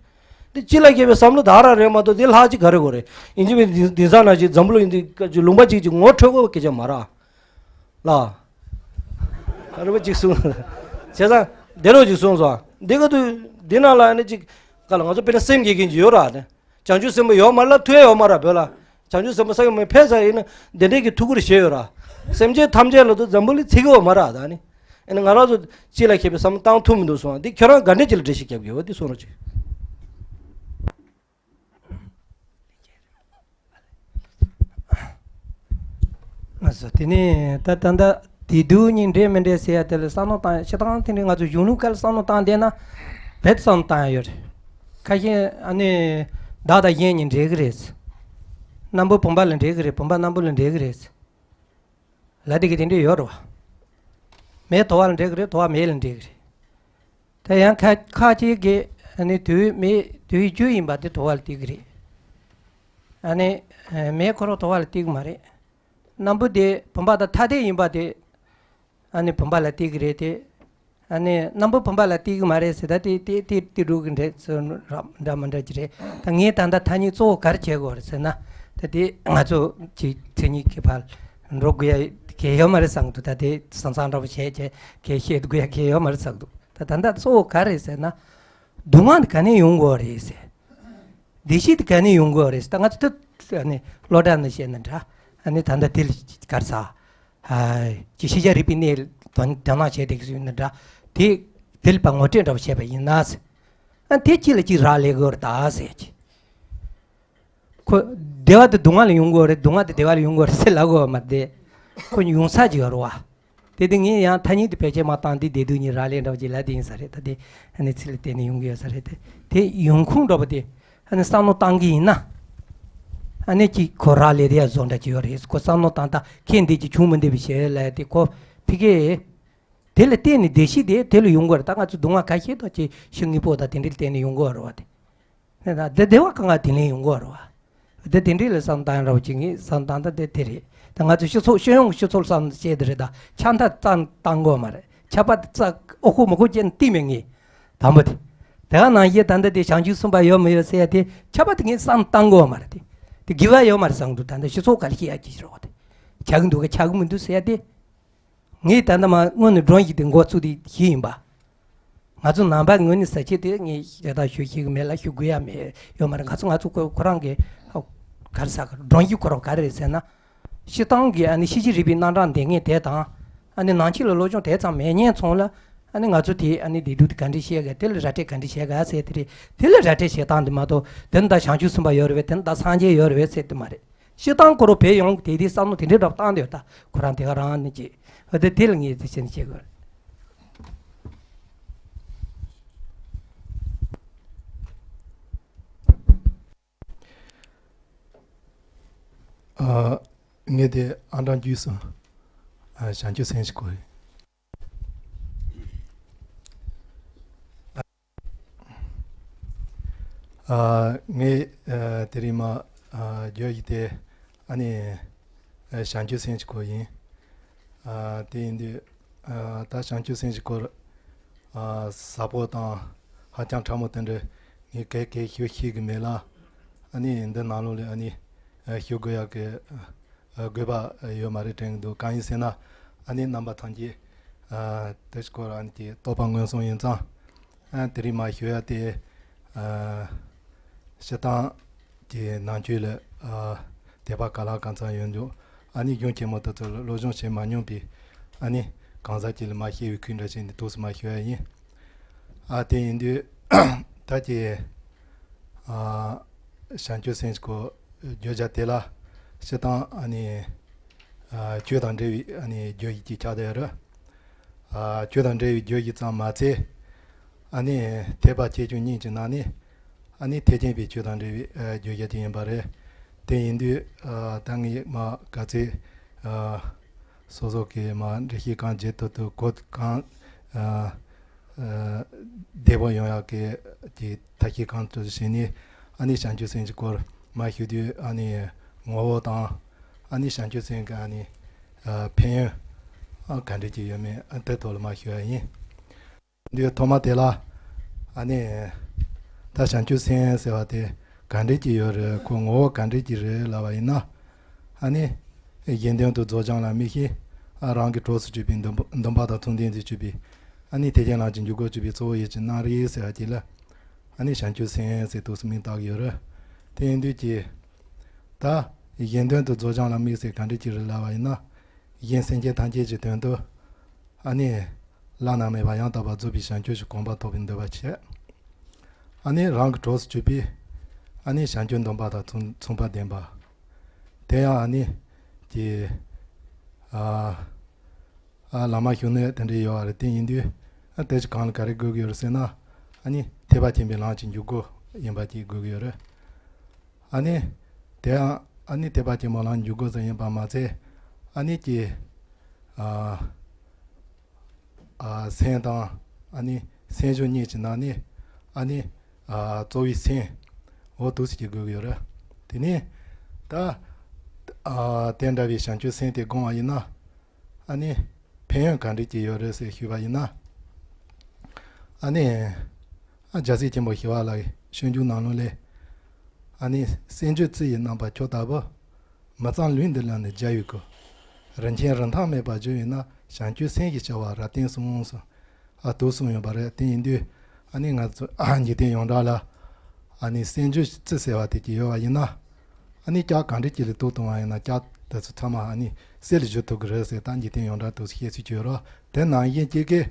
འདི་སྤྱི་ལ་མཁས་པའི་བསམ་བློ་དག་ར་རེད་མ་གཏོགས་དེ་ལྷག་ཅིག་ག་རེ་དགོས་རེད། ཡིན་གཅིག་མིན་གཅིག་དེང་སང་ན་ཅིག་འཛམ་བུ་གླིང་འདི་ལུང་པ་གཅིག་ཅིག་ངོ་འཕྲོད་དགོས་པ་སྐད་ཆ་མ་ར། ལ། རེ་བ་ཅིག་གསུངས། བྱས་ཙང་དེ་རོ་ཅིག་གསུངས་སོང་། འདི་ག་དུས་འདི་ནང་ལ་ནི་ཅིག་ག་ལ་ང་ཚོ་དཔེར་ན་སེམས་བསྐྱེད་མཁན་ཅིག་ཡོད་ར་ནི། བྱང་ཆུབ་སེམས་དཔའ་ཡོད་མ་རེད་ལབ་ཐུབ་ཡ་ཡོད་མ་རེད་བོད་ལ། བྱང་ཆུབ་སེམས་དཔའ་ས་ཡོད་མ་ཕེབས་ས་ཡིན་ན་དེ་འདྲའི་གི་ཐུགས་ཁུར་བཞེས་ཡོད་ར། སེམས་ཅན་ཐམས་ཅད་ལ་དུ་འཛམ་བུ་གླིང་ཚིག་གི་ཡོད་མ་རེད་ད་ནི། ཨ་ནི་ང་རང་ཚོ་སྤྱི་ལ་མཁས་པའི་བསམ་བློ་བཏང་ཐུབ་མི་འདུག་གསུངས། འདི་ཁྱོད་རང་དགའ་འདྲེ་ཅིག་ལ་འགྲེལ་བཤད་རྒྱབ་དགོས་པ་འདི་གསུངས་རོགས་གྱིས། ལགས་སོ། དེ་ནས་ད་ད་ལྟ་བདེ་སྡུག་གཉིས་འདྲེས་མི་འདྲེས་ཟེར་ཡ་དེ་ལ་བསམ་བློ་བཏང་ཡ་སྤྱིར་བཏང་དེ་འདྲའི་ང་ཚོ་གཞུང་ལུགས་སྐད་ལ་བསམ་བློ་བཏང་བསྡད་ན་རྦད་དེ་བསམ་བློ་བཏང་ཡ་ཡོད་རེད། ཁ་ཤས་ཨ་ནི་བདག་དང་གཞན་གཉིས་འདྲེས་ཀྱི་རེད། སྣམ་བུ་བུམ་པ་ལ་འདྲེས་ཀྱི་རེད། བུམ་པ་སྣམ་བུ་ལ་འདྲེས་ཀྱི་རེད་ལབ་བསྡད་ཀྱི་དེ་འདྲ་ཡོད་རེད་བ། མེ་དོ་བ་ལ་འདྲེས་ཀྱི་རེད། དོ་བ་མེ་ལ་འདྲེས་ཀྱི་རེད། དེ་ཡང་ཁ་ཁ་ཅིག་གིས་ཨ་ནི་དུས་མེ་དུས་རྒྱུ་ཡིན་པ་དེ་དོ་བ་ལ་བརྩི་གི་རེད། ཨ་ནི་མེ་ཁོ་རང་དོ་བ་ལ་བརྩི་གི་མ་རེད། སྣམ་བུ་དེ་བུམ་པ་དང་ཐ་དད་ཡིན་པ་དེ་ཨ་ནི་བུམ་པ་ལ་བརྩི་གི་རེད་དེ། ཨ་ནི་རྣམ་པ་བུམ་པ་ལ་བལྟས་ཀྱི་མ་རེད་ཟེར། ད་དེ་དེ་དེ་དེ་འགྲོ་གི་འདྲ་ཚོད་འདྲ་མི་འདྲ་ཅིག་རེད། ད་ངས་ད་ལྟ་ཐ་སྙད་གཙོ་བོ་ག་རེ་བྱེད་དགོས་རེད་ཟེར་ན། ད་དེ་ང་ཚོ་གི་མཚན་ཉིད་ཀྱི་བར་འགྲོ་དགོས་ཡ་གལ་ཡོད་མ་རེད་བསམ་གི་འདུག་ད་དེ་སང་སང་འདྲ་པོ་བྱས་བྱས་གལ་བཤད་དགོས་ཡ་གལ་ཡོད་མ་རེད་བསམ་གི་འདུག་ད་ད་ལྟ་གཙོ་བོ་ག་རེ་རེད་ཟེར་ན། སྡུག་བསྔལ་འདི་ག་ནས་ཡོང་དགོས་རེད་ཟེར། བདེ་སྐྱིད་དེ་ག་ནས་ཡོང་དགོས་རེད། ད་ང་ཚོ་ད་ཨ་ནི་བློ་གྲོས་ནས་བཤད་ན་འདྲ། ཨ་ནི་ད་ལྟ་དེ་ལ་ག་རེ་ཟ། ཨ་ཅི་ཤེས་བྱ་རིག་པའི་གནས་དོན་དོ་སྣང་བྱས་བསྡད་ཀྱི་ཡོད་ན་འདྲ། དེ་དེ་ལ་ཕར་ངོ་སྤྲོད་འདྲ་པོ་བྱས་པ་ཡིན་ན་ཟེར། ཨ་དེ་གཅིག་ལ་གཅིག་རག་ལས་དགོས་རེད་ད་ཟེར་གྱི། ཁོ་བདེ་བ་དེ་སྡུག་བསྔལ་ལ་ཡོང་དགོས་རེད། སྡུག་བསྔལ་དེ་བདེ་བ་ལ་ཡོང་དགོས་རེད་ཟེར་ལབ་དགོས་པ་མ་རེད། ཁོ་ཡོང་ས་ཅིག་ཡོད་རེད་བ། དེ་དེ་ངས་ཡང་ཐ་སྙད་དེ་བེད་སྤྱོད་མ་བཏང་དུས་བདེ་སྡུག་གཉིས་རག་ལས་འདྲ་བོ་ཅིག་ལབ་དེ་ཡིན་ས་རེད། ད་དེ་ཨ་ནི་ཚིག་ལ་བརྟེན་ནས་ཡོང་གི་ཡོད་ས་རེད་དེ། དེ་ཡོང་ཁུངས་འདྲ་པོ་དེ་ཨ་ནི་བསམ་བློ་བཏང་གི་ཡིན་ན། ཨ་ནི་ཅིག་ཁོ་རག་ལས་དེ་ཡ་བཟོ་འདྲ་ཅིག་ཡོད་རེད། ཁོ་བསམ་བློ་བཏང་ད་ཁྱེད་འདི་ཅིག་བྱུང་མི་འདུག་པའི་ཞེས་ལབ་དེ་ཁོ་ཕི་གེ། དེ་ལ་བརྟེན་ནས་བདེ་སྐྱིད་དེ་དེ་ལ་ཡོང་གི་རེད། ད་ང་ཚོ་སྡུག་བསྔལ་ཁ་ཤས་དང་ཅིག་ཤི་དངོས་པོ་དང་དེ་འདྲ་ལ་བརྟེན་ནས་ཡོང་གི་རེད་བ་དེ། ད་བདེ་བ་གང་ག་དེ་ལས་ཡོང་གི་རེད་བ། ད་དེ་འདྲའི་ལ་བསམ་བཏང་རོགས་བྱེད་ངེས་བསམ་བཏང་ད་དེ་དེ་རེད། ད་ང་ཚོ་སྤྱི་ཚོགས་སྤྱི་ཡོངས་ཀྱི་སྤྱི་ཚོགས་བསམ་བྱས་དེ་རེད། ད་ཆ་མཐའ་རྩ་བཏང་དགོས་མ་རེད། ཆ་པ་རྩ་ཨོ་ཁོ་མོ་ཁོ་ཅན་བལྟས་མེད་ངེས། དང་པོ་དེ། དེ་ག་ནང་བཞིན་ད་ལྟ་དེ་བྱང་ཆུབ་སེམས་དཔའ་ཡོད་མི་ཡོད་ཟེར་ཡ་དེ་ཆ་པ་དེ་ངས་བསམ་བཏང་དགོས་མ་རེད་དེ། དེ་དགེ་བ་ཡོད་མ་རེད་བསམ་འདུག་ད་ལྟ་སྤྱི་ཚོགས་ག་ལ་ཤེས་ཡ་ཅིག་རེད་བ་དེ། ཆགས་ཀྱི་འདུག་ག་ཆགས་ཀྱི་མི་འདུག་ཟེར་ཡ་དེ། ངས་ད་ལྟ་མ་སྔོན་ནས་སྒྲོན་གཞི་དེ་འགོ་བཙུགས་དེ་ཞུས་ཡིན་པ། ང་ཚོ་ནང་པ་ངོས་ནས་ཟེར་ཆེད་དེ་ངས་ཞེ་དྲག་ཞུ་ཤེས་ཀྱི་མེད་ལ་ཞུ་དགོས་ཡ་མེད་ཡོད་མ་རེད། ང་ཚོ་ང་ཚོ་ཁོ་ཁོ་རང་གི་ག་རེ་ཟ་ག་སྒྲོན་གཞི་ཁོ་རང་ག་རེ་རེད་ཟེར་ན། སྤྱིར་བཏང་གི་ཨ་ནི་ཤེས་བྱའི་རིག་པའི་རྣམ་གྲངས་འདོན་མཁན་དེ་དང་། ཨ་ནི་ནང་ཆོས་ལ་སློབ་སྦྱོང་དེ་ཙམ་མེད་མཁན་ཚོ་ལ་ཨ་ནི་ང་ཚོ་དེ་ཨ་ནི་བདེ་སྡུག་དེ་ག་འདྲས་བཤད་ག་དེ་ལ་ར་སྤྲོད་ག་འདྲས་བྱེད་ག་ཟེར་དེ་རེད། དེ་ལ་ར་སྤྲོད་བྱེད་སྟངས་དེ་མ་གཏོགས་དེ་ནི་ད་བྱང་ཆུབ་སེམས་དཔའ་ཡོད་རེད་པས། དེ་ནི་ད་སངས་རྒྱས་ཡོད་རེད་པས་ཟེར་དེ་མ་རེད། སྤྱིར་བཏང་ཁོ་རང་བོད་ཡོངས་ཀྱི་དེ་དེའི་བསམ་བློ་དེ་འདྲའི་འདྲ་བཏང་དེ་ཡོད། ད་ཁོ་རང་དེ་ག་རང་ནི་ཅི་འོ་དེ་དེ་ལ་ངས་དེ་བྱས་ནས་བྱེད་དགོས་རེད། ཨ། ངས་དེ་ཨང་གྲངས་བརྒྱུད་སོང་། ཨ། བྱང་ཆུབ་སེམས་ཞིག་གོ། ཨ། ངས་ཨ་དེ་རིང་མ་ཨ་བརྗོད་ཡིག་དེ་ཨ་ནི་ཨ་བྱང་ཆུབ་སེམས་ཞིག་གོ་ཡིན། ཨ། དེ་ཡིན་དུས་ཨ་ད་བྱང་ཆུབ་སེམས་ཞིག་གོ་ཨ་ཟབ་པོ་དང་ཧ་ཅང་ཕྲ་མོ་དེ་འདྲ་ངས་གས་གས་ཞུ་ཤེས་ཀྱི་མེད་ལ། ཨ་ནི་འདི་ནང་ལོགས་ལ་ཨ་ནི་ཨ་ཞུ་དགོས་ཡག་གི་ཨ་དགོས་པ་ཡོད་མ་རེད་དྲན་གྱི་འདུག་གང་ཡིན་ཟེར་ན། ཨ་ནི་རྣམ་པ་ཐམས་ཅད་ཨ་དེ་སྐོར་ཨ་ནི་ཀྱི་རྟོགས་པ་མངོན་སུམ་ཡིན་ཙང་། ཨ་དེ་རིང་མ་ཞུ་ཡ་དེ་ཨ་སྤྱིར་བཏང་གི་ནང་ཆོས་ལ་ཨ་དད་པ་ག་ལ་གང་འཚམ་ཡོད་འཇུག་ཨ་ནི་གཞུང་ཆེན་མོ་དེ་ཚོ་ལ་སློབ་སྦྱོང་བྱེད་མ་མྱོང་པའི་ཨ་ནི་གང་ཟག་ཅིག་ལ་མ་ཤེས་པའི་ཁུལ་འདྲ་བྱས་ནས་ཐུགས་སུ་མ་ཞུ་ཡ་ཡིན། ཨ་དེ་ཡིན་དུས་ད་ཀྱི་ཨ་བྱང་ཆུབ་སེམས་སྐོར་བརྗོད་བྱ་དེ་ལ་སྤྱིར་བཏང་ཨ་ནི་ཨ་ཆོས་དང་འབྲེལ་བའི་ཨ་ནི་བརྗོད་གཞི་ཅིག་ཆགས་བསྡད་ཡོད་རེད། ཨ་ཆོས་དང་འབྲེལ་བའི་བརྗོད་གཞི་ཙམ་མ་ཚད། ཨ་ནི་ཐེག་པ་ཆེ་ཆུང་གཉིས་ཀྱི་ནང་ནས་ཨ་ནི་ཐེག་ཆེན་པའི་ཆོས་དང་འབྲེལ་བའི་ཨ་བརྗོད་བྱ་ཅིག་ཡིན་པ་རེད། དེ་ཡིན་དུས་ཨ་ད་ངས་མ་ག་ཚོད་ཨ་སོ་སོ་གི་མ་འགྲེལ་བཤད་གང་བྱེད་ཐུབ་ཐུབ་གོ་གང་ཨ་ཨ་བདེ་པོ་ཡོང་ཡག་གི་ཀྱི་ཐབས་ཤེས་གང་ཐུབ་བྱས་ནས་ཨ་ནི་བྱང་ཆུབ་སེམས་ཀྱི་སྐོར་མ་ཞུ་དུས་ཨ་ནི་ངོ་བོ་དང་ཨ་ནི་བྱང་ཆུབ་སེམས་ཀྱི་ཨ་ནི་ཨ་ཕན་ཡོན་ཨ་ག་འདྲ་ཅིག་ཡོད་མེད་ཨ་དེ་ཐོག་ལ་མ་ཞུ་བ་ཡིན། འདིའི་ཐོག་མ་དེ་ལ་ཨ་ནི་ད་བྱང་ཆུབ་སེམས་ཟེར་བ་དེ་ག་འདྲ་ཅིག་ཡོད་རེད། ཁོ་ངོ་བོ་ག་འདྲ་ཅིག་རེད་ལབ་པ་ཡིན་ན། ཨ་ནི་གཞན་དོན་དུ་རྫོགས་བྱང་ལ་དམིགས་ཤིང་། ཨ་རང་གི་གྲོགས་སུ་གྱུར་པའི་འདུན་པ་འདུན་པ་དང་མཚུངས་ལྡན་དུ་གྱུར་པའི་ཨ་ནི་ཐེག་ཆེན་ལམ་གྱི་འཇུག་སྒོ་གཅིག་པའི་གཙོ་བོ་ཡིད་ཀྱི་རྣམ་རིག་ཟེར་བ་ཅིག་ལ་ཨ་ནི་བྱང་ཆུབ་སེམས་ཟེར་ཐུགས་སུ་མིང་བཏགས་ཡོད་རེད། དེ་ཡིན་དུས་ཀྱི་ད་གཞན་དོན་དུ་རྫོགས་བྱང་ལ་དམིགས་ཟེར་ག་འདྲ་ཅིག་རེད་ལབ་པ་ཡིན་ན། གཞན་སེམས་ཅན་ཐམས་ཅད་ཀྱི་དོན་དུ་ཨ་ནི་བླ་ན་མེད་པ་ཡང་དག་པར་རྫོགས་པའི་བྱང་ཆུབ་ཀྱི་གོ་འཕང་ཐོབ་པའི་འདོད་པ་བྱེད། ཨ་ནི་རང་གི་གྲོགས་སུ་གྱུར་པའི་ཨ་ནི་བྱང་ཆུབ་འདུན་པ་དང་མཚུངས་མཚུངས་པ་ལྡན་པ། དེ་ཡང་ཨ་ནི་ཀྱི་ཨ་ཨ་བླ་མ་ཞུ་ནས་དེ་འདྲ་ཡོད་པ་རེད། དེ་ཡིན་དུས་ཨ་དེ་ཅི་གང་ལ་ག་རེ་དགོས་ཀྱི་ཡོད་རེད་ཟེར་ན། ཨ་ནི་ཐེག་པ་ཆེན་པོའི་ལམ་གྱི་འཇུག་སྒོ་ཡིན་པ་ཅིག་དགོས་ཀྱི་ཡོད་རེད། ཨ་ནི་དེ་ཡང་ཨ་ནི་ཐེག་པ་ཆེན་པོའི་ལམ་འཇུག་སྒོ་ཙམ་ཡིན་པ་མ་ཚད། ཨ་ནི་ཀྱི་ཨ་ཨ་སེམས་དང་ཨ་ནི་སེམས་བྱུང་གཉིས་ཀྱི་ནང་ནས་ཨ་ནི་ཨ་གཙོ་བོའི་སེམས་འོ་འདུག་སེ་ཅིག་དགོས་ཀྱི་ཡོད་རེད། དེ་ནས་ད་ཨ་དེ་འདྲ་བའི་བྱང་ཆུབ་སེམས་དེ་བསྒོམས་པ་ཡིན་ན། ཨ་ནི་ཕན་ཡོན་ག་འདྲ་ཅིག་ཡོད་རེད་ཟེར་ཞུས་པ་ཡིན་ན། ཨ་ནི། ཨ་རྒྱལ་སྲས་ཆེན་པོ་ཞི་བ་ལྷ་ཡི་སྤྱོད་འཇུག་ནང་ལོགས་ལས། ཨ་ནི་སྲན་ཆུ་རྩི་ཡི་རྣམ་པ་ཁྱོད་ལྟ་བུ། མི་གཙང་ལུས་འདི་ལ་ནི་རྒྱལ་བའི་སྐུ། རིན་ཆེན་རིན་ཐང་མེད་པར་བརྗོད་ཡིན་ན། བྱང་ཆུབ་སེམས་ཀྱི་བྱ་བ་རབ་བརྟན་གསུངས་སོ། ཨ་དུ་གསུངས་ཡོད་པ་རེད། དེ་ཡིན་དུས་ཨ་ནི་ང་ཚོ་ཨ་འཇིག་རྟེན་ཡོངས་གྲགས་ལ་ཨ་ནི་སྲན་ཆུ་རྩི་ཟེར་བ་དེ་ཅིག་ཡོད་པ་ཡིན་ན། ཨ་ནི་ལྕགས་གང་འདྲ་ཅིག་ལ་དུག་བཏང་བ་ཡིན་ན་ལྕགས་དེ་ཚོ་ཚང་མ་ཨ་ནི་གསེར་ལ་བསྒྱུར་ཐུབ་ཀྱི་རེད་ཟེར། ད་འཇིག་རྟེན་ཡོངས་གྲགས་དུ་བཤད་སྲོལ་ཅིག་ཡོད་རེད། དེ་ནང་བཞིན་གཅིག་གིས་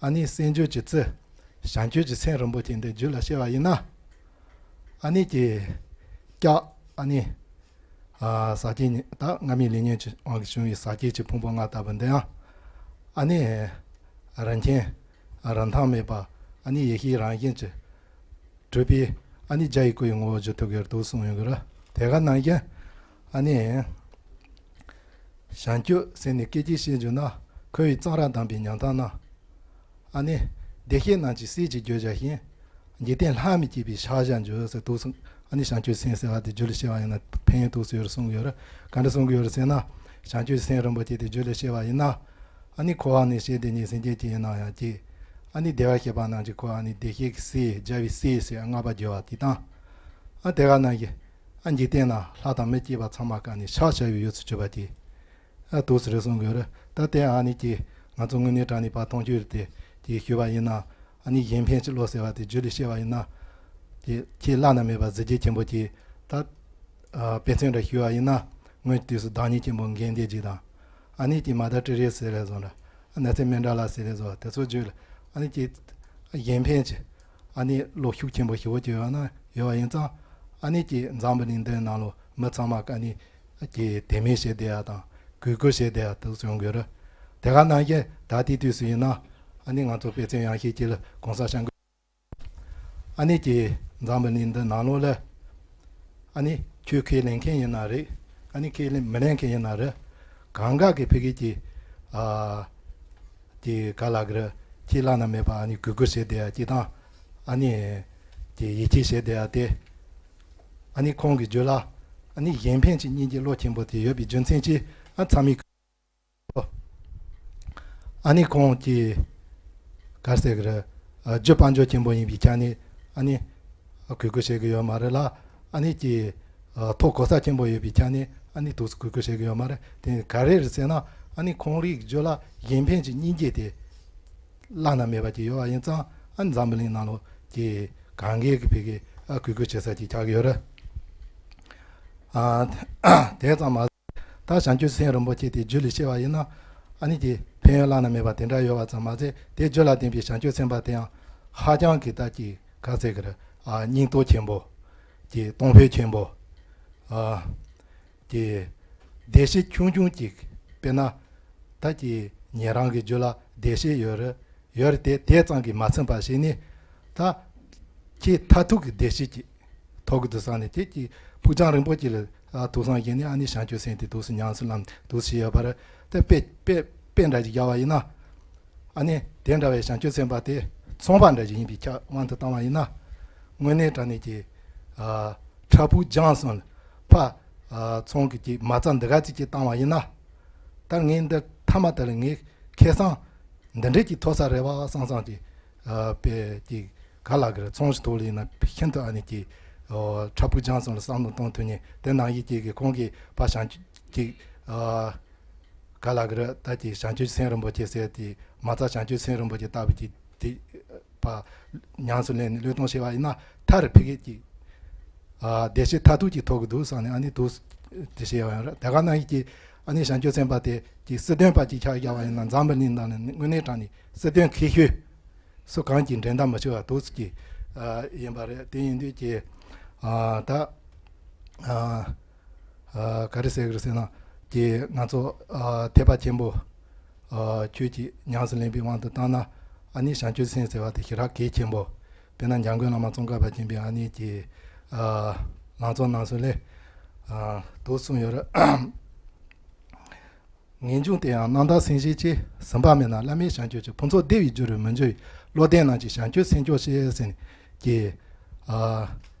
ཨ་ནི་སྲན་ཆུ་གི་རྩི། བྱང་ཆུབ་ཀྱི་སེམས་རིན་པོ་ཆེ་འདི་རྒྱུད་ལ་སྐྱེ་བ་ཡིན་ན། ཨ་ནི་ཀྱི་ལྕགས་ཨ་ནི་ཨ་ཟག་བཅས་ཉིད་ད་སྔ་མའི་ལས་ཉོན་གྱི་དབང་གིས་བྱུང་བའི་ཟག་བཅས་ཀྱི་ཕུང་པོ་ལྔ་ལྟ་བུ་འདི་ཡང་ཨ་ནི་རིན་ཆེན་རིན་ཐང་མེད་པ་ཨ་ནི་ཡེ་ཤེས་རང་བཞིན་གྱི་གྲུབ་པའི་ཨ་ནི་རྒྱལ་བའི་སྐུ་ཡི་ངོ་བོ་བརྗོད་ཐུབ་ཡོད་དུ་གསུངས་ཡོང་གི་རེད། དེ་ག་ནང་བཞིན་ཨ་ནི་བྱང་ཆུབ་སེམས་ནི་སྐད་ཅིག་བཤད་བརྗོད་ན། འཁོར་བའི་གཙང་རབ་དམ་པའི་ཉམས་མཐའ་རྣམས། ཨ་ནི་བདེ་གཤེགས་རྣམས་ཀྱི་སྲས་ཀྱི་བརྗོད་བྱ་བཞིན། འཇིག་རྟེན་ལྷ་མི་སྐྱེ་བའི་ཕྱག་བཞག་འཇུག་ཟེར་དུ་གསུངས། ཨ་ནི་བྱང་ཆུབ་སེམས་ཟེར་བ་དེ་རྒྱུད་ལ་སྐྱེ་བ་ཡིན་ན་ཕན་ཡོན་དུ་གསུངས་ཡོད་རེད་གསུངས་ཡོད་རེད། ག་འདྲ་གསུངས་ཀྱི་ཡོད་རེད་ཟེར་ན། བྱང་ཆུབ་སེམས་རིན་པོ་ཆེ་དེ་རྒྱུད་ལ་སྐྱེ་བ་ཡིན་ན། ཨ་ནི་འཁོར་བ་ནས་བྱས་ཏེ་ནི་སེམས་ཅན་གྱི་ཡིན་ན་ཡང་སྐྱེ། ཨ་ནི་བདེ་བར་གཤེགས་པ་རྣམས་ཀྱི་འཁོར་བ་ནི་བདེ་གཤེགས་ཀྱི་སྲས་རྒྱལ་བའི་སྲས་ཟེར་བསྔགས་པ་བརྗོད་པ་དེ་དང་། ཨ་དེ་ག་ནང་བཞིན་ཨ་འཇིག་རྟེན་ན་ལྷ་དང་མི་སྐྱེས་པ་ཚང་མ་ཀ་ནི་ཕྱག་བྱ་བའི་ཡུལ་དུ་གྱུར་པ་དེ། ཨ་དུ་ཟེར་གསུངས་དགོས་རེད། ད་དེ་ཨ་ནི་ཀྱི་ང་ཚོ་དངོས་གནས་དྲང་གནས་ཕར་མཐོང་ཆོས་དེ་ཀྱི་ཞུས་པ་ཡིན་ན། ཨ་ནི་གཞན་ཕན་གྱི་བློ་ཟེར་བ་དེ་རྒྱུད་ལ་སྐྱེ་བ་ཡིན་ན། ཀྱི་ཁྱེད་བླ་ན་མེད་པ་གཟི་བརྗིད་ཆེན་པོ་ཀྱི་ད་ཨ་དཔེ་མཚོན་འདྲ་ཞུས་པ་ཡིན་ན། སྔོན་དུས་སུ་བདག་ཉིད་ཆེན་པོ་མགོན་སྡེ་བརྒྱད་དང་། ཨ་ནི་ཀྱི་མ་དང་ཏྲི་རེ་ཟེར་རེ་བཟོ་འདྲ། ཨ་ནི་ཚེ་མི་འདྲ་ལ་ཟེར་རེ་བཟོ་དེ་ཚོ་རྒྱུད་ལ་ཨ་ནི་ཀྱི་གཞན་ཕན་གྱི་ཨ་ནི་བློ་ཤུགས་ཆེན་པོ་ཞེ་པོ་ཅིག་ཡོད་ན་ཡོད་པ་ཡིན་ཙང་། ཨ་ནི་ཀྱི་འཛམ་བུ་གླིང་འདིའི་ནང་ལོ་མི་ཚང་མ་ཀ་ནི་ཀྱི་དད་མོས་བྱེད་བསྡད་ཡ་དང་གུས་བཀུར་བྱེད་བསྡད་ཡ་དེ་ཚོ་ཡོང་གི་ཡོད་རེད། དེ་ག་ནང་བཞིན་ད་ལྟའི་དུས་སུ་ཡིན་ན་ཨ་ནི་ང་ཚོ་དཔེ་མཚོན་ཡང་ཤེས་ཀྱི་ལ་གོང་ས་སྐྱབས་མགོན། ཨ་ནི་ཀྱི་འཛམ་བུ་གླིང་འདི་ནང་ལོགས་ལ་ཨ་ནི་ཆོས་ཁས་ལེན་མཁན་ཡིན་ན་རེད། ཨ་ནི་ཁས་ལེན་མི་ལེན་མཁན་ཡིན་ན་རེད། གང་ག་གི་ཕ་གི་ཀྱི་ཨ་ཀྱི་ག་ལ་གི་རེད། ཁྱེད་བླ་ན་མེད་པ་ཨ་ནི་གུས་བཀུར་བྱེད་བསྡད་ཡ་ཀྱི་དང་། ཨ་ནི་ཀྱི་ཡིད་ཆེས་བྱེད་བསྡད་ཡ་དེ། ཨ་ནི་ཁོང་གི་རྒྱུད་ལ་ཨ་ནི་གཞན་ཕན་གྱི་སྙིང་རྗེ་བློ་ཆེན་པོ་དེ་ཡོད་པའི་རྒྱུ་མཚན་གྱིས་ཨ་ཚང་མས། ཨ་ནི་ཁོང་གིས་ག་རེ་ཟེར་གི་རེད། ཨ་རྒྱུ་དཔལ་འབྱོར་ཆེན་པོ་ཡིན་པའི་ཆ་ནས་ཨ་ནི་གུས་བཀུར་བྱེད་གི་ཡོད་མ་རེད་ལ། ཨ་ནི་ཀྱི་ཨ་ཐོབ་གོ་ས་ཆེན་པོ་ཡོད་པའི་ཆ་ནས་ཨ་ནི་དུས་སུ་གུས་བཀུར་བྱེད་གི་ཡོད་མ་རེད། དེ་ག་རེ་རེད་ཟེར་ན། ཨ་ནི་ཁོང་རིགས་རྒྱུད་ལ་གཞན་ཕན་གྱི་སྙིང་རྗེ་དེ་བླ་ན་མེད་པ་ཅིག་ཡོད་པ་ཡིན་ཙང་། ཨ་ནི་འཛམ་བུ་གླིང་ནང་ལོགས་ཀྱི་གང་གའི་གི་ཕ་གི་ཨ་གུས་བཀུར་བྱེད་ས་ཅིག་ཆགས་ཀྱི་ཡོད་རེད། ཨ་དེ་ཙམ་མ། ད་བྱང་ཆུབ་སེམས་རིན་པོ་ཆེ་དེ་རྒྱུད་ལ་སྐྱེ་བ་ཡིན་ན། ཨ་ནི་དེ་ཕན་ཡོན་བླ་ན་མེད་པ་དེ་འདྲ་ཡོད་པ་ཙམ་མ་ཟད། དེ་རྒྱུད་ལ་ལྡན་པའི་བྱང་ཆུབ་སེམས་དཔའ་དེ་ཡང་ཧ་ཅང་གི་ད་ཀྱི་ག་ཟེར་གི་རེད། ཨ་སྙིང་སྟོབས་ཆེན་པོ། ཀྱི་གཏོང་ཕོད་ཆེན་པོ། ཨ་ཀྱི་བདེ་སྐྱིད་ཆུང་ཆུང་ཅིག་དཔེར་ན། ད་ཀྱི་ཉན་རང་གི་རྒྱུད་ལ་བདེ་སྐྱིད་ཡོད་རེད། ཡོད་རེད་དེ་དེ་ཙམ་གྱིས་མ་ཚིམ་པ་ཞིག་ནི། ད་ཁྱེད་མཐར་ཐུག་གི་བདེ་སྐྱིད་ཅིག་ཐོབ་གི་འདུག་བསམ་ནས། ཁྱེད་ཀྱི་ཕུགས་རྒྱང་རིང་པོ་ཅིག་ལ་ཨ་ཐུགས་བསམ་བཞེས་ནས། ཨ་ནི་བྱང་ཆུབ་སེམས་དེ་དུས་སུ་ཉམས་སུ་ལེན་དུས་སུ་ཡོད་པ་རེད། དེ་དཔེ་དཔེ་དཔེ་འདྲ་ཅིག་བཞག་པ་ཡིན་ན། ཨ་ནི་དེ་འདྲ་བའི་བྱང་ཆུབ་སེམས་དཔའ་དེ་ཚོང་པ་འདྲ་ཅིག་ཡིན་པའི་ཆ་དབང་དུ་བཏང་བ་ཡིན་ན། དངོས་གནས་དྲང་གནས་ཀྱི་ཨ་ཕྲ་ཕུགས་རྒྱང་སོང་ལ་ཕ་ཨ་ཚོང་གི་ཀྱི་མ་རྩ་འདི་ག་ཅིག་ཅིག་བཏང་བ་ཡིན་ན། ད་ངས་འདི་མཐའ་མ་དེ་ལ་ངས་ཁེ་བཟང་འདི་འདྲས་ཀྱི་ཐོབ་ས་རེད་བ་བསམ་བསམ་གྱི་ཨ་དཔེ་ཀྱི་ག་ལ་གི་རེད། ཚོང་ཞིག་ཐོག་ལ་ཡིན་ན་ཤིན་ཏུ་ཨ་ནི་ཀྱི་ཨོ་ཕྲ་ཕུགས་རྒྱང་སོང་ལ་བསམ་བློ་གཏོང་ཐུབ་ནས། དེ་ནང་བཞིན་ཀྱི་གི་ཁོང་གི་ཕ་བྱང་ཆུབ་ཀྱི་ཨ་ག་ལ་གི་རེད། ད་ཀྱི་བྱང་ཆུབ་སེམས་རིན་པོ་ཆེ་ཟེར་དེ་མ་རྩ་བྱང་ཆུབ་སེམས་རིན་པོ་ཆེ་ལྟ་བུ་ཀྱི་དེ་ཕ་ཉམས་སུ་ལེན་ནས་བློས་གཏོང་བྱས་པ་ཡིན་ན། མཐར་ཕ་གི་ཀྱི་ཨ་བདེ་སྐྱིད་མཐར་ཐུག་ཅིག་ཐོབ་གི་འདུག་བསམ་ནས་ཨ་ནི་འདུག་དེ་བཤད་ཡོང་ཡ་རེད། དེ་ག་ནང་བཞིན་གྱི་ཨ་ནི་བྱང་ཆུབ་སེམས་དཔའ་དེ་ཀྱི་སྲིད་དོན་པ་ཅིག་ཆགས་བཞག་པ་ཡིན་ན། འཛམ་བུ་གླིང་ནང་ནས་དངོས་གནས་དྲང་ནས་སྲིད་དོན་མཁས་ཤོས་སུ་གང་གིས་འགྲན་ཟླ་མི་ཆོག་པ་འདུག་ཀྱི་ཨ་ཡིན་པ་རེད། དེ་ཡིན་དུས་ཀྱི་ཨ་ད་ཨ་ཨ་ག་རེ་ཟེར་གི་རེད་ཟེར་ན། ཀྱི་ང་ཚོ་ཨ་ཐེག་པ་ཆེན་པོ་ཨ་ཆོས་ཀྱི་ཉམས་སུ་ལེན་པའི་དབང་དུ་བཏང་ན། ཨ་ནི་བྱང་ཆུབ་སེམས་ཟེར་བ་དེ་ཞེ་དྲག་གལ་ཆེན་པོ། དཔེར་ན་འཇམ་མགོན་བླ་མ་ཙོང་ཁ་པ་ཆེན་པོས་ཨ་ནི་ཀྱི་ཨ་ལང་ཚོ་རྣམ་གསུམ་ལས་ཨ་འདུག་གསུངས་ཡོད་རེད། ངེས་འབྱུང་དེ་ཡང་རྣམ་དག་སེམས་བསྐྱེད་ཆེ། ཟིན་པ་མེད་ན་བླ་མེད་བྱང་ཆུབ་ཀྱི། ཕུན་ཚོགས་བདེ་བའི་རྒྱུ་རུ་མི་འགྱུར་བའི། བློ་ལྡན་རྣམས་ཀྱི་བྱང་ཆུབ་སེམས་སྐྱོང་ཞེས་ཟེར་ནས་ཀྱི། ཨ་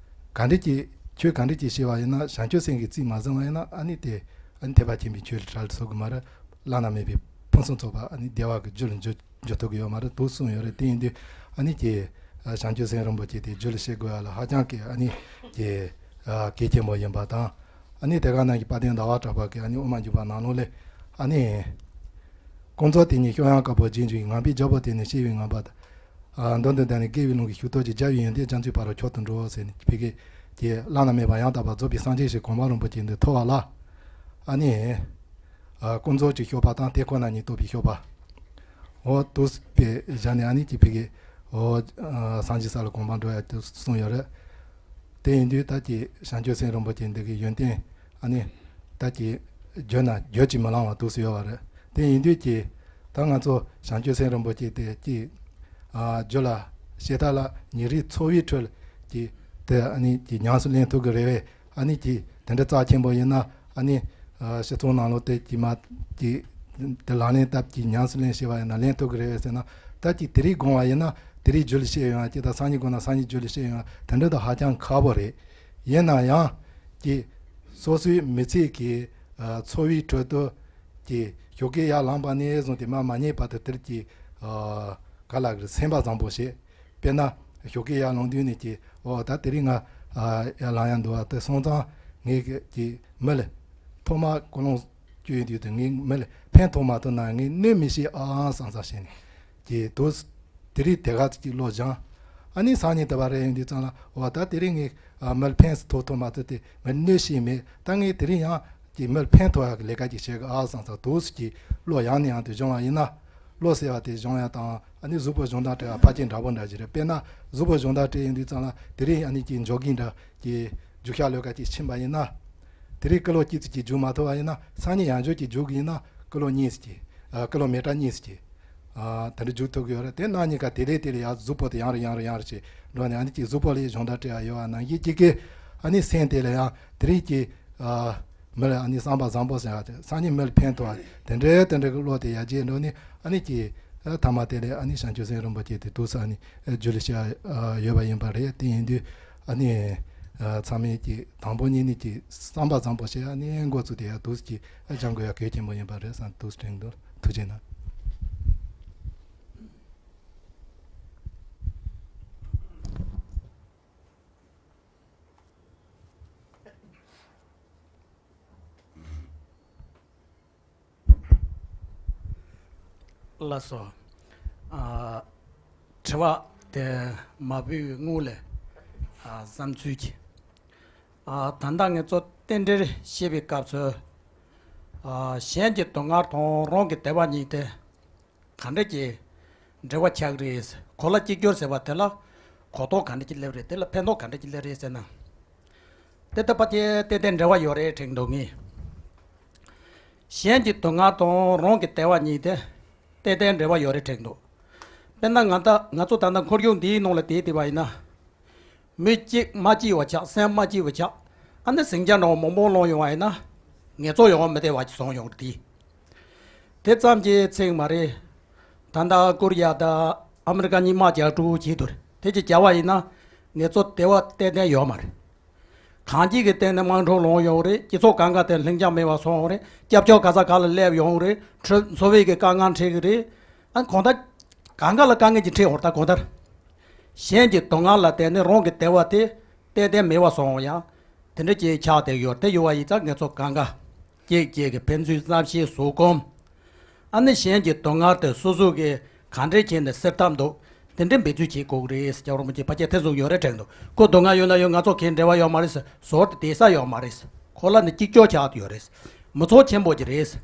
ག་འདྲ་ཅིག་ཆོས་ག་འདྲ་ཅིག་བྱས་པ་ཡིན་ན། བྱང་ཆུབ་སེམས་ཀྱི་རྩིས་མ་ཟིན་པ་ཡིན་ན། ཨ་ནི་དེ་ཨ་ནི་ཐེག་པ་ཆེན་པོའི་ཆོས་ལ་གྲལ་དུ་ཚུད་གི་མ་རེད། བླ་ན་མེད་པའི་ཕུན་སུམ་ཚོགས་པ་ཨ་ནི་བདེ་བ་གི་རྒྱུ་ལ་འགྱུར། འགྱུར་ཐུབ་ཀྱི་ཡོད་མ་རེད་འདུག་གསུངས་ཡོད་རེད། དེ་ཡིན་དུས་ཨ་ནི་ཀྱི་བྱང་ཆུབ་སེམས་རིན་པོ་ཆེ་དེ་རྒྱུད་ལ་སྐྱེ་དགོས་ཡ་ལ་ཧ་ཅང་གི་ཨ་ནི་ཀྱི་གལ་ཆེན་པོ་ཡིན་པ་དང་། ཨ་ནི་དེ་ག་ནང་གི་དཔལ་ལྡན་ཟླ་བ་གྲགས་པ་གི་ཨ་ནི་དབུ་མ་འཇུག་པ་ནང་ལོགས་ལས་ཨ་ནི། ཀུན་རྫོབ་དེ་ཉིད་བཤད་ཡང་དཀའ་བ་རྗེས་འཇུག་ཡིན། ངང་པའི་རྒྱལ་པོ་དེ་ནི་ཤེས་པའི་ངང་པ་དང་། མདོ་འདི་དག་ནི་དགེ་བའི་ལུང་གིས་ཞུགས་ཐོབ་ཀྱི། རྒྱལ་བའི་ཡོན་ཏན་རྒྱ་མཚོའི་ཕ་རོལ་མཆོག་ཏུ་འགྲོ་ཟེར་ནས་ཕ་གི་ཀྱི་བླ་ན་མེད་པ་ཡང་དག་པར་རྫོགས་པའི་སངས་རྒྱས་ཤིག་གོང་མ་རིན་པོ་ཆེ་འདི་ཐོབ་པ་ལ། ཨ་ནི། ཀུན་རྫོབ་ཀྱི་སྤྱོད་པ་དང་དེ་ཁོ་ན་ཉིད་རྟོགས་པའི་སྤྱོད་པ། འོ་དུས་པའི་བཞག་ནས་ཨ་ནི་ཀྱི་ཕ་གི་འོ་སངས་རྒྱས་ས་ལ་གོང་མ་འགྲོ་ཡ་དེ་གསུངས་ཡོད་རེད། དེ་ཡིན་དུས་ད་ཀྱི་བྱང་ཆུབ་སེམས་རིན་པོ་ཆེ་འདི་གི་ཡོན་ཏན་ཨ་ནི་ད་ཀྱི་བརྗོད་ན་བརྗོད་ཀྱིས་མི་ལང་བ་དུས་སུ་ཡོད་པ་རེད། དེ་ཡིན་དུས་ཀྱི་ད་ང་ཚོ་བྱང་ཆུབ་སེམས་རིན་པོ་ཆེ་དེ་ཀྱི་རྒྱུད་ལ་བཤད་ཐབས་ལ་ཉེ་རིང་འཚོ་བའི་ཁྲོད་ཀྱི་དེ་ཨ་ནི་ཀྱི་ཉམས་སུ་ལེན་ཐུབ་ཀྱི་རེད་བས། ཨ་ནི་ཀྱི་དེ་འདྲ་རྩ་ཆེན་པོ་ཡིན་ན་ཨ་ནི་སྤྱི་ཚོགས་ནང་ལོགས་དེ་ཀྱི་མ་ཀྱི་དེ་ལག་ལེན་བསྟར་གྱི་ཉམས་སུ་ལེན་ཤེས་པ་ཡིན་ན་ལེན་ཐུབ་ཀྱི་རེད་བས་ཟེར་ན། ད་ཀྱི་དེ་རིགས་དགོངས་པ་ཡིན་ན་དེ་རིགས་རྒྱུད་ལ་སྐྱེ་ཡོང་ཡ་ཀྱི་ད་སང་ཉིན་དགོངས་ན་སང་ཉིན་རྒྱུད་ལ་སྐྱེ་ཡོང་ཡ་དེ་འདྲ་ད་ཧ་ཅང་ཁག་པོ་རེད། ཡིན་ན་ཡང་ཀྱི་སོ་སོའི་མི་ཚེ་གི་འཚོ་བའི་ཁྲོད་དུ་ཀྱི་ཞོགས་ཀས་ཡར་ལངས་པ་ནས་བཟུང་སྟེ་མར་མ་ཉལ་བར་དུ་དེར་ཀྱི་ག་ལ་གི་སེམས་པ་བཟང་པོ་བྱེད། དཔེར་ན་ཞོགས་ཀས་ཡར་ལངས་དུས་ནས་ཀྱི་ཨོ་ད་དེ་རིང་ང་ཡར་ལངས་ཡ་འདུག་བ་དེ་སོང་ཙང་ངས་ཀྱི་མི་ལ་ཐོག་མ་ཀུན་སློང་བསྐྱོན་དུས་དུ་ངས་མི་ལ་ཕན་ཐོགས་མ་ཐོགས་ན་ངས་གནོད་མི་བྱེད་ཨང་བསམ་བསམ་བྱས་ནས་ཀྱི་དུས་དེ་རིང་དེ་ག་ཅིག་བློ་སྦྱངས། ཨ་ནི་སང་ཉིན་དེ་བ་རེ་ཡོང་དུས་ཙང་ལ་ཨོ་ད་དེ་རིང་ངས་མི་ལ་ཕན་ཐོགས་ཐོགས་མ་ཐོགས་དེ་ངས་གནོད་བྱས་མེད། ད་ངས་དེ་རིང་ཡང་ཀྱི་མི་ལ་ཕན་ཐོགས་ཡག་གི་ལས་ཀ་ཅིག་བྱེད་དགོས་ཨ་བསམ་བསམ་དུས་ཀྱི་བློ་ཡང་ནས་ཡང་དུ་སྦྱོང་བ་ཡིན་ན། བློ་གསལ་བ་དེ་སྦྱོང་ཡ་དང་ཨ་ནི་གཟུགས་པོ་སྦྱོང་བརྡར་སྤྲད་ཡ་ཕལ་ཆེར་འདྲ་པོ་འདྲ་ཅིག་རེད། དཔེར་ན་གཟུགས་པོ་སྦྱོང་བརྡར་སྤྲད་ཡོང་དུས་ཙང་ལ་དེ་རིང་ཨ་ནི་ཀྱི་འཇོག་གིན་འདྲ་ཀྱི་རྒྱུག་ཤར་ལོས་ཀ་ཅིག་ཕྱིན་པ་ཡིན་ན། དེ་རིང་ཀི་ལོ་གཅིག་ཙམ་ཅིག་རྒྱུག་མ་ཐུབ་པ་ཡིན་ན་སང་ཉིན་ཡང་འཇོག་ཅིག་རྒྱུག་གི་ཡིན་ན་ཀི་ལོ་གཉིས་ཙམ་ཅིག་ཨ་ཀི་ལོ་མི་ཊར་གཉིས་ཙམ་ཅིག་ཨ་དེ་འདྲ་རྒྱུག་ཐུབ་ཀྱི་ཡོད་རེད། དེ་གནང་ཉིན་ཀ་དེ་ལས་དེ་ལས་ཡང་གཟུགས་པོ་དེ་ཡང་རེ་ཡང་རེ་ཡང་རེ་ཅིག་འགྲོ་ནས་ཨ་ནི་ཀྱི་གཟུགས་པོ་ལ་སྦྱོང་བརྡར་སྤྲད་ཡ་ཡོད་པ་ནང་བཞིན་ཀྱི་ཀྱི་ཨ་ནི་སེམས་དེ་ལ་ཡང་དེ་རིང་ཀྱི་ཨ། མི་ལ་ཨ་ནི་བསམ་པ་བཟང་པོ་ཟེར་བ་དེ་སང་ཉིན་མི་ལ་ཕན་ཐོགས་པ་དེ་འདྲའི་དེ་འདྲའི་བློ་དེ་ཡར་རྒྱས་འགྲོ་ནི་ཨ་ནི་ཀྱི་ཨ་ཐ་མ་དེ་ལས་ཨ་ནི་བྱང་ཆུབ་སེམས་རིན་པོ་ཆེ་དེ་ཏོག་ཙམ་ཨ་ནི་རྒྱུད་ལ་སྐྱེ་ཡོད་པ་ཡིན་པ་རེད། དེ་ཡིན་དུས་ཨ་ནི་ཚང་མས་ཀྱི་དང་པོ་ཉིད་ནས་ཀྱི་བསམ་པ་བཟང་པོ་བྱས་ཨ་ནི་འགོ་བཙུགས་དེ་ཡར་ཏོག་ཙམ་ཀྱི་ཨ་སྦྱང་དགོས་ཡ་གལ་ཆེན་པོ་ཡིན་པ་རེད་བསམ་ཏོག་ཙམ་དྲན་འདུག་ཐུགས་རྗེ་གནང་། ལགས་སོ། ཨ། དྲི་བ་དེ་མ་ཕུལ་བའི་སྔོན་ལ་ཨ་བསམ་ཚུལ་གྱི། ཨ་ད་ལྟ་ངེད་ཚོ་རྟེན་འབྲེལ་བཤད་པའི་སྐབས་སུ། ཨ་གཞན་གྱི་སྡུག་བསྔལ་དང་རང་གི་བདེ་བ་གཉིས་དེ་ག་འདྲ་གྱི་འབྲེལ་བ་ཆགས་རེད། གོ་ལ་གཅིག་གྱུར་ཟེར་བ་དེ་ལ་གོ་རྟོགས་ག་འདྲ་གྱི་སླེབས་རེད། དེ་ལ་ཕན་ཐོགས་ག་འདྲ་གྱི་སླེབས་རེད་ཟེར་ན། དེ་ལྟ་བ་ཅན་ཏན་ཏན་འབྲེལ་བ་ཡོད་རེད་དྲན་འདུག་ངས། གཞན་གྱི་སྡུག་བསྔལ་དང་རང་གི་བདེ་བ་གཉིས་དེ་ཏན་ཏན་འབྲེལ་བ་ཡོད་རེད་དྲན་འདུག་དཔེར་ན་ང་ད་ང་ཚོ་ད་ལྟ་འཁོར་ཡུག་འདིའི་ནང་ལ་བསྡད་བསྡད་པ་ཡིན་ན། མི་གཅིག་མ་སྐྱིད་པ་ཆགས། སེམས་མ་སྐྱིད་པ་ཆགས། ཨ་ནི་ཟིང་ཆ་འདྲ་བོ་མང་པོ་སློང་ཡོང་བ་ཡིན་ན། ངེད་ཚོ་ཡོང་བ་མི་བདེ་བ་ཅིག་བཟོ་ཡོང་གི་རེད། དེ་ཙམ་གྱིས་ཚིག་མ་རེད། ད་ལྟ་ཀོ་རི་ཡ་དང་ཨ་མི་རི་ཀ་གཉིས་དམག་རྒྱག་འགྲོ་བྱེད་དུ་རེད། དེ་ཅིག་བྱ་བ་ཡིན་ན་ངེད་ཚོ་བདེ་བ་ཏན་ཏན་ཡོད་མ་རེད། གང་ཅིའི་སྟེང་ནས་དམག་འཁྲུག་སློང་ཡོང་རེད། སྤྱི་ཚོགས་གང་ག་དེ་ལྷིང་འཇགས་མེད་པ་སོང་རེད། སྐྱབས་བཅོལ་ག་ས་ག་ལ་སླེབས་ཡོང་རེད། འཚོ་འཚོ་བའི་གི་དཀའ་ངལ་འཕྲད་གི་རེད། ཨ་གང་ལྟར་གང་ག་ལ་དཀའ་ངལ་ཅིག་འཕྲད་ཡོང་རེད། ད་གང་ལྟར་གཞན་གྱི་སྡུག་བསྔལ་ལ་བརྟེན་ནས་རང་གི་བདེ་བ་དེ་ཏན་ཏན་མེད་པ་སོང་ཡང་དེ་འདྲ་ཅིག་ཆགས་བསྡད་ཡོད་རེད། དེ་ཡོད་པ་ཡིན་ཙང་ངེད་ཚོ་གང་ག་གཅིག་གཅིག་གི་ཕན་ཚུན་བསམ་ཤེས་བཟོ་སྒོམ། ཨ་ནི་གཞན་གྱི་སྡུག་བསྔལ་དེ་སོ་སོ་གིས་ག་འདྲས་བྱས་ནས་སེལ་ཐབས་འདུག་དེ་འདྲའི་འབད་རྩོལ་བྱེད་དགོས་ཀྱི་རེད། སྐྱབས་མགོན་རིན་པོ་ཆེ་ཕལ་ཆེར་ཐེ་ཚོམ་ཡོད་རེད་དྲན་འདུག་ཁོ་སྡུག་བསྔལ་ཡོད་ན་ཡོད། ང་ཚོ་གའི་འབྲེལ་བ་ཡོད་མ་རེད་ཟེར། ཟུར་དུ་བསྡད་ས་ཡོད་མ་རེད་ཟེར། ཁོ་ལ་ནི་གཅིག་ལྕོགས་ཆགས་ཡོད་རེད་ཟེར། མི་ཚོགས་ཆེན་པོ་ཅིག་རེད་ཟེར།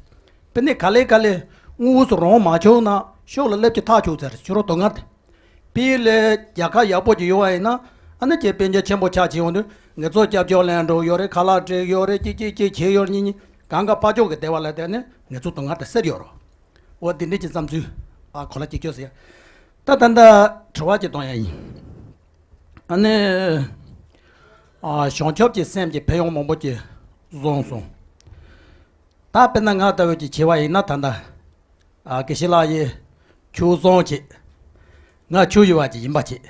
དཔེར་ན་ག་ལེ་ག་ལེ་དངོས་སུ་རང་མ་བྱུང་ན་ཕྱོགས་ལ་སླེབས་ཀྱི་ཐག་ཆོད་ཚར་ཟེར། ཕྱི་རོལ་སྡུག་བསྔལ་དེ། དཔེ་ལས་རྒྱལ་ཁབ་ཡག་པོ་ཅིག་ཡོད་པ་ཡིན་ན། ཨ་ནི་ཁྱེད་དཔལ་འབྱོར་ཆེན་པོ་ཆགས་བྱས་ཡོང་དུས་ངེད་ཚོ་སྐྱབས་བཅོལ་ལེན་འགྲོ་ཡོད་རེད། ཁ་ལག་སྤྲད་ཡོད་རེད། ཅིག་ཅིག་ཅིག་བྱས་ཡོད་རེད། གཉིས་གཉིས་གང་ག་ཕར་ཕྱོགས་ཀྱི་བདེ་བ་ལ་བརྟེན་ནས་ངེད་ཚོ་སྡུག་བསྔལ་དེ་སེལ་ཡོད་རེད། འོ་དེ་འདྲ་ཅིག་བསམ་ཚུལ། ཨ་གོ་ལ་གཅིག་ཁྱོད་ཟེར་ཡ། ད་ད་ལྟ་དྲི་བ་ཅིག་གཏོང་ཡ་ཡིན། ཨ་ནི་ཨ་བྱང་ཆུབ་ཀྱི་སེམས་ཀྱི་ཕན་ཡོན་མང་པོ་ཅིག་གསུངས་སོང་། ད་དཔེར་ན་ང་ལྟ་བུ་ཅིག་བྱས་པ་ཡིན་ན་ད་ལྟ། ཨ་དགེ་བཤེས་ལགས་ཀྱིས་ཆོས་བཟང་བྱེད། ང་ཆོས་ཞུ་བ་ཅིག་ཡིན་པ་བྱེད།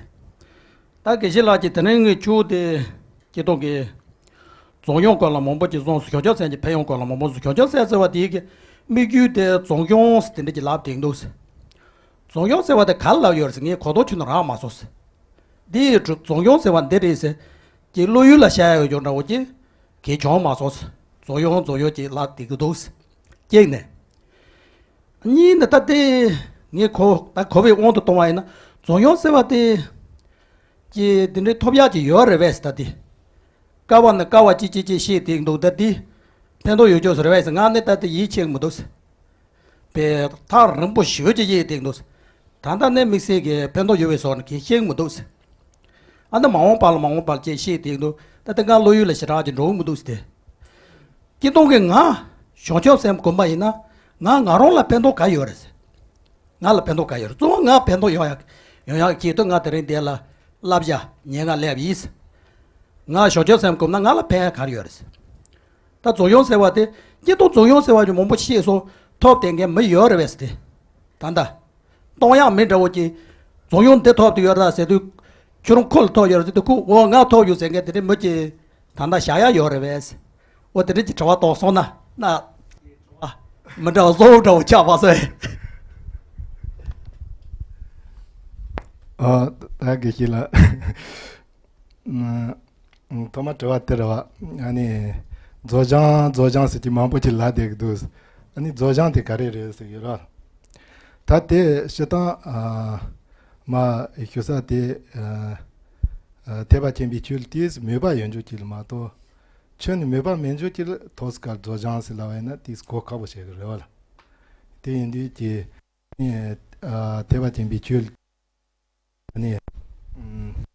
ད་དགེ་བཤེས་ལགས་ཀྱིས་དེ་རིང་ངས་ཆོས་དེ་སྐྱིད་གཏོང་གི་རྫོགས་ཡོང་སྐོར་ལ་མང་པོ་ཅིག་གསུངས་སོང་། བྱང་ཆུབ་སེམས་ཀྱི་ཕན་ཡོན་སྐོར་ལ་མང་པོ་གསུངས་སོང་། བྱང་ཆུབ་སེམས་ཟེར་བ་དེའི་གི་དམིགས་ཡུལ་དེ་རྫོགས་ཡོང་ཟེར་དེ་འདྲ་ཅིག་ལབ་བསྡད་འདུག་ཟེར། རྫོང་གཞུང་ཟེར་བ་དེ་ག་ལ་ལབ་ཡོད་རེད་ཟེར། ངས་གོ་རྟོགས་ཁྱོན་ནས་རག་མ་སོང་ཟེར། འདི་ཡི་གྲུ་རྫོང་གཞུང་ཟེར་བ་འདི་རེད་ཟེར། ཀྱི་བློ་ཡུལ་ལ་བཤད་ཡ་ཡོད་ཀྱང་འདྲ་བོ་ཅིག་གལ་བྱུང་མ་སོང་ཟེར། རྫོང་གཞུང་རྫོང་གཞུང་ཅིག་ལབ་བསྡད་ཀྱི་འདུག་ཟེར། གཅིག་ནས། གཉིས་ནས་ད་དེ་ངས་གོ་ད་གོ་བའི་དབང་དུ་གཏོང་བ་ཡིན་ན། རྫོང་གཞུང་ཟེར་བ་དེ་ཀྱི་འདི་འདྲའི་ཐོབ་ཡག་ཅིག་ཡོད་རེད་པས་ཟེར། ད་དེ་ཀ་བ་ནས་ཀ་བ་ཅིག་ཅིག་ཅིག་བཤད་བསྡད་འདུག་ད་དེ་ཕན་ཐོགས་ཡོད་ཀྱོག་ཟེར་བས་ཟེར། ང་ནི་ད་དེ་ཡིད་ཆེས་མི་འདུག་ཟེར། པའི་ཐག་རིང་པོ་ཞེ་པོ་ཅིག་གཡུགས་བསྡད་འདུག་ད་ལྟ་ནས་དམིགས་བསལ་གྱི་ཕན་ཐོགས་ཡོད་པའི་བཟོ་འདྲ་གང་ཤེས་མི་འདུག་ཨ་ནི་མ་འོངས་པ་ལ་མ་འོངས་པ་ལ་ཅེས་བཤད་བསྡད་འདུག་ད་ལྟ་ང་བློ་ཡུལ་ལ་ཞེ་དྲག་ཅིག་འགྲོ་གི་མི་འདུག་ཟེར་ཏེ། སྤྱིར་བཏང་གི་ང་བྱང་ཆུབ་སེམས་སྒོམ་པ་ཡིན་ན། ང་ང་རང་ལ་ཕན་ཐོགས་ག་ཡོད་རེད་ཟེར། ང་ལ་ཕན་ཐོགས་ག་ཡོད་རེད། གཙོ་བོ་ང་ཕན་ཐོགས་ཡོང་ཡག་ཡོང་ཡག་ཆེད་དུ་ང་དེ་རིང་འདི་ལ་བསླབ་བྱ་ཉེར་ལྔ་སླེབས་ཡིན་ཟེར། ང་བྱང་ཆུབ་སེམས་སྒོམ་ན་ང་ལ་ཕན་ཡག་ག་རེ་ཡོད་རེད་ཟེར། ད་རྫོང་གཞུང་ཟེར་བ་དེ་སྤྱིར་བཏང་རྫོང་གཞུང་ཟེར་བ་ཅིག་མང་པོ་ཤེས་སོང་། ཐོབ་བསྡད་མཁན་མི་ཡོད་རེད་པས་ཟེར་ཏེ། ད་ལྟ་གཏོང་ཡག་མི་འདྲ་བོ་ཅིག་རྫོང་གཞུང་འདི་ཐོབ་བསྡད་ཡོད་རེད་ཟེར་དུས། ཁྱོད་རང་ཁོ་ལ་ཐོབ་ཡོད་རེད་ཟེར་དུས། ཁོ་འོ་ང་ཐོབ་ཡོད་ཟེར་མཁན་དེ་འདྲའི་མི་ཅིག་ད་ལྟ་བཞག་ཡག་ཡོད་རེད་པས་ཟེར། འོ་དེ་འདྲ་ཅིག་དྲི་བ་གཏོང་སོང་ན་ན། མི་འདྲ་བ་གཙོ་བོ་འདྲ་བོ་ཆགས་པ་ཟེར། ཨ། ད་དགེ་བཤེས་ལགས། ཐོག་མར་དྲི་བ་དེ་རེད་བ། ཨ་ནི་རྫོང་གཞུང་རྫོང་གཞུང་ཟེར་གྱི་མང་པོ་ཅིག་ལབ་བསྡད་ཀྱི་འདུག་ཨ་ནི་རྫོང་གཞུང་དེ་ག་རེ་རེད་ཟེར་གྱི་རེད། ད་དེ་སྤྱིར་བཏང་ཨ་མ་ཞུ་ས་དེ་ཨ་ཨ་ཐེག་པ་ཆེན་པོའི་ཆོས་ལ་ཏོག་ཙམ་མོས་པ་ཡོད་ཆོག་ཅིག་ལ་མ་གཏོགས། ཆོས་ནི་མོས་པ་མེད་ཆོག་ཅིག་ལ་ཐོག་ས་ཀ་རྫོང་གཞུང་ཟེར་ལབ་པ་ཡིན་ན་ཏོག་ཙམ་གོ་ཁག་པོ་བྱེད་ཀྱི་རེད་བ་ལ། དེ་ཡིན་དུས་ཀྱི་ནི་ཨ་ཐེག་པ་ཆེན་པོའི་ཆོས་ལ་ནི་ཨམ་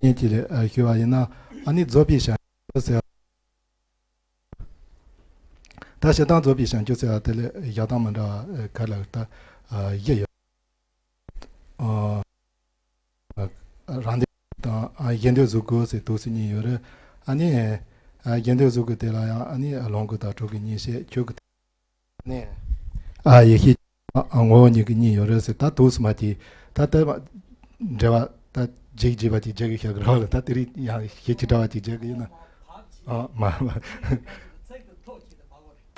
ཉན་གྱི་ལས་ཨ་ཞུ་བ་ཡིན་ན། ཨ་ནི་རྫོགས་པའི་བྱང་ཆུབ་ཟེར་བ། ད་བྱེད་སྟངས་རྫོགས་པའི་བྱང་ཆུབ་ཟེར་བ་དེ་ལས་བཞག་སྟངས་མི་འདྲ་བ་ག་ལ་ད་ཨ་བཞི་ཡོད། ཨ་རང་དོན་དང་ཨ་གཞན་དོན་བཟོ་དགོས་ཟེར་དུས་སུ་གཉིས་ཡོད་རེད། ཨ་ནི་ཨ་གཞན་དོན་བཟོ་དགོས་དེ་ལ་ཡང་ཨ་ནི་ཨ་ལོངས་སྐུ་དང་གྲོལ་གྱི་གཉིས་བཤད། ཆོས་སྐུ་ནས་ཨ་ཡེ་ཤེས་ཨ་ངོ་བོ་ཉིད་ཀྱི་གཉིས་ཡོད་རེད་ཟེར། ད་དུས་སུ་མ་གྱིས་ད་ལྟ་འབྲེལ་བ་ད་རྗེས་རྗེས་པ་ཅིག་རྗེས་ཀྱི་བཤད་ཀྱི་རོགས་ལ། ད་དེ་རིང་ཡང་ཞེ་ཅིག་འདྲ་བ་ཅིག་རྗེས་ཀྱི་ཡིན་ན། ཨ་མ་མ།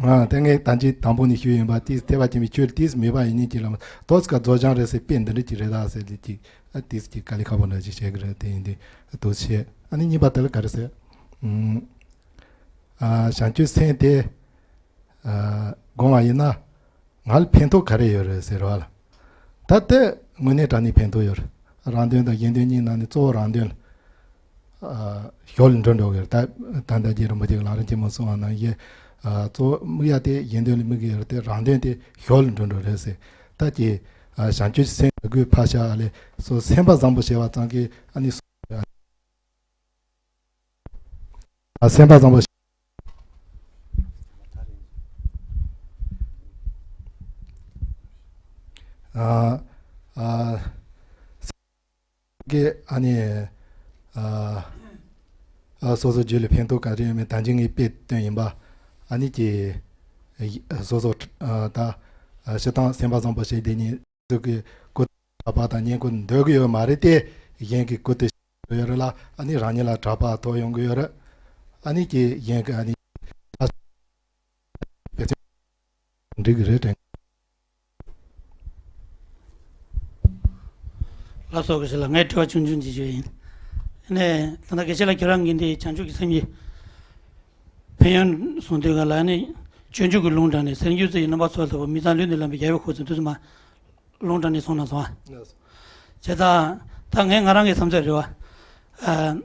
ཨ་དེ་ངས་ད་ཅི་དང་པོ་ནས་ཞུས་ཡིན་པ། ཏོག་ཙམ་ཐེག་པ་ཆེན་པོའི་ཆོས་ལ་ཏོག་ཙམ་མོས་པ་ཡོད་མཁན་ཅིག་ལ་མ་ཐོག་ས་ཀ་རྫོགས་བྱང་རེད་ཟེར་དཔེ་འདི་འདྲ་ཅིག་རེད་ད་ཟེར་ལེ་ཅིག་ཨ་ཏོག་ཙམ་ཅིག་དཀའ་ལས་ཁག་པོ་འདྲ་ཅིག་བྱེད་ཀྱི་རེད། དེ་ཡིན་དུས་ཏོག་ཙམ་བཤད། ཨ་ནི་གཉིས་པ་དེ་ལ་ག་རེ་ཟེར། ཨ་བྱང་ཆུབ་སེམས་དེ་ཨ་སྒོམ་པ་ཡིན་ན་ང་ལ་ཕན་ཐོགས་ག་རེ་ཡོད་རེད་ཟེར་བ་ལ། ད་ལྟ་དངོས་གནས་དྲང་གནས་ཕན་ཐོགས་ཡོད་རེད། རང་དོན་དང་གཞན་དོན་གཉིས་ནང་ནས་གཙོ་བོ་རང་དོན་ལ་ཨ་ཞོར་ལ་འགྲོ་འགྲོ་གི་རེད། ད་ད་ལྟ་རྗེ་རིན་པོ་ཆེ་གི་ལམ་རིམ་ཆེན་མོ་གསུང་བ་ནང་བཞིན་ཨ་གཙོ་བོ་དམིགས་ཡ་དེ་གཞན་དོན་ལ་དམིགས་ཀྱི་ཡོད་རེད་དེ། རང་དོན་དེ་ཞོར་ལ་འགྲོ་འགྲོ་རེད་ཟེར། ད་ཀྱི་ཨ་བྱང་ཆུབ་སེམས་དགོས་ཕར་བཞག་ཨ་ལས་སོ་སེམས་པ་བཟང་པོ་བྱེད་པ་ཙམ་གྱིས་ཨ་ནི་སོ་ཨ་སེམས་པ་བཟང་པོ་ཨ་ཨ་གི་ཨ་ནི་ཨ་ཨ་སོ་སོ་རྒྱུད་ལ་ཕན་ཐོགས་ག་རེ་ཡོད་མེད་ད་ཅི་ངས་དཔེ་བཏོན་ཡིན་པ། ཨ་ནི་ཀྱི་ཨ་སོ་སོ་ཨ་ད་ཨ་སྤྱིར་བཏང་སེམས་པ་བཟང་པོ་བྱེད་བསྡད་མཁན་སོ་སོ་གི་སྐུ་དྲག་པ་དང་བསྙེན་བཀུར་འདོད་ཀྱི་ཡོད་མ་རེད་དེ། གཞན་གྱི་སྐུ་དེ་ཡོད་རེད་ལ། ཨ་ནི་རང་ཉིད་ལ་གྲགས་པ་ཐོབ་ཡོང་གི་ཡོད་རེད། ཨ་ནི་ཀྱི་གཞན་གྱི་ཨ་ནི་འགྲིག་གི་རེད་དྲན། ལགས་སོ། དགེ་བཤེས་ལགས། ངས་དྲི་བ་ཆུང་ཆུང་ཅིག་ཞུ་ཡིན། ཨ་ནི་ད་ལྟ་དགེ་བཤེས་ལགས་ཁྱེད་རང་གིས་འདི་བྱང་ཆུབ་ཀྱི་སེམས་ཀྱི་ཕན་ཡོན་གསུང་དུས་ག་ལ་ནི་སྤྱོད་འཇུག་གི་ལུང་དྲངས་ནས། གསེར་འགྱུར་རྩི་ཡི་རྣམ་པར་ཚོགས་ལྟ་བུ། མི་གཙང་ལུས་ནི་ལེན་པའི་རྒྱལ་བའི་འཁོར་ཚུལ། འདི་ཚོ་མ་ལུང་དྲངས་ནས་སོང་ན་སོང་ཨ། བྱས་ཙང་ད་ངས་ང་རང་གི་བསམ་ཚུལ་རེད་བ། ཨ།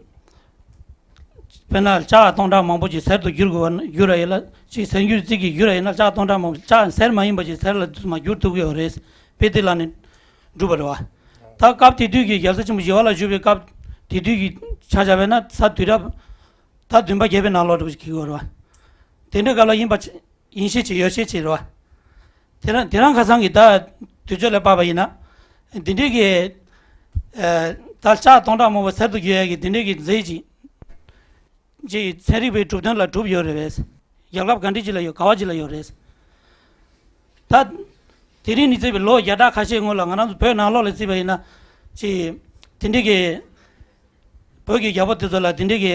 དཔེར་ན་ལྕགས་སྟོང་ཕྲག་མང་པོ་ཅིག་གསེར་དུ་བསྒྱུར་དགོས་པ་ན་བསྒྱུར་བ་ཡིན་ན། ཅིག་གསེར་འགྱུར་རྩི་གིས་བསྒྱུར་བ་ཡིན་ན། ལྕགས་སྟོང་ཕྲག་མང་པོ་ལྕགས་གསེར་མ་ཡིན་པ་ཅིག་གསེར་ལ་མ་བསྒྱུར་ཐུབ་ཀྱི་ཡོད་རེད། དཔེ་དེ་ལ་ནི་འགྲུབ་པ་རེད་བ། ད་སྐབས་དེ་དུས་ཀྱི་རྒྱལ་སྲས་ཆེན་པོ་ཞི་བ་ལྷ་བཞུགས་པའི་སྐབས་དེ་དུས་ཀྱི་ཆ་བཞག་པ་ཡིན་ན་ས་དུས་རབས་ད་བདུན་པ་བརྒྱད་པའི་ནང་ལོགས་འགྲོ་གི་ཡོད་རེད་བ། དེ་འདྲའི་སྐབས་ལ་ཡིན་པ་ཡིན་ཤས་ཆེ་ཡོད་ཤས་ཆེ་རེད་བ། དེ་རང་དེ་རང་ཁ་སང་གི་ད་དུས་ཚོད་ལ་དཔག་པ་ཡིན་ན། འདི་འདྲའི་གི་ཨ་ད་ལྕགས་སྟོང་ཕྲག་མང་པོ་གསེར་དུ་བསྒྱུར་ཡ་གི་འདི་འདྲའི་གི་རྫས་ཅིག་ཅིག་ཚན་རིག་པའི་གྲུབ་དོན་ལ་གྲུབ་ཡོད་རེད་པས། རྒྱལ་ཁབ་ག་འདྲ་ཅིག་ལ་ཡོད། ག་བ་ཅིག་ལ་ཡོད་རེད། ད་དེ་རིང་ནས་བརྩིས་པའི་ལོ་བརྒྱ་ཕྲག་ཁ་ཤས་སྔོན་ལ་ང་རང་ཚོ་བོད་ནང་ལོགས་ལ་བརྩིས་པ་ཡིན་ན། ཅིག་དེ་འདྲའི་གི་བོད་ཀྱི་རྒྱལ་པོ་དེ་ཚོ་ལ་དེ་འདྲའི་གི་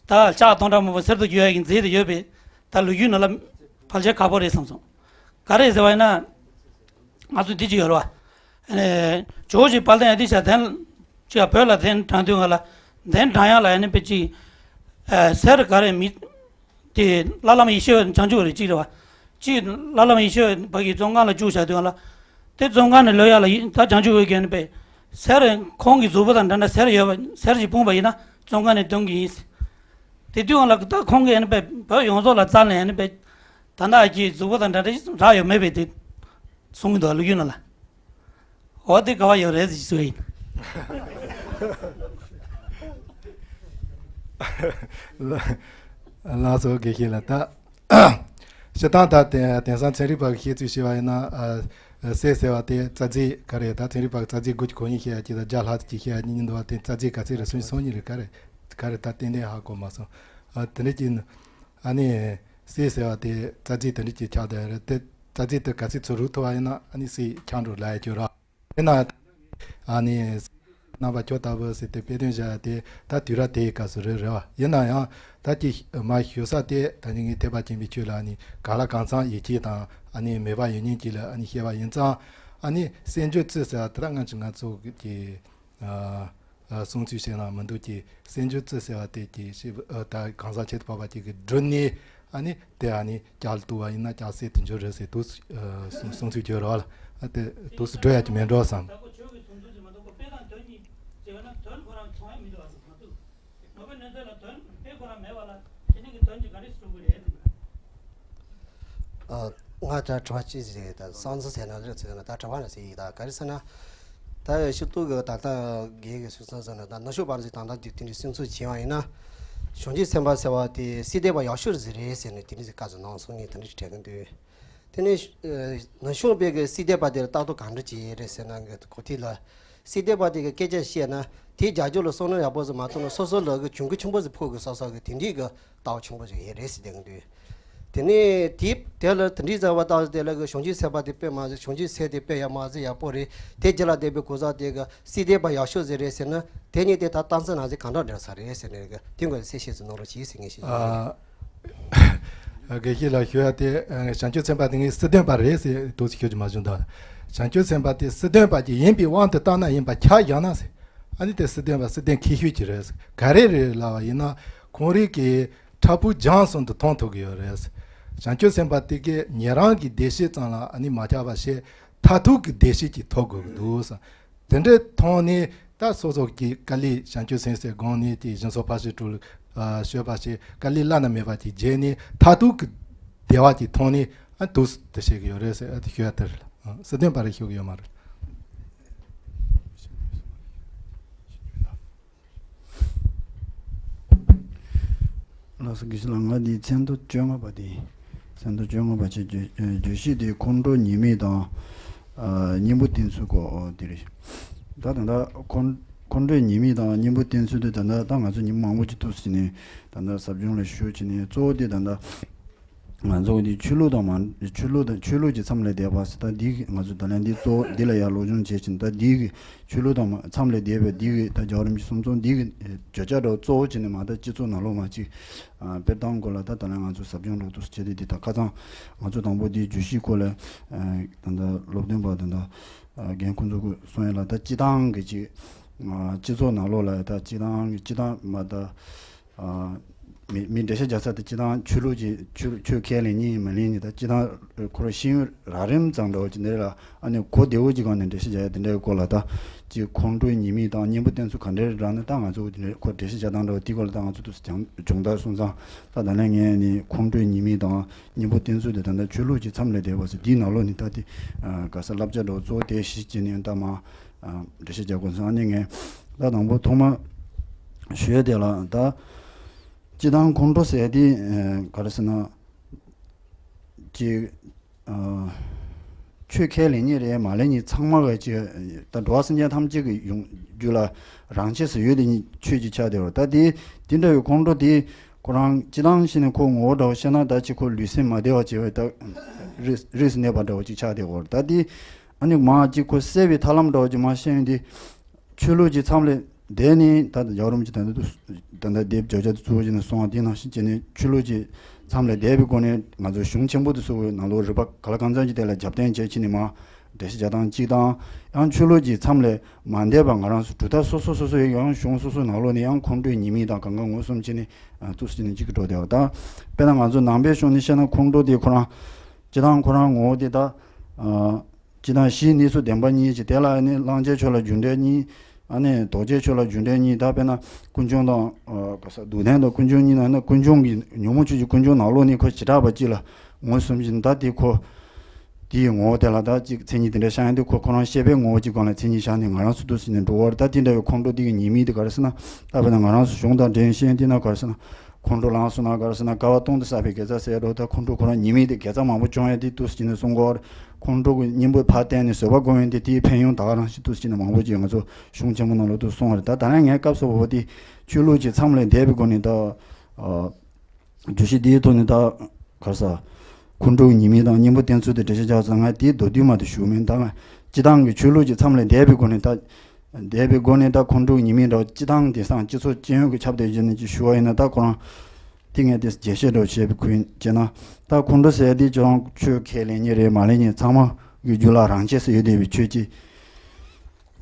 ད་ལྕགས་སྟོང་ཕྲག་མང་པོ་གསེར་དུ་བསྒྱུར་ཡ་གི་རྫས་དེ་ཡོད་པས། ད་ལོ་རྒྱུས་ནང་ལ་ཕལ་ཆེར་ཁག་པོ་རེད་བསམ་སོང་། ག་རེ་ཟེར་བ་ཡིན་ན། ང་ཚོ་འདི་ཅིག་ཡོད་རེད་བ། ཨ་ནི་ཇོ་བོ་རྗེ་དཔལ་ལྡན་ཨ་ཏི་ཤ་དན་ཅིག་བོད་ལ་དན་དྲངས་དུས་སྒང་ལ། དན་དྲངས་ཡག་ལ་ཨ་ནི་དཔེ་ཅིག་ཨ་གསེར་ག་རེ་མི་དེ་ལྷ་ལམ་ཡེ་ཤེས་བྱང་ཆུབ་རེད་ཅིག་རེད་བ། ཅིག་ལྷ་ལམ་ཡེ་ཤེས་བ་གི་བཙོན་ཁང་ལ་བཅུག་བཞག་དུས་སྒང་ལ། དེ་བཙོན་ཁང་ནས་ལོག་ཡག་ལ་ཡིན་ད་བྱང་ཆུབ་འོད་ཀྱིས་ཨ་ནི་དཔེ་གསེར་ཁོང་གི་གཟུགས་པོ་དང་འདྲ་འདྲ་གསེར་ཡོད་པ་གསེར་ཞིག་སྤུངས་པ་ཡིན་ན་བཙོན་ཁང་ནས་འདོན་གྱི་ཡིན། དེ་དུས་སྒང་ལ་ད་ཁོང་གིས་ཨ་ནི་དཔེ་བོད་ཡོངས་རྫོགས་ལ་བཙལ་ནས་ཨ་ནི་དཔེ་ད་ལྟ་ཨ་ཀྱི་གཟུགས་པོ་དང་འདྲ་འདྲ་རག་ཡོད་མེད་པའི་དེ་གསུང་གི་འདུག་ལོ་རྒྱུས་ནང་ལ། འོ་དེ་ག་བ་ཡོད་རེད་ཟེར་ཞུ་ཡིན། ལགས་སོ་དགེ་བཤེས་ལགས། ད་སྤྱིར་བཏང་ད་དེང་དེང་སང་ཚན་རིག་པ་གི་བཤད་ཚུལ་བཤད་པ་ཡིན་ན། ཨ་ཨ་སྲས་ཟེར་བ་དེ་རྩ་རྫས་ག་རེ། ད་ཚན་རིག་པ་གི་རྩ་རྫས་དགུ་གི་གོ་ཡིན་བཤད་ཡ་ཅིག་དང་བརྒྱ་ལྷག་ཅིག་བཤད་ཡ་གཉིས་གཉིས་འདུག་བ། དེ་རྩ་རྫས་ག་ཚད་རེད། སུམ་ཅུ་སོ་གཉིས་རེད། ག་རེ་ག་རེ་ད་ཏན་ཏན་ཧ་གོ་མ་སོང་། ཨ་དེ་འདྲ་ཅིག་ཨ་ནི་སྲས་ཟེར་བ་དེ་རྩ་རྫས་དེ་འདྲ་ཅིག་ཆགས་བསྡད་ཡོད་རེད། དེ་རྩ་རྫས་དེ་ག་ཚད་ཚུར་རུག་ཐུབ་པ་ཡིན་ན་ཨ་ནི་སྲས་ཆགས་འགྲོ་ལབ་ཡ་ཅིག་ཡོད་རེད། དེ་ན་ཨ་ནི་རྣམ་པ་ཁྱོད་ལྟ་བུ་ཟེར་དེ་དཔེ་སྟོན་བྱ་ཡ་དེ་ད་དུས་རབས་དེའི་སྐབས་སུ་རེད་རེད་བ། ཡིན་ན་ཡང་ད་ཀྱི་མ་ཞུ་ས་དེ་ད་ནི་ངས་ཐེག་པ་ཆེན་པོའི་ཆོས་ལ་ཨ་ནི་གང་ལ་གང་འཚམ་ཡིད་ཆེས་དང་ཨ་ནི་མོས་པ་ཡོད་མཁན་ཅིག་ལ་ཨ་ནི་བཤད་པ་ཡིན་ཙང་། ཨ་ནི་སྲས་མཆོག་རྩི་ཟེར་བ་དེ་ད་སྔ་ཕྱི་ང་ཚོ་གི་ཨ་ཨ་གསུང་ཚུལ་བཤད་ན་མི་འདུག་ཅེས། སྲས་མཆོག་རྩི་ཟེར་བ་དེ་ཀྱི་ཤེས་ཨ་ད་གང་ཟག་ཁྱད་དུ་འཕགས་པ་ཅིག་གིས་བསྒྲུབས་ནས་ཨ་ནི་དེ་ཨ་ནི་སྐྱབས་བཏུལ་བ་ཡིན་ན་སྐྱབས་སྲས་དེ་འབྱོར་རེད་ཟེར་དུས་ཨ་གསུང་གསུང་ཚུལ་བརྗོད་རོགས་ལ། ཨ་དེ་དུས་སུ་འགྲོ་ཡ་ཅིག་མེད་འགྲོ་བསམ། ད་ཁོ་ཆོས་ཀྱི་གཟུང་འཛིན་ཟེར་མ་གཏོགས་ཁོ་དཔེ་དང་དོན་གཉིས་ཟེར་བ་ན་དོན་ཁོ་རང་བྱུང་ཡ་མི་འདུག་བ་ཟེར་མ་གཏོགས། ངོ་བོའི་གནས་ཚུལ་ལ་དོན་དཔེ་ཁོ་རང་མེད་པ་ལ་དེ་ནས་ཀྱི་དོན་གྱི་ག་རེ་སྲུང་གི་རེད་ཟེར་གི་རེད། ཨ། ང་ད་དྲི་བ་གཅིག་ཟེར་ད་སང་ཚི་ཟེར་ན་རེད་ཟེར་ན་ད་དྲི་བ་ན་ཟེར་ཡིག་ད་ག་རེ་ཟེར་ན། ད་ཡ་ཤི་ཏུ་གི་ད་ལྟ་རྒན་གི་ཟུར་ཙང་ཟེར་ན་ད་ན་ཤོ་པར་ཟེར་ད་ལྟ་དེ་དེ་འདྲའི་སེམས་ཚོར་བྱེད་བ་ཡིན་ན། གཞུང་ཆེན་སེམས་དཔའ་ཟེར་བ་དེ་སྲིད་དེ་པ་ཡག་ཤོས་ཟེར་རེད་ཟེར་ནས་དེ་འདྲའི་ཟེར་བཀའ་ཟེར་གནང་སོང་ངས་དེ་འདྲའི་དྲན་གི་འདུག་དེ་ནས་ན་ཤོ་པའི་གི་སྲིད་དེ་པ་དེ་ལ་ལྟ་རྟོག་གང་འདྲ་བྱེད་ཡས་རེད་ཟེར་ན་གི་གོ་ཐིག་ལ། སྲིད་དེ་པ་དེ་གི་སྐད་ཆ་བཤད་ན་དེའི་རྒྱབ་ལྗོངས་ལ་བསམ་བློ་ཡག་པོ་ཟིག་མ་གཏོང་ན་སོ་སོ་ལ་གི་གྱོང་གུད་ཆེན་པོ་ཟིག་ཕོག་གི་ས་ས་གི་དེ་འདྲའི་གི་ལྟ་བ་ཆེན་པོ་ཟིག་ཡོད་རེད་ཟེར་དེ་གི་འདུག་དེ་ནས་དེ་དེ་ལ་དེ་འདྲའི་བྱ་བ་བཏང་དེ་ལ་གི་གཞུང་ཆེན་སེམས་དཔའ་དེ་དཔེ་མ་ཟིག་གཞུང་ཆེན་སྲས་དེ་དཔེ་ཡག་མ་ཟིག་ཡག་པོ་རེད། དེ་རྗེས་ལ་བསྡད་པའི་གོ་ས་དེ་གི་སྲིད་དེ་པ་ཡག་ཤོས་ཟིག་རེད་ཟེར་ན་དེ་གཉིས་དེ་ད་གཏམ་ཚིག་ནང་ཚིག་གང་འདྲ་འདྲ་ས་རེད་ཟེར་ནས་གི་དེ་འགོ་གསལ་བཤད་ཟིག་གནང་རོགས་གྱིས་ཟེར་ངེས་ཤེས་ཡིན། ཨ། དགེ་བཤེས་ལགས་ཞུ་ཡ་དེ། ཨ། བྱང་ཆུབ་སེམས་དཔའ་དེ་ངས་སྲིད་དོན་པ་རེད་ཟེར་འདུག་ཟེར་ཞུ་རྒྱུ་མ་བྱུང་ད། བྱང་ཆུབ་སེམས་དཔའ་དེ་སྲིད་དོན་པ་ཅིག་ཡིན་པའི་དབང་དུ་བཏང་ན་ཡིན་པ་ཆ་བཞག་ན་ཟེར། ཨ་ནི་དེ་སྲིད་དོན་པ་སྲིད་དོན་མཁས་ཤོས་ཅིག་རེད་ཟེར། ག་རེ་རེད་ལབ་པ་ཡིན་ན་ཁོང་རང་གི་ཕྲུ་གུ་སྦྱངས་སོང་དུ་མཐོང་ཐུབ་ཀྱི་ཡོད་རེད་ཟེར། བྱང་ཆུབ་སེམས་དཔའ་དེ་གིས་ཉན་རང་གི་བདེ་སྐྱིད་ཙམ་ལ་ཨ་ནི་མ་ཆགས་པ་བྱས་མཐར་ཐུག་གི་བདེ་སྐྱིད་ཅིག་ཐོབ་དགོས་ཀྱི་འདུག་ཟེར། དེ་འདྲའི་ཐོག་ནས་ད་སོ་སོ་གི་དཀའ་ལས་བྱང་ཆུབ་སེམས་སའི་སྒང་ནས་ཀྱི་སྦྱིན་སོགས་ཕར་ཕྱིན་དྲུག་ལ་སྤྱོད་པ་བྱས་དཀའ་ལས་བླ་ན་མེད་པ་ཅིག་བརྒྱབ་ནས་མཐར་ཐུག་གི་བདེ་བ་ཅིག་ཐོབ་ནས། ཨ། འདུག་སེ་དེ་བཤད་ཀྱི་ཡོད་རེད་ཟེར། ཨ། དེ་ཞུ་ཡ་དེ་རེད། ཨ། སྲིད་དོན་པ་རེད་ཞུ་གི་ཡོད་མ་རེད། ལགས་སོ། དགེ་བཤེས་ལགས། ང་འདི་ཚན་ཐོ་བཅོ་ལྔ་པ་དེ། ཚན་ཐོ་བཅོ་ལྔ་པ་ཆེ་བརྗོད་བརྗོད་གཞི་དེ་ཁོང་ཁྲོ་ཉེས་དམིགས་དང་། ཨ། གཉེན་པོ་བསྟེན་ཚུལ་སྐོར་དེ་རེད། ད་ད་ལྟ་ཁོང་ཁོང་ཁྲོའི་ཉེས་དམིགས་དང་གཉེན་པོ་བསྟེན་ཚུལ་དེ་ད་ལྟ་ད་ང་ཚོ་ཉིན་མང་པོ་ཅིག་ཐུག་ཕྱིན་ནས་ད་ལྟ་ཟབ་སྦྱོང་ལ་ཞུགས་ཕྱིན་ནས་གཙོ་བོ་དེ་ད་ལྟ་ང་ཚོ་འདི་ཆོས་ལུགས་དང་མ་ཆོས་ལུགས་དང་ཆོས་ལུགས་ཀྱི་མཚམས་ལས་འདས་པ་ཟེར། ད་འདི་གི་ང་ཚོ་ད་ལན་འདི་གཙོ་བོ་འདི་ལ་ཡར་སློབ་སྦྱོང་བྱེད་ཕྱིན། ད་འདི་གི་ཆོས་ལུགས་དང་མ་མཚམས་ལས་འདས་པའི་འདི་གི་ད་རྒྱལ་བ་རིན་པོ་ཆེ་གསུང་རྩོམ་འདི་གི་བརྗོད་བྱ་འདྲ་བོ་གཙོ་བོ་བྱས་ནས་མ་ད་སྤྱི་ཚོགས་ནང་ལོགས་མ་ཅིག་ཨ། དཔེར་བཏང་དགོས་ལ་ད་ད་ལན་ང་ཚོ་ཟབ་སྦྱོང་ལ་འདུག་སེ་བྱས་ཏེ་འདི་ད་ཁ་སང་ང་ཚོ་དང་པོ་འདིའི་བརྗོད་གཞིའི་སྐོར་ལ། ཨ། ད་ལྟ་སློབ་སྟོན་པ་ད་ལྟ་ཨ། རྒན་ཁོང་ཚོ་གིས་གསུང་ཡ་ལ་ད་སྤྱི་བཏང་གི་ཅིག་ཨ། སྤྱི་ཚོགས་ནང་ལོགས་ལ་ད་སྤྱི་བཏང་གི་སྤྱི་བཏང་མ་ད། ཨ། མི་མི་འགྲེལ་བཤད་རྒྱག་ས་དེ་སྤྱི་བཏང་ཆོས་ལུགས་ཀྱི་ཆོས་ཆོས་ཁས་ལེན་མཁན་མ་ལེན་མཁན་ད་སྤྱི་བཏང་ཁོ་རང་ཤེས་ཡོན་རགས་རིམ་ཙམ་འདྲ་བོ་ཅིག་འདི་ལ་ཨ་ནི་གོ་བདེ་བོ་ཅིག་སྒང་ནས་འགྲེལ་བཤད་རྒྱག་ཡ་དེ་འདྲའི་སྐོར་ལ་ད་ཅིག་ཁོང་ཁྲོའི་ཉེས་དམིགས་དང་གཉེན་པོ་བསྟེན་ཚུལ་ག་འདྲ་རེད་ལབ་ན། ད་ང་ཚོ་དེ་འདྲའི་ཁོ་འགྲེལ་བཤད་རྒྱག་སྟངས་འདྲ་བོ་དེའི་སྐོར་ལ་ད་ང་ཚོ་ཏོག་ཙམ་སྦྱོང་བརྡར་སོང་ཙང་། ད་ད་ལན་ངས་ནི་ཁོང་ཁྲོའི་ཉེས་དམིགས་དང་གཉེན་པོ་བསྟེན་ཚུལ་དེ་ད་ལྟ་ཆོས་ལུགས་ཀྱི་མཚམས་ལས་འདས་པ་ཟེར་འདིའི་ནང་ལོགས་ནས་ད་དེ་ག་ས་བསླབ་བྱ་འདྲ་བོ་གཙོ་བོ་དེ་གཞི་བྱས་ནས་ད་མ་འགྲེལ་བཤད་རྒྱག་དགོས་སོང་། ཨ་ནི་ངས་ད་དང་པོ་ཐོག་མ་ཞུ་ཡ་དེ་ལ་ད། སྤྱི་བཏང་ཁོང་ཁྲོ་ཟེར་དེ་ག་རེ་ཟེར་ན། ཅིག་ཨ། ཆོས་ཁས་ལེན་མཁན་རེད་མ་ལེན་མཁན་ཚང་མ་ག་ཅིག་ད་འགྲོ་བ་སེམས་ཅན་ཐམས་ཅད་ཀྱི་ཡོང་རྒྱུ་ལ་རང་ཆས་སུ་ཡོད་དེ་ཉིད་ཆོས་ཅིག་ཆགས་བསྡད་པ་རེད། ད་དེ་དེ་འདྲ་བའི་ཁོང་ཁྲོ་དེ་ཁོ་རང་སྤྱི་བཏང་བྱས་ནས་ཁོ་ངོ་བོ་འདྲ་བོ་བཤད་ན་ད་ཅིག་ཁོ་ལུས་སེམས་མ་བདེ་བ་བྱེད་པའི་ད་རིས་རིས་སུ་གནས་པ་འདྲ་བོ་ཅིག་ཆགས་བསྡད་པ་རེད། ད་དེ་ཨ་ནི་མ་ཅིག་ཁོ་སེལ་བའི་ཐབས་ལམ་འདྲ་བོ་ཅིག་མ་ཤེས་ཡོང་དུས། ཆོས་ལུགས་ཀྱི་མཚམས་ལས་འདས་ནས་ད་ལྟ་རྒྱལ་བ་རིན་པོ་ཆེ་ད་ལྟ་དུ་ད་ལྟ་དེབ་བརྗོད་བྱ་དུ་གཙོ་བོ་བྱས་ནས་གསུངས་པ་དེ་ནང་བཞིན་བྱས་ནས་ཆོས་ལུགས་ཀྱི་མཚམས་ལས་འདས་པའི་སྒོ་ནས་ང་ཚོ་གཞུང་ཆེན་པོ་དེ་ཚོ་གི་ནང་ལོགས་རིགས་པ་ག་ལ་གང་འཚམ་ཅིག་དེ་ལ་རྒྱབ་རྟེན་བྱས་ཕྱིན་ནས་མར་ འགྲེལ་བཤད་རྒྱག་སྟངས་གཅིག་དང་། ཡང་ཆོས་ལུགས་ཀྱི་མཚམས་ལས་མ་འདས་པ་ང་རང་ཚོ་གྲུབ་མཐའ་སོ་སོ་སོ་སོ་ཡང་གཞུང་སོ་སོའི་ནང་ལོགས་ནས་ཡང་ཁོང་ཁྲོའི་ཉེས་དམིགས་དང་གང་ག་ངོས་བཟུང་བྱས་ནས་ཨ་ཏོག་ཙམ་ཅིག་འགྲོ་བསྡད་པ་དང་། དཔེར་ན་ང་ཚོ་ནང་པའི་ཕྱོགས་ནས་བཤད་ན་ཁོང་ཁྲོ་དེ་ཁོ་རང་སྤྱིར་བཏང་ཁོ་རང་ངོ་བོ་དེ་ད་ཨ། སྤྱིར་བཏང་གཞིའི་གནས་ཚུལ་བདེན་པ་གཉིས་ཀྱི་དེ་ལ་ནི་བླང་བྱའི་ཆོས་ལ་རྒྱུ་འབྲས་གཉིས། ཨ་ནི་ལྡོག་བྱའི་ཆོས་ལ་རྒྱུ་འབྲས་གཉིས། ད་དཔེར་ན་ཀུན་འབྱུང་དང་། ཨ་ག་ས་སྡུག་བདེན་དང་ཀུན་འབྱུང་གཉིས་ནང་ན་ཀུན་འབྱུང་གི་ཉོན་མོངས་ཆོས་ཀྱི་ཀུན་འབྱུང་ནང་ལོགས་ནས་ཁོ་བྱེ་བྲག་པ་གཅིག་ལ་ངོས་བཟུང་བཞིན་ད་དེ་ཁོ་དེའི་ངོ་བོ་དེ་ལ་ད་ཅིག་མཚན་ཉིད་དེ་འདྲ་བཞག་ཡང་དེ་ཁོ་ཁོ་རང་ཤེས་པའི་ངོ་བོ་གཅིག་སྒང་ལ་མཚན་ཉིད་བཞག་ནས་ང་རང་ཚོ་འདུག་ཟེར་ནས་འགྲོ་བར། ད་དེ་འདྲ་བའི་ཁོང་ཁྲོ་དེ་གི་ཉེས་དམིགས་དེ་ག་རེ་ཟེར་ན། ད་དཔེར་ན་ང་རང་ཚོ་གཞུང་དང་འབྲེལ་བཤད་དེ་ན་ག་རེ་ཟེར་ན། ཁོང་ཁྲོ་ལངས་སོང་ན་ག་རེ་ཟེར་ན་སྐལ་བ་སྟོང་དུ་བསགས་པའི་དགེ་རྩ་ཟེར་འགྲོ། ད་ཁོང་ཁྲོ་ཁོ་རང་ཉེས་དམིགས་དེ་དགེ་རྩ་མང་པོ་བྱུང་ཡ་དེ་འདུག་ཟེར་ནས་གསུང་གི་ཡོད་རེད། ཁོང་ཁྲོ་གི་གཉེན་པོ་ཕར་བསྟན་ནས་བཟོད་པ་སྒོམ་ཡོང་དེ་དེའི་ཕན་ཡོན་ད་ག་རང་ཞིག་འདུག་ཟེར་ནས་མང་པོ་ཅིག་ང་ཚོ་གཞུང་ཆེན་མོ་ནང་ལ་འདུག་གསུངས་པ་རེད། ད་ད་རང་ངས་སྐབས་སུ་བབ་པ་དེ་ཆོས་ལུགས་ཀྱི་མཚམས་ལས་འདས་པའི་སྒོ་ནས་ད་ཨ་བརྗོད་གཞི་འདིའི་ཐོག་ནས་ད་ག་རེ་ཟེར། ཁོང་ཁྲོ་གི་ཉེས་དམིགས་དང་གཉེན་པོ་བསྟེན་ཚུལ་དེ་འགྲེལ་བཤད་རྒྱག་ཙང་ང་དེའི་མདོར་བསྡུས་མ་དེ་ཞུ་མིན། ད་ང་སྤྱིར་བཏང་གི་ཆོས་ལུགས་ཀྱི་མཚམས་ལས་འདས་པའི་སྒོ་ནས་ད། འདས་པའི་སྒོ་ནས་ད་ཁོང་ཁྲོ་གི་ཉེས་དམིགས་འདྲ་བོ་སྤྱིར་བཏང་དེང་སང་སྤྱི་ཚོགས་སྤྱི་ཡོངས་ཀྱི་ཁྱབ་བསྡད་ཀྱི་ནས་ཅིག་ཞུ་བ་ཡིན་ན། ད་ཁོ་རང་དེ་ངས་དེ་རྒྱས་བཤད་འདྲ་བོ་བྱས་པའི་ཁུལ་བྱས་ན། ད་ཁོང་ཁྲོ་ཟེར་དེ་ཁྱོད་རང་ཆོས་ཁས་ལེན་མཁན་རེད་མ་ལེན་མཁན་ཚང་མ་གི་རྒྱུད་ལ་རང་ཆས་སུ་ཡོད་བསྡད་པའི་ཆོས་ཅིག་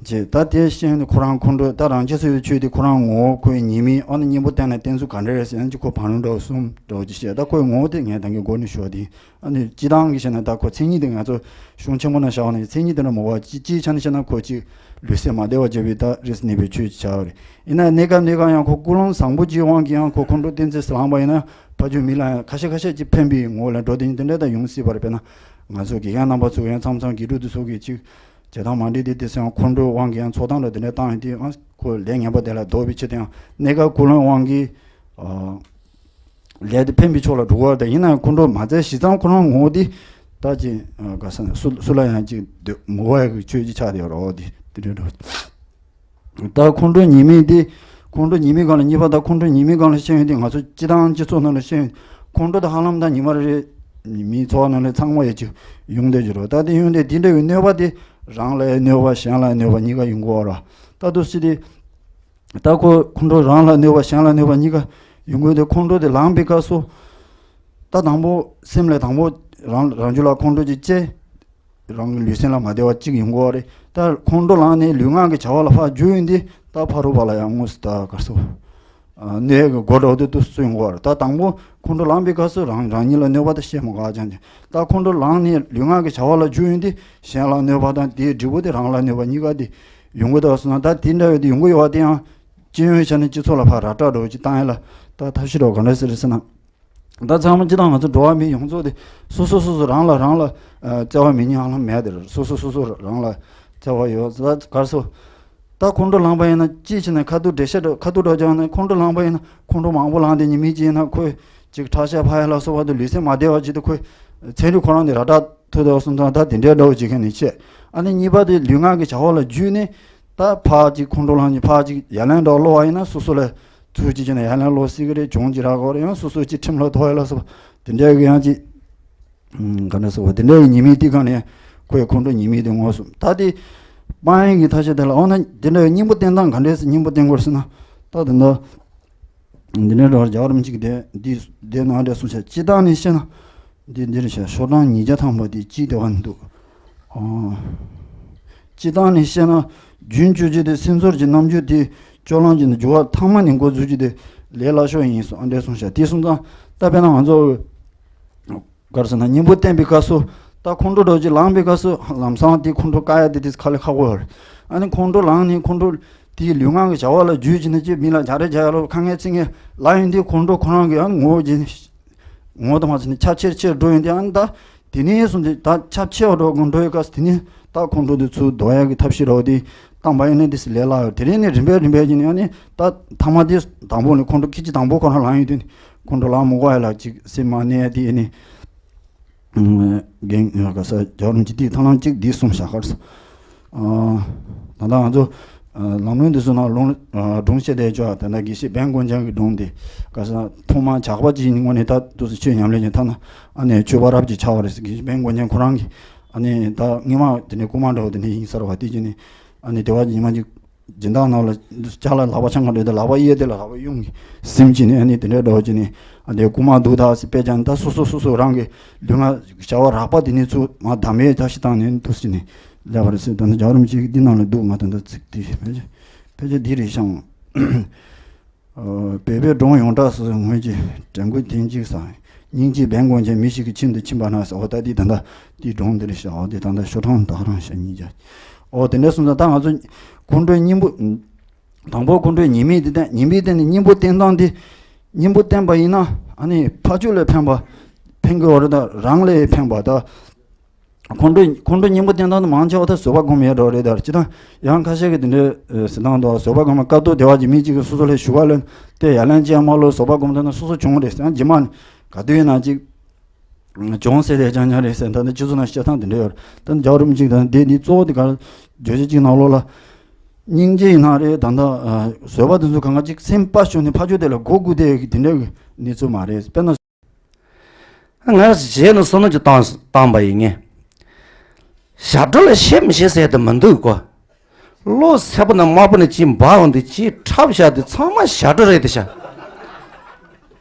བྱས། ད་དེ་བཤད་ནས་ཁོ་རང་ཁོང་ཁྲོ་ད་རང་ཆས་སུ་ཡོད་པའི་ཆོས་དེ་ཁོ་རང་ངོ་བོ་ཁོའི་ཉེས་དམིགས། ཨ་ནི་གཉེན་པོ་བསྟེན་ན་བསྟེན་ཚུལ་ག་འདྲ་རེད་ཟེར་ན། ཅིག་ཁོ་བང་རིམ་འདྲ་བོ་གསུམ་འདྲ་བོ་ཅིག་བཤད། ད་ཁོའི་ངོ་བོ་དེ་ངས་ད་གིན་འགོ་ནས་ཞུ་བ་དེ། ཨ་ནི་སྤྱིར་བཏང་གི་བཤད་ན་ད་ཁོ་མཚན་ཉིད་དེ་ང་ཚོ་གཞུང་ཆེན་པོ་ནང་བཞག་པ་ན་མཚན་ཉིད་དེ་འདྲ་མ་བ་ཅི་ཅིའི་ཆ་ནས་བཤད་ན་ཁོ་ཅིག་ལུས་སེམས་མ་བདེ་བ་བྱེད་པའི་ད་རིས་གནས་པའི་ཆོས་ཅིག་ཆགས་པ་རེད། ཡིན་ན་གནས་སྐབས་གནས་སྐབས་ཡང་ཁོ་ཀུན་སློང་བཟང་པོ་ཅིག་དབང་གིས་ཡང་ཁོ་ཁོང་ཁྲོ་བསྟེན་ཚེ་ལངས་པ་ཡིན་ན་ཕ་ཆོས་མི་ལ་ཡང་ཁ་ཤས་ཁ་ཤས་ཅིག་ཕན་པའི་ངོ་བོ་ལ་འགྲོ་དེ་ཡིན། དེ་འདྲ་ད་ཡོང་སྲིད་པ་རེད། དཔེར་ན་ང་ཚོ་དགེ་རྒན་རྣམ་པ་ཚོ་ཡང་མཚམས་མཚམས་དགེ་ཕྲུག་དེ་ཚོ་གིས་ཅིག་བྱེད་སྟངས་མ་འགྲིག་དེ་དེ་ཚོ་ཡང་ཁོང་ཁྲོའི་དབང་གིས་ཡང་ཚོགས་སྟངས་འདྲ་དེ་འདྲ་བཏང་ཡོང་དུས་ཡང་ཁོ་ལས་ངན་པ་དེ་ལ་ལྡོག་པའི་ཕྱིར་དུ་ཡང་གནས་སྐབས་ཀུན་སློང་དབང་གིས། ཨ། ལས་དེ་ཕན་པའི་ཕྱོགས་ལ་འགྲོ་བ་དང་། ཡིན་ནའང་ཁོང་ཁྲོ་མ་བཙལ་ཞིག་ཙང་ཁོ་རང་ངོ་བོ་དེ་ད་ཅི་ག་ས་ན་སུ་སུ་ལ་ཡང་ཅིག་འདོད་མི་དགའ་ཡ་གི་ཆོས་ཅིག་ཆགས་བསྡད་ཡོད་རེད། འོ་དེ་དེ་འདྲ་འགྲོ། ད་ཁོང་ཁྲོ་ཉེས་དམིགས་དེ། ཁོང་ཁྲོ་ཉེས་དམིགས་སྒང་ལ་གཉིས་པ། ད་ཁོང་ཁྲོ་ཉེས་དམིགས་སྒང་ལ་བཤད་ཡོང་དུས་ང་ཚོ་སྤྱིར་བཏང་སྤྱི་ཚོགས་ནང་ལ་བཤད་ཡོང་དུས་ཁོང་ཁྲོ་དེ་ཧ་ལམ་ད་ཉི་མ་རེ་རེ་མིའི་འཚོ་བ་ནང་ལ་ཚང་མ་ཡོད་ཀྱི་ཡོང་བསྡད་ཀྱི་རེད། ད་དེ་ཡོང་དུས་དེ་འདྲ་བའི་གནོད་པ་དེ་རང་ལ་གནོད་པ་གཞན་ལ་གནོད་པ་གཉིས་ཀ་ཡོང་གི་ཡོད་རེད། ད་དུ་སྲིད་དེ། ད་ཁོ་ཁོང་ཁྲོ་རང་ལ་གནོད་པ་གཞན་ལ་གནོད་པ་གཉིས་ཀ་ཡོང་གི་ཡོད་དུས་ཁོང་ཁྲོ་དེ་ལངས་པའི་སྐབས་སུ། ད་དང་པོ་སེམས་ལ་དང་པོ་རང་རང་རྒྱུད་ལ་ཁོང་ཁྲོ་ཅིག་སྐྱེས། རང་གི་ལུས་སེམས་ལ་མ་བདེ་བ་གཅིག་ཡོང་གི་ཡོད་རེད། ད་ཁོང་ཁྲོ་ལངས་ནས་ལུས་ངག་གི་བྱ་བ་ལ་ཕར་འཇུག་ཡོང་དུས་ད་ཕ་རོལ་པོ་ལ་ཡང་དངོས་སུ་ད་ག་རེ་ཟེར། ཨ། གནོད་ཡས་ཀྱི་སྒོ་འདྲ་བོ་དེ་དུས་སུ་ཡོང་གི་ཡོད་རེད། ད་དང་པོ་ཁོང་ཁྲོ་ལངས་པའི་སྐབས་སུ་རང་རང་ཉིད་ལ་གནོད་པ་དེ་བཤད་མི་དགོས་ཀྱང་། ད་ཁོང་ཁྲོ་ལངས་ནས་ལུས་ངག་གི་བྱ་བ་ལ་འཇུག་ཡོང་དུས་གཞན་ལ་གནོད་པ་དང་དེའི་འབྲས་བུ་དེ་རང་ལ་གནོད་པ་གཉིས་ཀ་དེ་ཡོང་གི་འདུག་ཟེར་ན། ད་དེ་འདྲ་བའི་དེ་ཡོང་གི་ཡོད་པ་དེ་ཡང་སྤྱི་ཡོངས་ཆ་ནས་སྤྱི་ཚོགས་ལ་ཕར་ར་སྤྲོད་འདྲ་བོ་ཅིག་བཏང་ཡས་ལ་ད་ཐབས་ཤེས་འདྲ་བོ་ག་འདྲ་ཟེར་ཟེར་ན། ད་ཚང་མ་སྤྱིར་བཏང་ང་ཚོ་འགྲོ་བ་མི་ཡོངས་རྫོགས་དེ་སོ་སོ་སོ་སོ་རང་ལ་རང་ལ་ཨ་བརྩེ་བ་མེད་མཁན་ཧ་ལམ་མེད་དེ་རེད། སོ་སོ་སོ་སོ་རང་ལ་བརྩེ་བ་ཡོད། ད་ག་རེ་ཟེར། ད་ཁོང་ཁྲོ་ལངས་པ་ཡིན་ན་ཅིའི་ཕྱིར་ན་ཁ་ཐུག་འགྲེལ་བཤད་འདྲ་ཁ་ཐུག་འདྲ་བོ་བརྒྱབ་ན། ཁོང་ཁྲོ་ལངས་པ་ཡིན་ན་ཁོང་ཁྲོ་མང་པོ་ལངས་ཏེ་ཉི་མའི་རྗེས་ན་ཁོས་ཅིག་ཁྲག་ཤེད་འཕར་ཡ་ལ་སོགས་པ་དང་ལུས་སེམས་མ་བདེ་བ་བྱེད་དུས་ཁོས་ཚན་རིག་ཁོ་རང་དེ་ར་སྤྲོད་ཐུབ་འདུག་གསུངས་ཙང་ད་དེ་འདྲའི་འདྲ་བོ་བྱེད་མཁན་ནི་བྱས། ཨ་ནི་གཉིས་པ་དེ་ལུས་ངག་གི་བྱ་བ་ལ་འཇུས་ནས་ད་ཕར་ཅིག་ཁོང་ཁྲོ་ལངས་ནས་ཕར་ཅིག་ཡ་ལན་འདྲ་བོ་སློག་པ་ཡིན་ན་སོ་སོ་ལ་ཚུར་ཅིག་བྱས་ན་ཡ་ལན་སློག་སྲིད་ཀྱི་རེད། གྱོང་ཅིག་རག་གི་རེད། ཡང་སོ་སོ་ཅིག་ཁྲིམས་ལ་ཐོགས་ཡ་ལ་སོགས་པ་དེ་འདྲའི་གི་ཡང་ཅིག་ཨུམ། ག་འདྲ་ཟེར་བ། དེ་འདྲ་བའི་ཉེས་དམིགས་དེ་སྒང་ནས་ཁོས་ཁོང་ཁྲོ་ཉེས་དམིགས་དེ་ངོས་བཟུང་། ད་དེ་སྤང་ཡས་ཀྱི་ཐབས་ཤེས་དེ་ལ་འོ་ན་དེ་འདྲ་བའི་གཉེན་པོ་བསྟེན་སྟངས་ག་འདྲས་སེ་གཉེན་པོ་བསྟེན་དགོས་ཟེར་ན། ད་དེ་འདྲ་འདི་འདྲའི་འགྲོ་བར་རྒྱལ་བ་རིན་པོ་ཆེ་གིས་དེ་འདི་དེ་ནང་འདྲ་གསུངས་ཤག་སྤྱིར་བཏང་ནས་བཤད་ན། འདི་འདིར་བཤད། ཤོག་གྲངས་ཉིས་བརྒྱ་ཐམ་པ་དེ་ཅིག་དེ་བ་འདུག་ཨོ། སྤྱིར་བཏང་ནས་བཤད་ན། རྒྱུན་གཅོད་བྱེད་དེ་སེམས་ཚོར་གྱི་རྣམ་འགྱུར་དེ་སྐྱོ་ལམ་གྱི་འགྱུར་བ་ཐ་མ་ནས་འགོ་འཛུགས་རྒྱུ་དེ་ལས་སླ་ཤོས་ཡིན་གསུངས། ཨ་འདྲས་གསུངས་ཤག་དེ་གསུངས་ཙང་ད་དཔེར་ན་ང་ཚོ། ག་རེ་ཟེར་ན་གཉེན་པོ་བསྟེན་པའི་སྐབས་སུ་ད་ཁོང་ཁྲོ་འདྲ་ཅིག་ལངས་པའི་སྐབས་སུ་ལམ་སང་དེ་ཁོང་ཁྲོ་བཀག་ཡ་དེ་དེ་ཁ་ལས་ཁག་པོ་ཡོད་རེད། ཨ་ནི་ཁོང་ཁྲོ་ལངས་ནས་ཁོང་ཁྲོ་དེའི་ལུས་ངག་གི་བྱ་བ་ལ་འཇུས་བྱས་ནས་ཅིག་མི་ལ་རྒྱག་རེས་རྒྱག་ཡ་ལ་ཁ་ངན་ཚིག་ངན་ལབ་ཡོང་དུས་ཁོང་ཁྲོ་ཁོ་རང་གི་ཨ་ནི་ངོ་བོ་ཅིག་ངོ་དང་མ་ཟིན་ནས་ཁྱབ་ཆེར་ཆེར་འགྲོ་ཡོང་དུས། ཨ་ནི་ད་དེ་ནས་བཟུང་སྟེ་ད་ཁྱབ་ཆེ་བ་འགྲོ་དགོས་འགྲོ་ཡོད་སྐབས་སུ་དེ་ནས་ད་ཁོང་ཁྲོ་དེ་ཚུར་ཟློག་ཡ་གི་ཐབས་ཤེས་རོགས་དེ་བཏང་པ་ཡིན་ན་དེ་སུ་ལས་སླ་ཡོད། དེ་རིང་ནས་རིམ་པས་རིམ་པས་ཀྱི་ནས་ཨ་ནི་ད་ཐ་མ་དེ་དང་པོ་ནས་ཁོང་ཁྲོ་ཁྱི་གཅིག་དང་པོ་ཁོ་རང་ལངས་ཡོང་དུས་ནས། ཁོང་ཁྲོ་ལངས་མི་དགོས་ཡ་ལ་ཅིག་སེམས་མ་གནས་ཡ་དེ་ཨ་ནི། རྒན་ག་ས་རྒྱལ་བ་རིན་པོ་ཆེ་དེས་ཐབས་ལམ་གཅིག་འདི་གསུངས་བཞག་ག་རེ་ཟེར། ད་ལྟ་ང་ཚོ་ལམ་རིམ་འདི་ཚོ་ནང་ལུང་སྒྲུང་བཤད་བསྡད་ཆོག་ད་ལྟ་དགེ་བཤེས་བན་དཀོན་མཆོག་གི་སྒྲུང་འདི་ག་ས་ཐོག་མར་ཇག་པ་ཅིག་ཡིན་ངོ་ནས་ད་དུས་སུ་ཆོས་ཉམས་ལེན་གྱི་ཐ་ན་ཨ་ནི་ཆོས་པ་རབ་ཀྱི་ཆགས་པ་རེད་ཟེར། དགེ་བཤེས་བན་དཀོན་མཆོག་ཁོ་རང་གིས་ཨ་ནི་ད་སྔོན་མ་དེ་ནས་རྐུན་མ་འདྲ་བོ་དེ་འདྲ་ཡིན་ས་རེད་བ། དེ་ཅིག་ནས་ཨ་ནི་དེ་བ་ཉི་མ་གཅིག་ སྦྱིན་བདག་རྣམས་ལ་ཅ་ལག་ལག་པ་འཆང་ག་འགྲོ་དུས་ལག་པ་གཡས་དེ་ལ་ལག་པ་གཡོན་གྱིས་ཟིན་བྱས་ནས། ཨ་ནི་དེ་འདྲའི་འགྲོ་བྱས་ནས། ཨ་དེ་རྐུ་མ་འདུག་ད་ཟེར་དཔེ་བྱས་ན། ད་སོ་སོ་སོ་སོ་རང་གི་ལུས་ངག་བྱ་བ་རགས་པ་དེ་ནས་ཚུར་མར་བདག་མེད་ད་ཞིག་བཏང་ནས་འདུག་ཟེར་ནས་སླེབས་པ་རེད་ཟེར། ད་ནི་རྒྱལ་བ་རིན་པོ་ཆེ་གིས་འདི་ནང་ལ་འདུག་ང་ད་ལྟ་ཚིག་དེ་ཕལ་ཆེར་ཕལ་ཆེར་འདི་རེད་ཤག་བོད་པའི་འབྲོང་ཡོངས་གྲགས་སུ་ངོས་ཀྱི་དྲན་སྐུལ་དོན་གཅིག་བསམ། སྙིང་རྗེའི་བན་དགོན་ཆེན་མི་ཞིག་གི་ཁྱིམ་དུ་ཕྱིན་པ་ན་ཟེར། འོ་ད་འདི་ད་ལྟ་འདི་སྒྲུང་འདི་རེད་ཤག་འོ་འདི་ད་ལྟ་ཤོག་གྲངས་ད་ག་རང་ཤག་གཉིས་བརྒྱ། འོ་དེ་འདྲ་སོང་ཙང་ད་ང་ཚོ་ཁོང་ཁྲོའི་སྙིང་པོ། དང་པོ་ཁོང་ཁྲོའི་ཉེས་དམིགས་འདི་བསྟན། ཉེས་དམིགས་བསྟན་ནས་སྙིང་པོ་བསྟན་སྟངས་འདི། སྙིང་པོ་བསྟན་པ་ཡིན་ན་ཨ་ནི་ཕར་ཕྱོགས་ལ་ཕན་པ་ཕན་གྱི་ཡོད་རེད། ད་རང་ལ་ཕན་པ་ད། ཁོང་ཁྲོ་ཁོང་ཁྲོ་སྙིང་པོ་བསྟན་སྟངས་དེ་མང་ཆེ་བ་ད་བཟོད་པ་སྒོམ་ཡས་འགྲོ་རེད། ད་སྤྱིར་བཏང་ཡང་ཁ་ཤས་ཀྱིས་དེ་འདྲའི་ཟེར་སྟངས་འདུག་བཟོད་པ་སྒོམ་པ་སྐབས་ཐོག་དེ་བ་གི་མི་གཅིག་གིས་སོ་སོ་ལ་ཞུ་བ་ལོན་ཏེ་ཡ་ལན་ཅི་ཡང་མ་ལོ་བཟོད་པ་སྒོམ་ཐུབ་ན་སོ་སོ་བྱུང་རེད་ཟེར། ཡང་རྗེས་མ་ག་དུས་ཡིན་ན་ཅིག་བྱུང་ཟེར་དེ་ཅང་ཉག་རེད་ཟེར། ད་ནི་སྤྱི་ཚོགས་ནང་བཤད་སྟངས་དེ་འདྲ་ཡོད་རེད། ད་ནི་རྒྱལ་བ་རིན་པོ་ཆེ་གིས་ད་ནི་དེ་ནི་གཙོ་བོ་དེ་ག་བརྗོད་གཞི་གཅིག་ནང་ལོགས་ལ་སྙིང་རྗེ་ཡིན་ན་རེད། ད་ལྟ་བཟོད་པ་དེ་ཚོ་གང་ག་ཅིག་སེམས་དཔའ་ཞུ་ནས་ཕར་ཕྱོགས་དེ་ལ་མགོ་སྒུར་དེ་དེ་འདྲ་གི་གནས་ཚུལ་མ་རེད། དཔེར་ན། ང་རྗེས་ནས་བསམ་བློ་ཅིག་བཏང་བཏང་པ་ཡིན་ངེས། ཞབས་བྲོ་ལ་ཤེས་མི་ཤེས་ཟེར་དེ་མི་འདུག་གོ། བློ་གསལ་པོ་ན་དམར་པོ་ནས་ཅིག་འབར་འོང་དུས་ཅིག་འཁྲབ་བཞག་དེ་ཚང་མ་ཞབས་བྲོ་རེད་དེ་ཤག་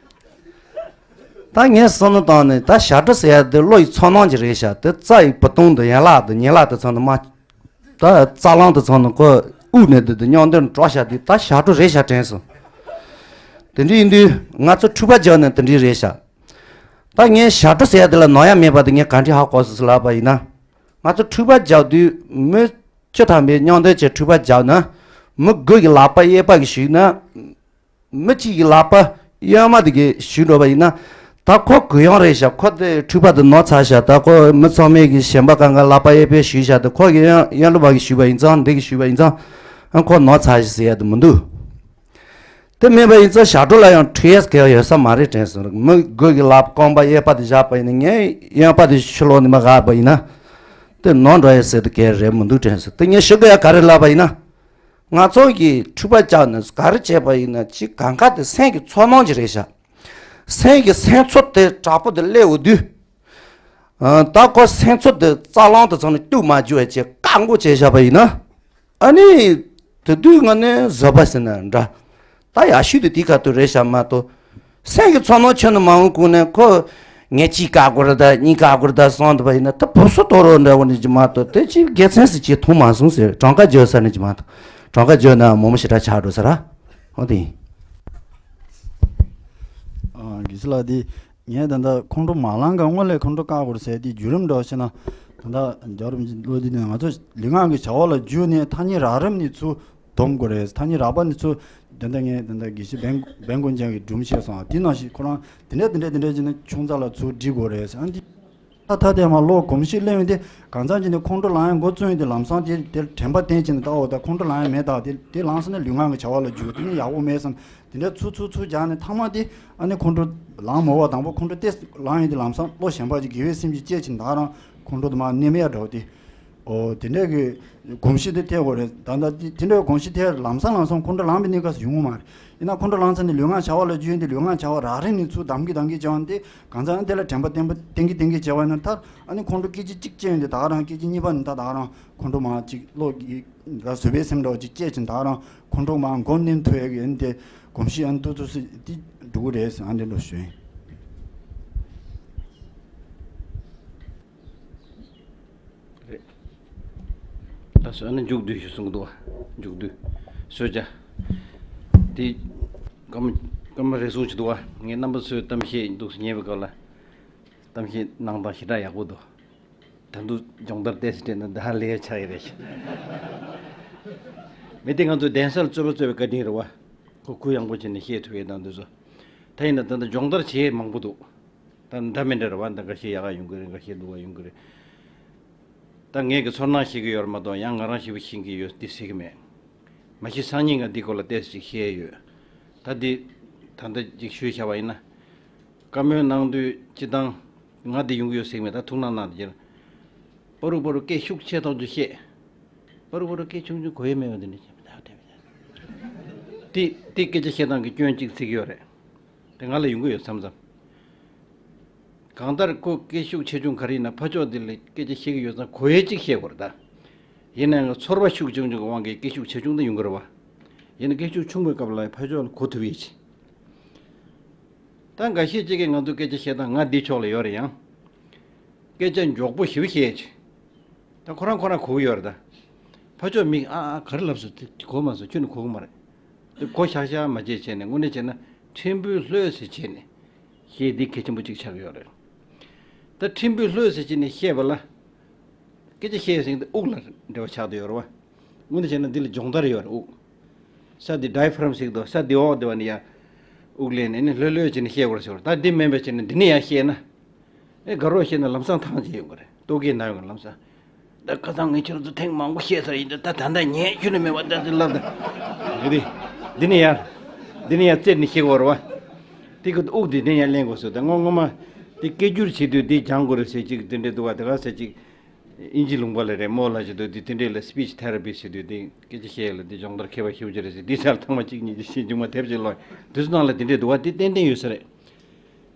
ད་ངས་བསམ་བློ་བཏང་ནས་ད་ཞབས་བྲོ་ཟེར་ཡ་དེ་བློ་ཡི་ཚོར་སྣང་ཅིག་རེད་ཤག་དེ་རྩ་ཡི་བུ་སྟོང་དང་ཡན་ལག་དང་ཉིང་ལག་དེ་ཚང་དུ་མ། ད་རྩ་རླུང་དེ་ཚང་ནི་ཁོ་དབུགས་ནས་དེ་དེ་མཉམ་དུ་འགྲོ་ཤག་དེ་ད་ཞབས་བྲོ་རེད་ཤག་དྲན་སོང་། དེ་འདྲ་ཡིན་དུས་ང་ཚོ་འཁྲུག་པ་རྒྱག་ནས་དེ་འདྲ་རེད་ཤག་ད་ངས་ཞབས་བྲོ་ཟེར་ཡ་དེ་ལ་ནོར་ཡ་མེད་པ་དེ་ངས་ག་འདྲ་ཧ་གོ་སོང་ཟེར་ལབ་པ་ཡིན་ན། ང་ཚོ་འཁྲུག་པ་རྒྱག་དུས་མི་བཅུ་ཐམ་པའི་མཉམ་དུ་བྱས་འཁྲུག་པ་རྒྱག་ན། མི་དགུ་གི་ལག་པ་གཡས་པ་གིས་གཞུས་ན། མི་གཅིག་གི་ལག་པ་གཡོན་མ་དེ་གིས་གཞུས་འགྲོ་བ་ཡིན་ན། ད་ཁོ་གུ་ཡངས་རེད་ཤག་ཁོ་དེ་འཁྲུག་པ་དེ་ནོར་ཚར་ཤག་ད་ཁོ་མི་ཚང་མས་གི་གཞན་པ་གང་ག་ལག་པ་གཡས་པས་གཞུས་ཤག་ད་ཁོ་གི་གཡོན་གཡོན་ལུ་བ་གིས་གཞུས་པ་ཡིན་ཙང་། འདི་གིས་གཞུས་པ་ཡིན་ཙང་། ཨ་ཁོ་ནོར་ཚར་ཤག་ཟེར་ཡ་དེ་མི་འདུག་དེ་མིན་པ་ཡིན་ཙང་ཞབས་བྲོ་ལ་ཡང་འཁྲུག་ཡས་གལ་ཡོད་ས་མ་རེད་དྲན་སོང་། མི་དགུ་གི་ལག་པ་རྐང་པ་གཡས་པ་དེ་བཞག་པ་ཡིན་ན། ངས་གཡོན་པ་དེ་ཕྱི་ལོགས་ནས་མ་བཞག་པ་ཡིན་ན། དེ་ནོར་འགྲོ་ཡས་ཟེར་དེ་གལ་རེད་མི་འདུག་དྲན་སོང་། དེ་ངས་ཞུ་དགོས་ཡ་ག་རེ་ལབ་པ་ཡིན་ན། ང་ཚོ་གིས་འཁྲུག་པ་རྒྱག་ནས་ག་རེ་བྱས་པ་ཡིན་ན། ཅིག་གང་ག་དེ་སེམས་ཀྱི་ཚོར་སྣང་ཅིག་རེད་ཤག་སེམས་ཀྱི་སེམས་ཚོར་དེ་དྲག་པོ་དེ་སླེབས་འོང་དུས། ཨ་ད་ཁོ་སེམས་ཚོར་དེ་རྩ་རླུང་དེ་ཚང་ནས་གཏུག་མ་འཇུ་བ་བྱས་བཀག་འགོག་བྱས་བཞག་པ་ཡིན་ན། ཨ་ནི། དེ་དུས་ང་ནི་བཟོད་པ་ཟེར་ན་འདྲ། ད་ཡག་ཤོས་དེ་དེ་ག་དུས་རེད་ཤག་མ་གཏོགས། སེམས་ཀྱི་ཚོར་སྣང་ཁྱོན་ནས་མ་འོང་གོང་ནས་ཁོ། ངས་གཅིག་བཀག་དགོས་རེད་ད་གཉིས་བཀག་དགོས་རེད་ད་གསུངས་འདུག་པ་ཡིན་ན། ད་བུ་སུ་དོ་རོ་འདྲ་བོ་ནས་ཅིག་མ་གཏོགས། དེ་ཅིག་དགེ་མཚན་ཟེར་ཅིག་མཐོང་མ་སོང་ཟེར། གྲངས་ཀ་བརྗོད་ས་ནས་ཅིག་མ་གཏོགས། གྲངས་ཀ་བརྗོད་ན་མོ་མོ་ཞེ་དྲག་ཆགས་འགྲོ་ས་ར། འོ་དེ་ཡིན། ཨ་དགེ་བཤེས་ལགས། དེ་ངས་ད་ལྟ་ཁོང་ཁྲོ་མ་ལངས་ག་སྔོན་ལ་ཁོང་ཁྲོ་བཀག་དགོས་ཟེར་དེ་བརྒྱུད་རིམ་འདྲ་བོ་བཤད་ན། ད་ལྟ་རྒྱལ་བ་རིན་པོ་ཆེ་བློ་དེ་ནས་ང་ཚོ་ལུས་ངག་གི་བྱ་བ་ལ་འཇུས་ནས་ཐ་སྙད་རགས་རིམ་ནས་ཚུར་སྡོམ་དགོས་རེད། ཐ་སྙད་རགས་པ་ནས་ཚུར། དེ་འདྲ་ངས་དེ་འདྲ་དགེ་བཤེས་བན་བན་དགོན་ཆེན་གྱི་སྒྲུང་བཤད་སོང་། དེ་ནང་བཞིན་ཁོ་རང་དེ་འདྲ་དེ་འདྲ་དེ་འདྲ་བྱས་ན་ཆུང་ཙག་ལ་ཚུར་འབྲི་དགོས་རེད་ཟེར། ཨ་འདི་ད་ཐ་དད་མ་ལོག་གོམས་གཤིས་སླེབས་ཡོང་དུས། གང་འཚམ་བྱས་ནས་ཁོང་ཁྲོ་ལངས་ཡ་འགོ་བཙུགས་ཡོང་དུས་ལམ་སང་དེ་དེར་དྲན་པ་བསྟེན་བྱས་ནས་ད་འོ་ད་ཁོང་ཁྲོ་ལངས་ཡ་མེད། ད་དེ་དེ་ལངས་སོང་ན་ལུས་ངག་གི་བྱ་བ་ལ་འཇུག་དེ་ནི་ཡག་པོ་མེད་བསམ། དེ་འདྲ་ཚུར་ཚུར་ཚུར་རྒྱག་ནས་མཐའ་མ་དེ་ཨ་ནི་ཁོང་ཁྲོ་ལངས་མ་བ་དང་པོ་ཁོང་ཁྲོ་ཏོག་ཙམ་ལངས་ཡོང་དུས་ལམ་སང་བློ་གཞན་པ་ཅིག་དགེ་བའི་སེམས་ཅིག་སྐྱེས་བྱས་ནས་ད་རང་ཁོང་ཁྲོ་དེ་མར་ནེམ་ཡ་འདྲ་བོ་དེ། ཨོ་དེ་འདྲ་གི་གོམས་གཤིས་དེ་ཐེབས་དགོས་རེད། ད་ལྟ་དེ་དེ་འདྲ་གོམས་གཤིས་དེ་ལམ་སང་ལམ་སང་ཁོང་ཁྲོ་ལངས་པའི་གནས་སྐབས་སུ་ཡོང་གི་མ་རེད། ཡིན་ན་ཁོང་ཁྲོ་ལངས་ཚར་ནས་ལུས་ངག་བྱ་བ་ལ་འཇུས་ཏེ་ལུས་ངག་བྱ་བ་རགས་རིམ་ནས་ཚུར་གདམ་གི་གདམ་གི་བྱས་པ་ཡིན་ཏེ། གང་ཟག་ཡང་དེ་ལ་དྲན་པ་བསྟེན་པ་བསྟེན་གི་བསྟེན་གི་བྱས་པ་ཡིན་ན། མཐར་ཨ་ནི་ཁོང་ཁྲོ་སྐད་ཅིག་གཅིག་སྐྱེས་ཡོང་དུས་ད་ག་རང་སྐད་ཅིག་གཉིས་པ་ནས་ད་ད་ག་རང་ཁོང་ཁྲོ་མར་ཅིག་བློ་གི་ལ་བཟོད་པའི་སེམས་འདྲ་བོ་ཅིག་སྐྱེས་ཕྱིན་ད་ག་རང་ཁོང་ཁྲོ་མར་མགོ་མནན་ཐུབ་ཡག་གི་ཨ་ནི་དེ་གོམས་གཤིས་ཨ་ནི་ཏོག་ཙམ་ཙམ་དེ་འགྲོ་གི་རེད་ཟེར་ཨ་འདྲ་འདྲ་ཞུ་ཡིན། རེད། ད་སོ་ནི་མཇུག་བསྡུ་ཞུ་གསུང་གི་འདུག་བ། མཇུག་བསྡུ། སོ་བྱ། དེ་སྐར་མ་སྐར་མ་རེ་ཟུང་ཅིག་འདུག་བ། ངས་རྣམ་པ་ཚོའི་གཏམ་བཤད་འདུག་སེ་ཉན་པའི་སྐབས་ལ། གཏམ་བཤད་གནང་སྟངས་ཞེ་དྲག་ཡག་པོ་འདུག་ད་དུང་སྦྱོང་བརྡར་ཏོག་ཙམ་སྤྲད་ན་ད་ལས་ཆགས་ཡི་རེད་ཤག་མི་དེ་ང་ཚོའི་གདན་ས་ལ་རྩོད་པ་རྩོད་པའི་བཀའ་དྲིན་རེད་བ། ཁོ་གུ་ཡངས་པོ་བྱས་ནས་བཤད་ཐུབ་ཡས་དང་འདི་ཚོ། ད་ཡིན་ན་ད་ལྟ་སྦྱོང་བརྡར་བྱེད་ཡས་མང་པོ་འདུག་ད་འདྲ་མི་འདྲ་རེད་བ། འདི་འགའ་ཤས་ཡག་ག་ཡོང་གི་རེད། འགའ་ཤས་སྡུག་ག་ཡོང་གི་རེད། ད་ངས་ཀྱི་ཚོར་སྣང་ཤེས་ཀྱི་ཡོད་རེད་མ་གཏོགས་ཡང་ང་རང་ཞེ་པོ་ཤེས་ཀྱི་ཡོད་འདི་ཟེར་གྱི་མེད། མ་གཞི་སང་ཉིན་ང་འདི་སྐོར་ལ་ཏོག་ཙམ་ཅིག་བཤད་ཡོད། ད་འདི་ད་ལྟ་ཅིག་ཞུས་བཞག་པ་ཡིན་ན། བཀའ་མོལ་གནང་དུས་སྤྱི་བཏང་ང་འདི་ཡོང་གི་ཡོད་ཟེར་གྱི་མེད། ད་ཐུགས་སྣང་གནང་དེ་རྒྱུར། པ་རུ་པ་རུ་སྐད་ཤུགས་ཆེ་ཐོག་ཏུ་བཤད། པ་རུ་པ་རུ་སྐད་ཆུང་ཆུང་གོ་ཡས་མེད་པ་འདི་འདྲ་བྱས་མི་ད་དེ་དེ་སྐད་ཆ་བཤད་སྟངས་ཀྱི་སྐྱོན་གཅིག་ཚིག་ཡོད་རེད། དེ་ང་ལ་ཡོང་གི་ཡོད་མཚམས་མཚམས། གང་ལྟར་ཁོ་སྐད་ཤུགས་ཆེ་ཆུང་ག་རེ་ཡིན་ན་ཕ་ཕྱོགས་འདི་ལ་སྐད་ཆ་བཤད་ཀྱི་ཡོད་ཙང་གོ་ཡས་གཅིག་བཤད་དགོས་རེད་ད། ཡིན་ན་ཡང་ཚོར་བ་ཤུགས་ཆུང་ཆུང་གི་དབང་གིས་སྐད་ཤུགས་ཆེ་ཆུང་དུ་ཡོང་གི་རེད་བ། ཡིན་ན་སྐད་ཤུགས་ཆུང་བའི་སྐབས་ལ་ཕར་ཕྱོགས་ལ་གོ་ཐུབ་ཡས་ཅིག་ད་འགའ་ཤས་ཅིག་གིས་ང་ཚོ་སྐད་ཆ་བཤད་སྟངས་ང་འདི་ཕྱོགས་ལ་ཡོད་རེད་ཡང་། སྐད་ཆ་མགྱོགས་པོ་ཞེ་པོ་བཤད་ཅིག་ད་ཁོ་རང་ཁོ་རང་གོ་གི་ཡོད་རེད་ད། ཕར་ཕྱོགས་མིག་ཨ་ཨ་ག་རེ་ལབ་སོང་དེ་གོ་མ་སོང་ཁྱོད་ནི་གོ་གི་མ་རེད། དེ་གོ་ཤག་ཤག་མ་བྱེད་བྱས་ནས་དངོས་གནས་བྱས་ན་ཕྲན་བུ་ལྷོད་ཟེར་བྱས་ནས་བཤད་འདི་གལ་ཆེན་པོ་ཅིག་ཆགས་ཀྱི་ཡོད་རེད། ད་ཕྲན་བུ་ལྷོད་ཟེར་བྱས་ནས་བཤད་པ་ལ། སྐད་ཆ་བཤད་ཟིན་ཏེ་དབུགས་ལ་འབྲེལ་བ་ཆགས་བསྡད་ཡོད་རེད་བ། དངོས་གནས་བྱས་ན་འདི་ལ་སྦྱོང་བརྡར་ཡོད་རེད་དབུགས། ས་འདི་ཌའི་ཕ་རམ་ཟེར་གི་འདུག་ས་འདི་འོག་འདི་བ་ནི་ཡ། དབུགས་ལེན་ནས་ནི་ལྷོད་ལྷོད་བྱས་ནས་བཤད་དགོས་རེད་ཟེར་བ་ད་འདི་མིན་པ་བྱས་ནས་འདི་ནས་ཡར་བཤད་ན། ཨེ་དགའ་རོགས་བཤད་ན་ལམ་སང་ཐང་ཆད་ཡོང་གི་རེད་ལྟོ་གོས་ན་ཡོང་གི་ལམ་སང་། ད་ཁ་སང་ངས་ཁྱོད་ཚོ་ཐེངས་མང་པོ་བཤད་ཚར་ཡིན་ད་ད་ད་ལྟ་ཉན་ཁྱོད་ནི་མེད་པ་ད་ཚོད་ལབ་ད། འདི་འདི་ནས་ཡར། འདི་ནས་ཡར་རྩེར་ནས་བཤད་དགོས་རེད་བ། དེ་གི་དབུགས་འདི་ནས་ཡར་ལེན་དགོས་ཟེར་ད་སྔོན་སྔོན་མ། དེ་སྐད་སྒྱུར་བྱེད་དུས་འདི་སྦྱང་དགོས་རེད་ཟེར་ཅིག་དེ་འདྲས་འདུག་བ་དེ་ག་ཟེར་ཅིག་ཨིན་ཇི་ལུང་པ་ལ་རེད་མོ་ལ་ཞིག་འདུག་དེ་དེ་འདྲས་ལ་སི་པི་ཆི་ཐེ་ར་པི་ཟེར་དུས་དེ་སྐད་ཆ་བཤད་ཡ་ལ་དེ་སྦྱོང་བརྡར་མཁས་པ་ཞེ་པོ་ཅིག་རེད་ཟེར་དེ་ཚར་ཐེངས་མ་གཅིག་གཉིས་ཀྱི་ཤེས་འཇུག་མ་ཐེབས་ཅིག་ལོ་དུས་ཚོད་ནང་ལ་དེ་འདྲས་འདུག་བ་དེ་ཏན་ཏན་ཡོད་ས་རེད།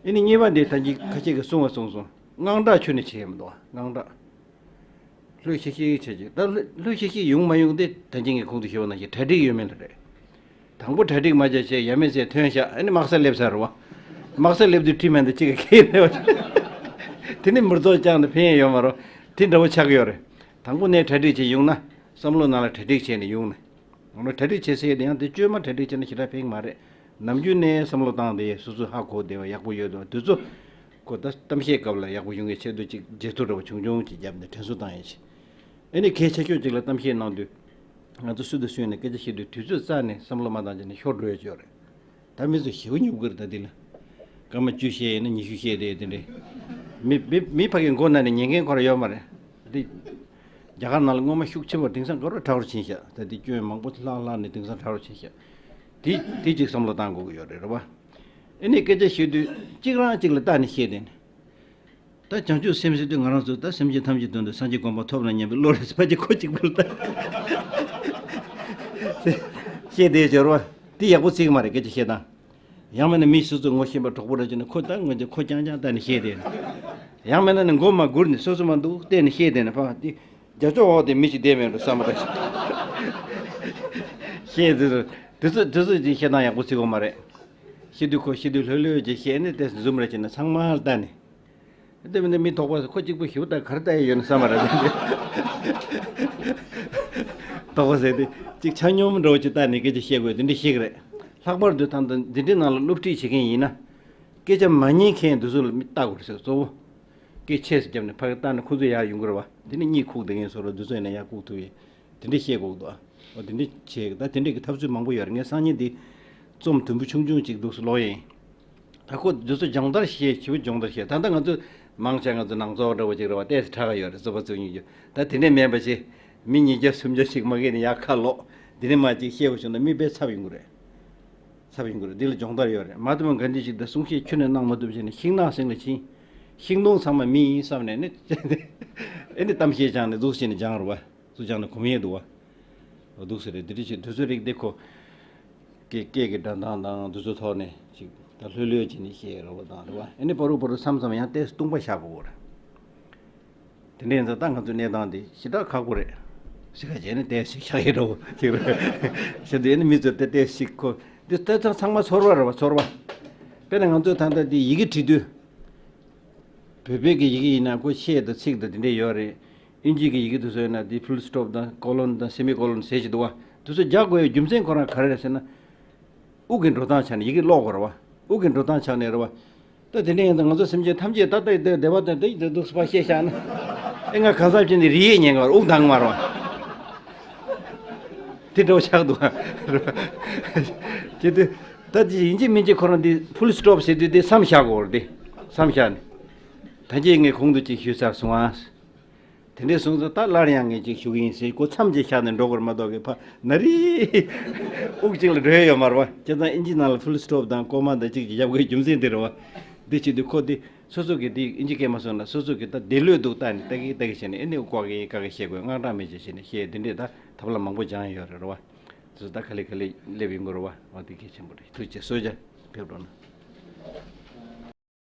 ཨེ་ནི་གཉིས་པ་འདི་ད་གིན་ཁ་ཤས་ཀྱིས་གསུངས་བ་གསུངས་སོང་དངངས་སྐྲག་ཁྱོན་ནས་བྱེད་ཡ་མི་འདུག་བ་དངངས་སྐྲག་ལྷོད་ཤིག་ཤིག་བྱེད་ཀྱི་ད་ལྷོད་ལྷོད་ཤིག་ཤིག་ཡོང་མ་ཡོང་དེ་ད་གིན་གྱི་གོང་དུ་ཞུས་པ་ནང་བཞིན་གྲ་སྒྲིག་ཡོད་མེད་ལ་རེད། དང་པོ་གྲ་སྒྲིག་མ་བྱས་བྱས་ཡ་མེད་ཚེ་ཐོན་ཤག་ཨ་ནི་དམག་སར་སླེབས་ཚར་རེད་བ། དམག་སར་སླེབས་དུས་ཁྲིད་མེད་འདི་གཅིག་གི་ཁེལ་རེད་བ། དེ་ནི་མི་རྫོགས་ཀྱང་ནི་ཕན་ཡ་ཡོད་མ་རེད། དེ་འདྲ་བོ་ཆགས་ཀྱི་ཡོད་རེད། དང་པོ་ནས་གྲ་སྒྲིག་བྱས་ཡོང་ན་བསམ་བློ་ནང་ལ་གྲ་སྒྲིག་བྱས་ནས་ཡོང་ནས། འོ་ན་གྲ་སྒྲིག་བྱེད་སའི་དེ་ཡང་དེ་བཅོས་མ་གྲ་སྒྲིག་བྱས་ན་ཞེ་དྲག་ཕན་གྱི་མ་རེད། ནམ་རྒྱུན་ནས་བསམ་བློ་བཏང་དེ་སོ་སོ་ཧ་གོ་བདེ་བ་ཡག་པོ་ཡོད་དོ་དུས་ཚོད། ཁོ་ད་གཏམ་བཤད་སྐབས་ལ་ཡག་པོ་ཡོང་གི་ཆེད་དུ་ཅིག་བརྗེད་ཐོ་འདྲ་བོ་ཆུང་ཆུང་ཅིག་བརྒྱབ་ནས་དྲན་གསོ་བཏང་ཡིན་ཞིང་། ཨེ་ནི་གལ་ཆེ་ཤོས་ཅིག་ལ་གཏམ་བཤད་གནང་དུས། ང་ཚོ་སུ་དང་སུ་ཡིན་ན་སྐད་ཆ་བཤད་དུས་དུས་ཚོད་རྩ་ནས་བསམ་བློ་མ་བཏང་བྱས་ནས་ཤོར་འགྲོ་ཡ་ཅིག་ཡོད་རེད། ད་མི་ཚོ་ཞེ་པོ་ཉོབ་གི་རེད་ད་འདི་ལ། སྐར་མ་བཅུ་བཤད་ཡིན་ན་ཉི་ཤུ་བཤད་དེ་དེ་འདྲས། མི་མི་མི་ཕ་གི་མགོ་ན་ནས་ཉན་མཁན་ཁོ་ར་ཡོད་མ་རེད། འདི། རྒྱ་གར་ནང་ལ་སྔོན་མ་ཤུགས་ཆེན་པོ་དེང་སང་དགའ་རབ་དྲག་རུ་ཕྱིན་ཤག་ད་འདི་སྐྱོན་མང་པོ་ལྷག་ལྷག་ནས་དེང་སང་དྲག་རུ་ཕྱིན་ཤག་དེ་དེ་ཅིག་བསམ་བློ་བཏང་དགོས་ཀྱི་ཡོད་རེད་རེད་བ། ཨེ་ནས་སྐད་ཆ་བཤད་དུས་གཅིག་རང་གཅིག་ལ་བལྟ་ནས་བཤད་དེ་ནས། ད་བྱང་ཆུབ་སེམས་ཟེར་དུས་ང་རང་ཚོ་ད་སེམས་ཅན་ཐམས་ཅད་དོན་དུ་སངས་རྒྱས་གོ་འཕང་ཐོབ་ན་སྙམ་པའི་བློ་རེད་ཟེར་ཕ་གི་ཁོ་གཅིག་པུར་ད་བཤད་དེ་སྦྱོར་བ་འདི་ཡག་པོ་ཚིག་མ་རེད་སྐད་ཆ་བཤད་སྟངས། ཡང་མིན་ན་མི་སོ་སོ་ངོ་ཤེས་པ་གྲོགས་པོ་རེ་བྱུང་ན་ཁོ་ད་ངོ་ཅི་ཁོ་རྐྱང་རྐྱང་བལྟས་ནས་བཤད་དེ། ཡང་མིན་ན་ནི་མགོ་མ་སྒུར་ནས་སོ་སོ་མ་འདུག་བལྟས་ནས་བཤད་དེ་ནི་ཕ་འདི་རྒྱ་ཕྱོགས་འོག་དེ་མི་ཞིག་བསྡད་མེད་འགྲོ་བསམ་པ་རེད། བཤད་དེ་དུས་ཚོད་དུས་ཚོད་ཀྱི་བཤད་སྟངས་ཡག་པོ་ཚིག་གོ་མ་རེད། བཤད་དུས་ཁོ་བཤད་དུས་ལྷོད་ལྷོད་ཀྱིས་བཤད་ནས་དེ་འཛུམ་རེ་བྱས་ནས་ཚང་མ་ལ་བལྟས་ནས། དེ་མིན་ན་མི་དོགས་པ་ཁོ་གཅིག་པུ་ཞིབ་ལྟ་གར་ལྟ་ཡི་ཡོད་ན་བསམ་པ་རེད། དོགས་པ་ཟེར་ཏེ་གཅིག་ཆ་སྙོམས་འགྲོ་ཅིག་ལྟ་ནས་སྐད་ཆ་བཤད་དགོས་དེ་འདྲ་ཤེས་ཀྱི་རེད། ལྷག་པར་དུ་ད་ལྟ་འཛིན་གྲྭའི་ནང་ལ་སློབ་ཁྲིད་བྱེད་མཁན་ཡིན་ན། སྐད་ཆ་མ་ཉན་མཁན་དེ་ཚོ་ལ་མི་ལྟ་དགོས་རེད་ཟེར་གཙོ་བོ། སྐད་ཆེ་ཙམ་བརྒྱབ་ནས་ཕ་གི་ལྟ་ན་ཁོ་ཚོ་ཡར་ཡོང་གི་རེད་བ། དེ་ནི་གཉིད་ཁུག་བསྡད་མཁན་ཚོ་ལ་དུས་ཚོད་ཡིན་ན་ཡར་ཁུག་ཐུབ་ཡས། དེ་འདྲས་བཤད་དགོས་འདུག་ཨ། འོ་དེ་འདྲས་བྱས་ད་དེ་འདྲས་ཀྱི་ཐབས་ཚུལ་མང་པོ་ཡོད་རེད། ངས་སང་ཉིན་འདི་རྩོམ་དུམ་བུ་ཆུང་ཆུང་ཅིག་འདུག་སེ་ཀློག་ཡིན། ད་ཁོ་འདི་ཚོ་སྦྱོང་བརྡར་བྱས་བྱིའུ་སྦྱོང་བརྡར་བྱས་ད་ལྟ་ང་ཚོ་མང་ཆེ་ང་ཚོ་ནང་ཚོགས་འདྲ་བོ་ཅིག་རེད་བ་ཏོག་ཙམ་ཕྲ་ག་ཡོད་རེད་རྩོད་པ་རྩོད་ཉེས་ཀྱི་ད་དེ་འདྲས་མེད་པ་བྱས་མི་ཉིས་བརྒྱ་སུམ་བརྒྱ་ཞིག་མ་གི་ནས་ཡར་ཁ་ལོག་འདི་ནས་མ་ཅིག་བཤད་པ་བྱུང་ན་མི་དཔེ་ཚབ་ཡོང་གི་རེད། ཚབ་ཡོང་གི་རེད་འདི་ལ་སྦྱོང་བརྡར་ཡོད་རེད་མ་ཐུབ་པ་འགའ་འདི་ཞིག་ད་གསུང་བཤད་ཁྱོན་ནས་གནང་མ་ཐུབ་བྱས་ནས་ཤིང་ནགས་སེང་ལ་ཕྱིན། ཤིང་སྡོང་ཚང་མ་མི་ཡིན་བསམ་ནས་ནི་ཨེ་ནི་གཏམ་བཤད་སྦྱངས་ནས་འདུག་སེ་བྱས་ནས་སྦྱངས་རེད་བ། སུ་སྦྱངས་ནས་གོམས་ཡས་འདུག་བ། འདུག་སེ་རེད་འདི་འདྲ་ཞིག་དུས་ཚོད་རིག་འདི་ཁོ། སྐད་སྐད་ཀྱི་སྒྲ་གདངས་དང་འདི་ཚོ་ཐོག་ནས་ཅིག་ད་ལྷོད་ལྷོད་བྱས་ནས་བཤད་རོགས་དང་རེད་བ་ཨེ་ནི་པ་རུ་པ་རུ་མཚམས་མཚམས་ཡང་ཏོག་ཙམ་སྟོང་པ་བཞག་དགོས་རེད། དེ་འདྲ་ཡིན་ཙང་ད་ང་ཚོ་གནས་སྟངས་འདི་ཞེ་དྲག་ཁག་པོ་རེད། ཟེར་ཁ་བྱས་ནས་ཏོག་ཙམ་བཞག་ཡས་འགྲོ་ཅིག་རེད། བྱས་དུས་ཨེ་ནི་མི་ཚོ་ཏོག་ཙམ་ཞིག་ཁོ་འདི་ཏོག་ཙམ་ཚང་མ་ཚོར་བ་རེད་བ་ཚོར་བ། དཔེར་ན་ང་ཚོ་ད་ལྟ་འདི་ཡི་གེ་བྲིས་དུས། བོད་པའི་གི་ཡི་གེ་ཡིན་ན་ཁོ་ཤད་དང་ཚིག་དང་དེ་འདྲས་ཡོད་རེད། ཨིན་ཇིའི་གི་ཡི་གེ་དེ་ཚོ་ཡིན་ན་དེ་ཕུལ་སི་ཊོབ་དང་ཀོ་ལོན་དང་སེ་མི་ཀོ་ལོན་ཟེར་གྱི་འདུག་བ། དེ་ཚོ་རྒྱག་དགོས་ཡའི་རྒྱུ་མཚན་ཁོ་རང་ག་རེ་རེད་ཟེར་ན། དབུགས་ཀྱི་འགྲོ་སྟངས་ཆགས་ནས་ཡི་གེ་ཀློག་དགོས་རེད་བ། དབུགས་ཀྱི་འགྲོ་སྟངས་ཆགས་ནས་རེད་བ། ད་དེ་འདྲས་ཡིན་ཙང་ང་ཚོ་སེམས་ཅན་ཐམས་ཅད་ད་ལྟ་ཡི་དེ་བདེ་བ་དང་དེ་ཡི་དེ་སྡུག་སུ་ཕར་བཤད་བཞག་ན། ཨེ་ང་གང་ཟག་ཅན་དེ་རིག་ཡས་ཉན་ག་བར་དབུགས་འདང་མ་རེད་བ། དེ་འདྲ་བོ་ཆགས་འདུག་བ། ཅི་དེ། ད་དེ་ཡིན་གཅིག་མིན་གཅིག་ཁོ་རང་དེ་ཕུལ་སི་ཊོབ་ཟེར་དུས་དེ་མཚམས་བཞག་དགོས་རེད་དེ། མཚམས་བཞག་ནས། ད་ཅི་ངས་གོང་དུ་ཅིག་ཞུས་ཚར་སོང་ཨ། དེ་འདྲས་སོང་ཙང་ད་སླར་ཡང་ངས་ཅིག་ཞུ་གི་ཡིན་ཟེར་ཁོ་མཚམས་ཅིག་བཞག་ནས་འགྲོ་དགོས་རེད་མ་གཏོགས་གི་ཕ་ན་རི། དབུགས་གཅིག་ལ་འགྲོ་ཡ་ཡོད་མ་རེད་བ། བྱས་ཙང་ཨིན་ཇི་ནང་ལ་ཕུལ་སི་ཊོབ་དང་ཀོ་མ་དང་ཅིག་ཅིག་བཞག་དགོས་རྒྱུ་མཚན་དེ་རེད་བ། འདི་བྱེད་དུས་ཁོ་དེ་སོ་སོ་གི་དེ་ཨིན་ཇི་སྐད་མ་སོང་ན་སོ་སོ་གི་ད་བདེ་ལོས་འདུག་ལྟ་ནས་ལྟ་གི་ལྟ་གི་བྱས་ནས་ཨེ་ནི་ཀོ་གི་ཀ་གི་བཤད་དགོས་དངངས་སྐྲག་མེད་ཅེས་བྱས་ནས་བཤད་དེ་འདྲས་ད་ཐབས་ལམ་མང་པོ་སྦྱངས་ཡོད་རེད་རེད་བ། དེ་ཚོ་ད་ག་ལེ་ག་ལེ་སླེབས་ཡོང་གི་རེད་བ། འོ་དེ་གལ་ཆེན་པོ་རེད། ཐུགས་རྗེ་ཆེ། གསོལ་ཇ་ཕེབས་རོགས་གནང་།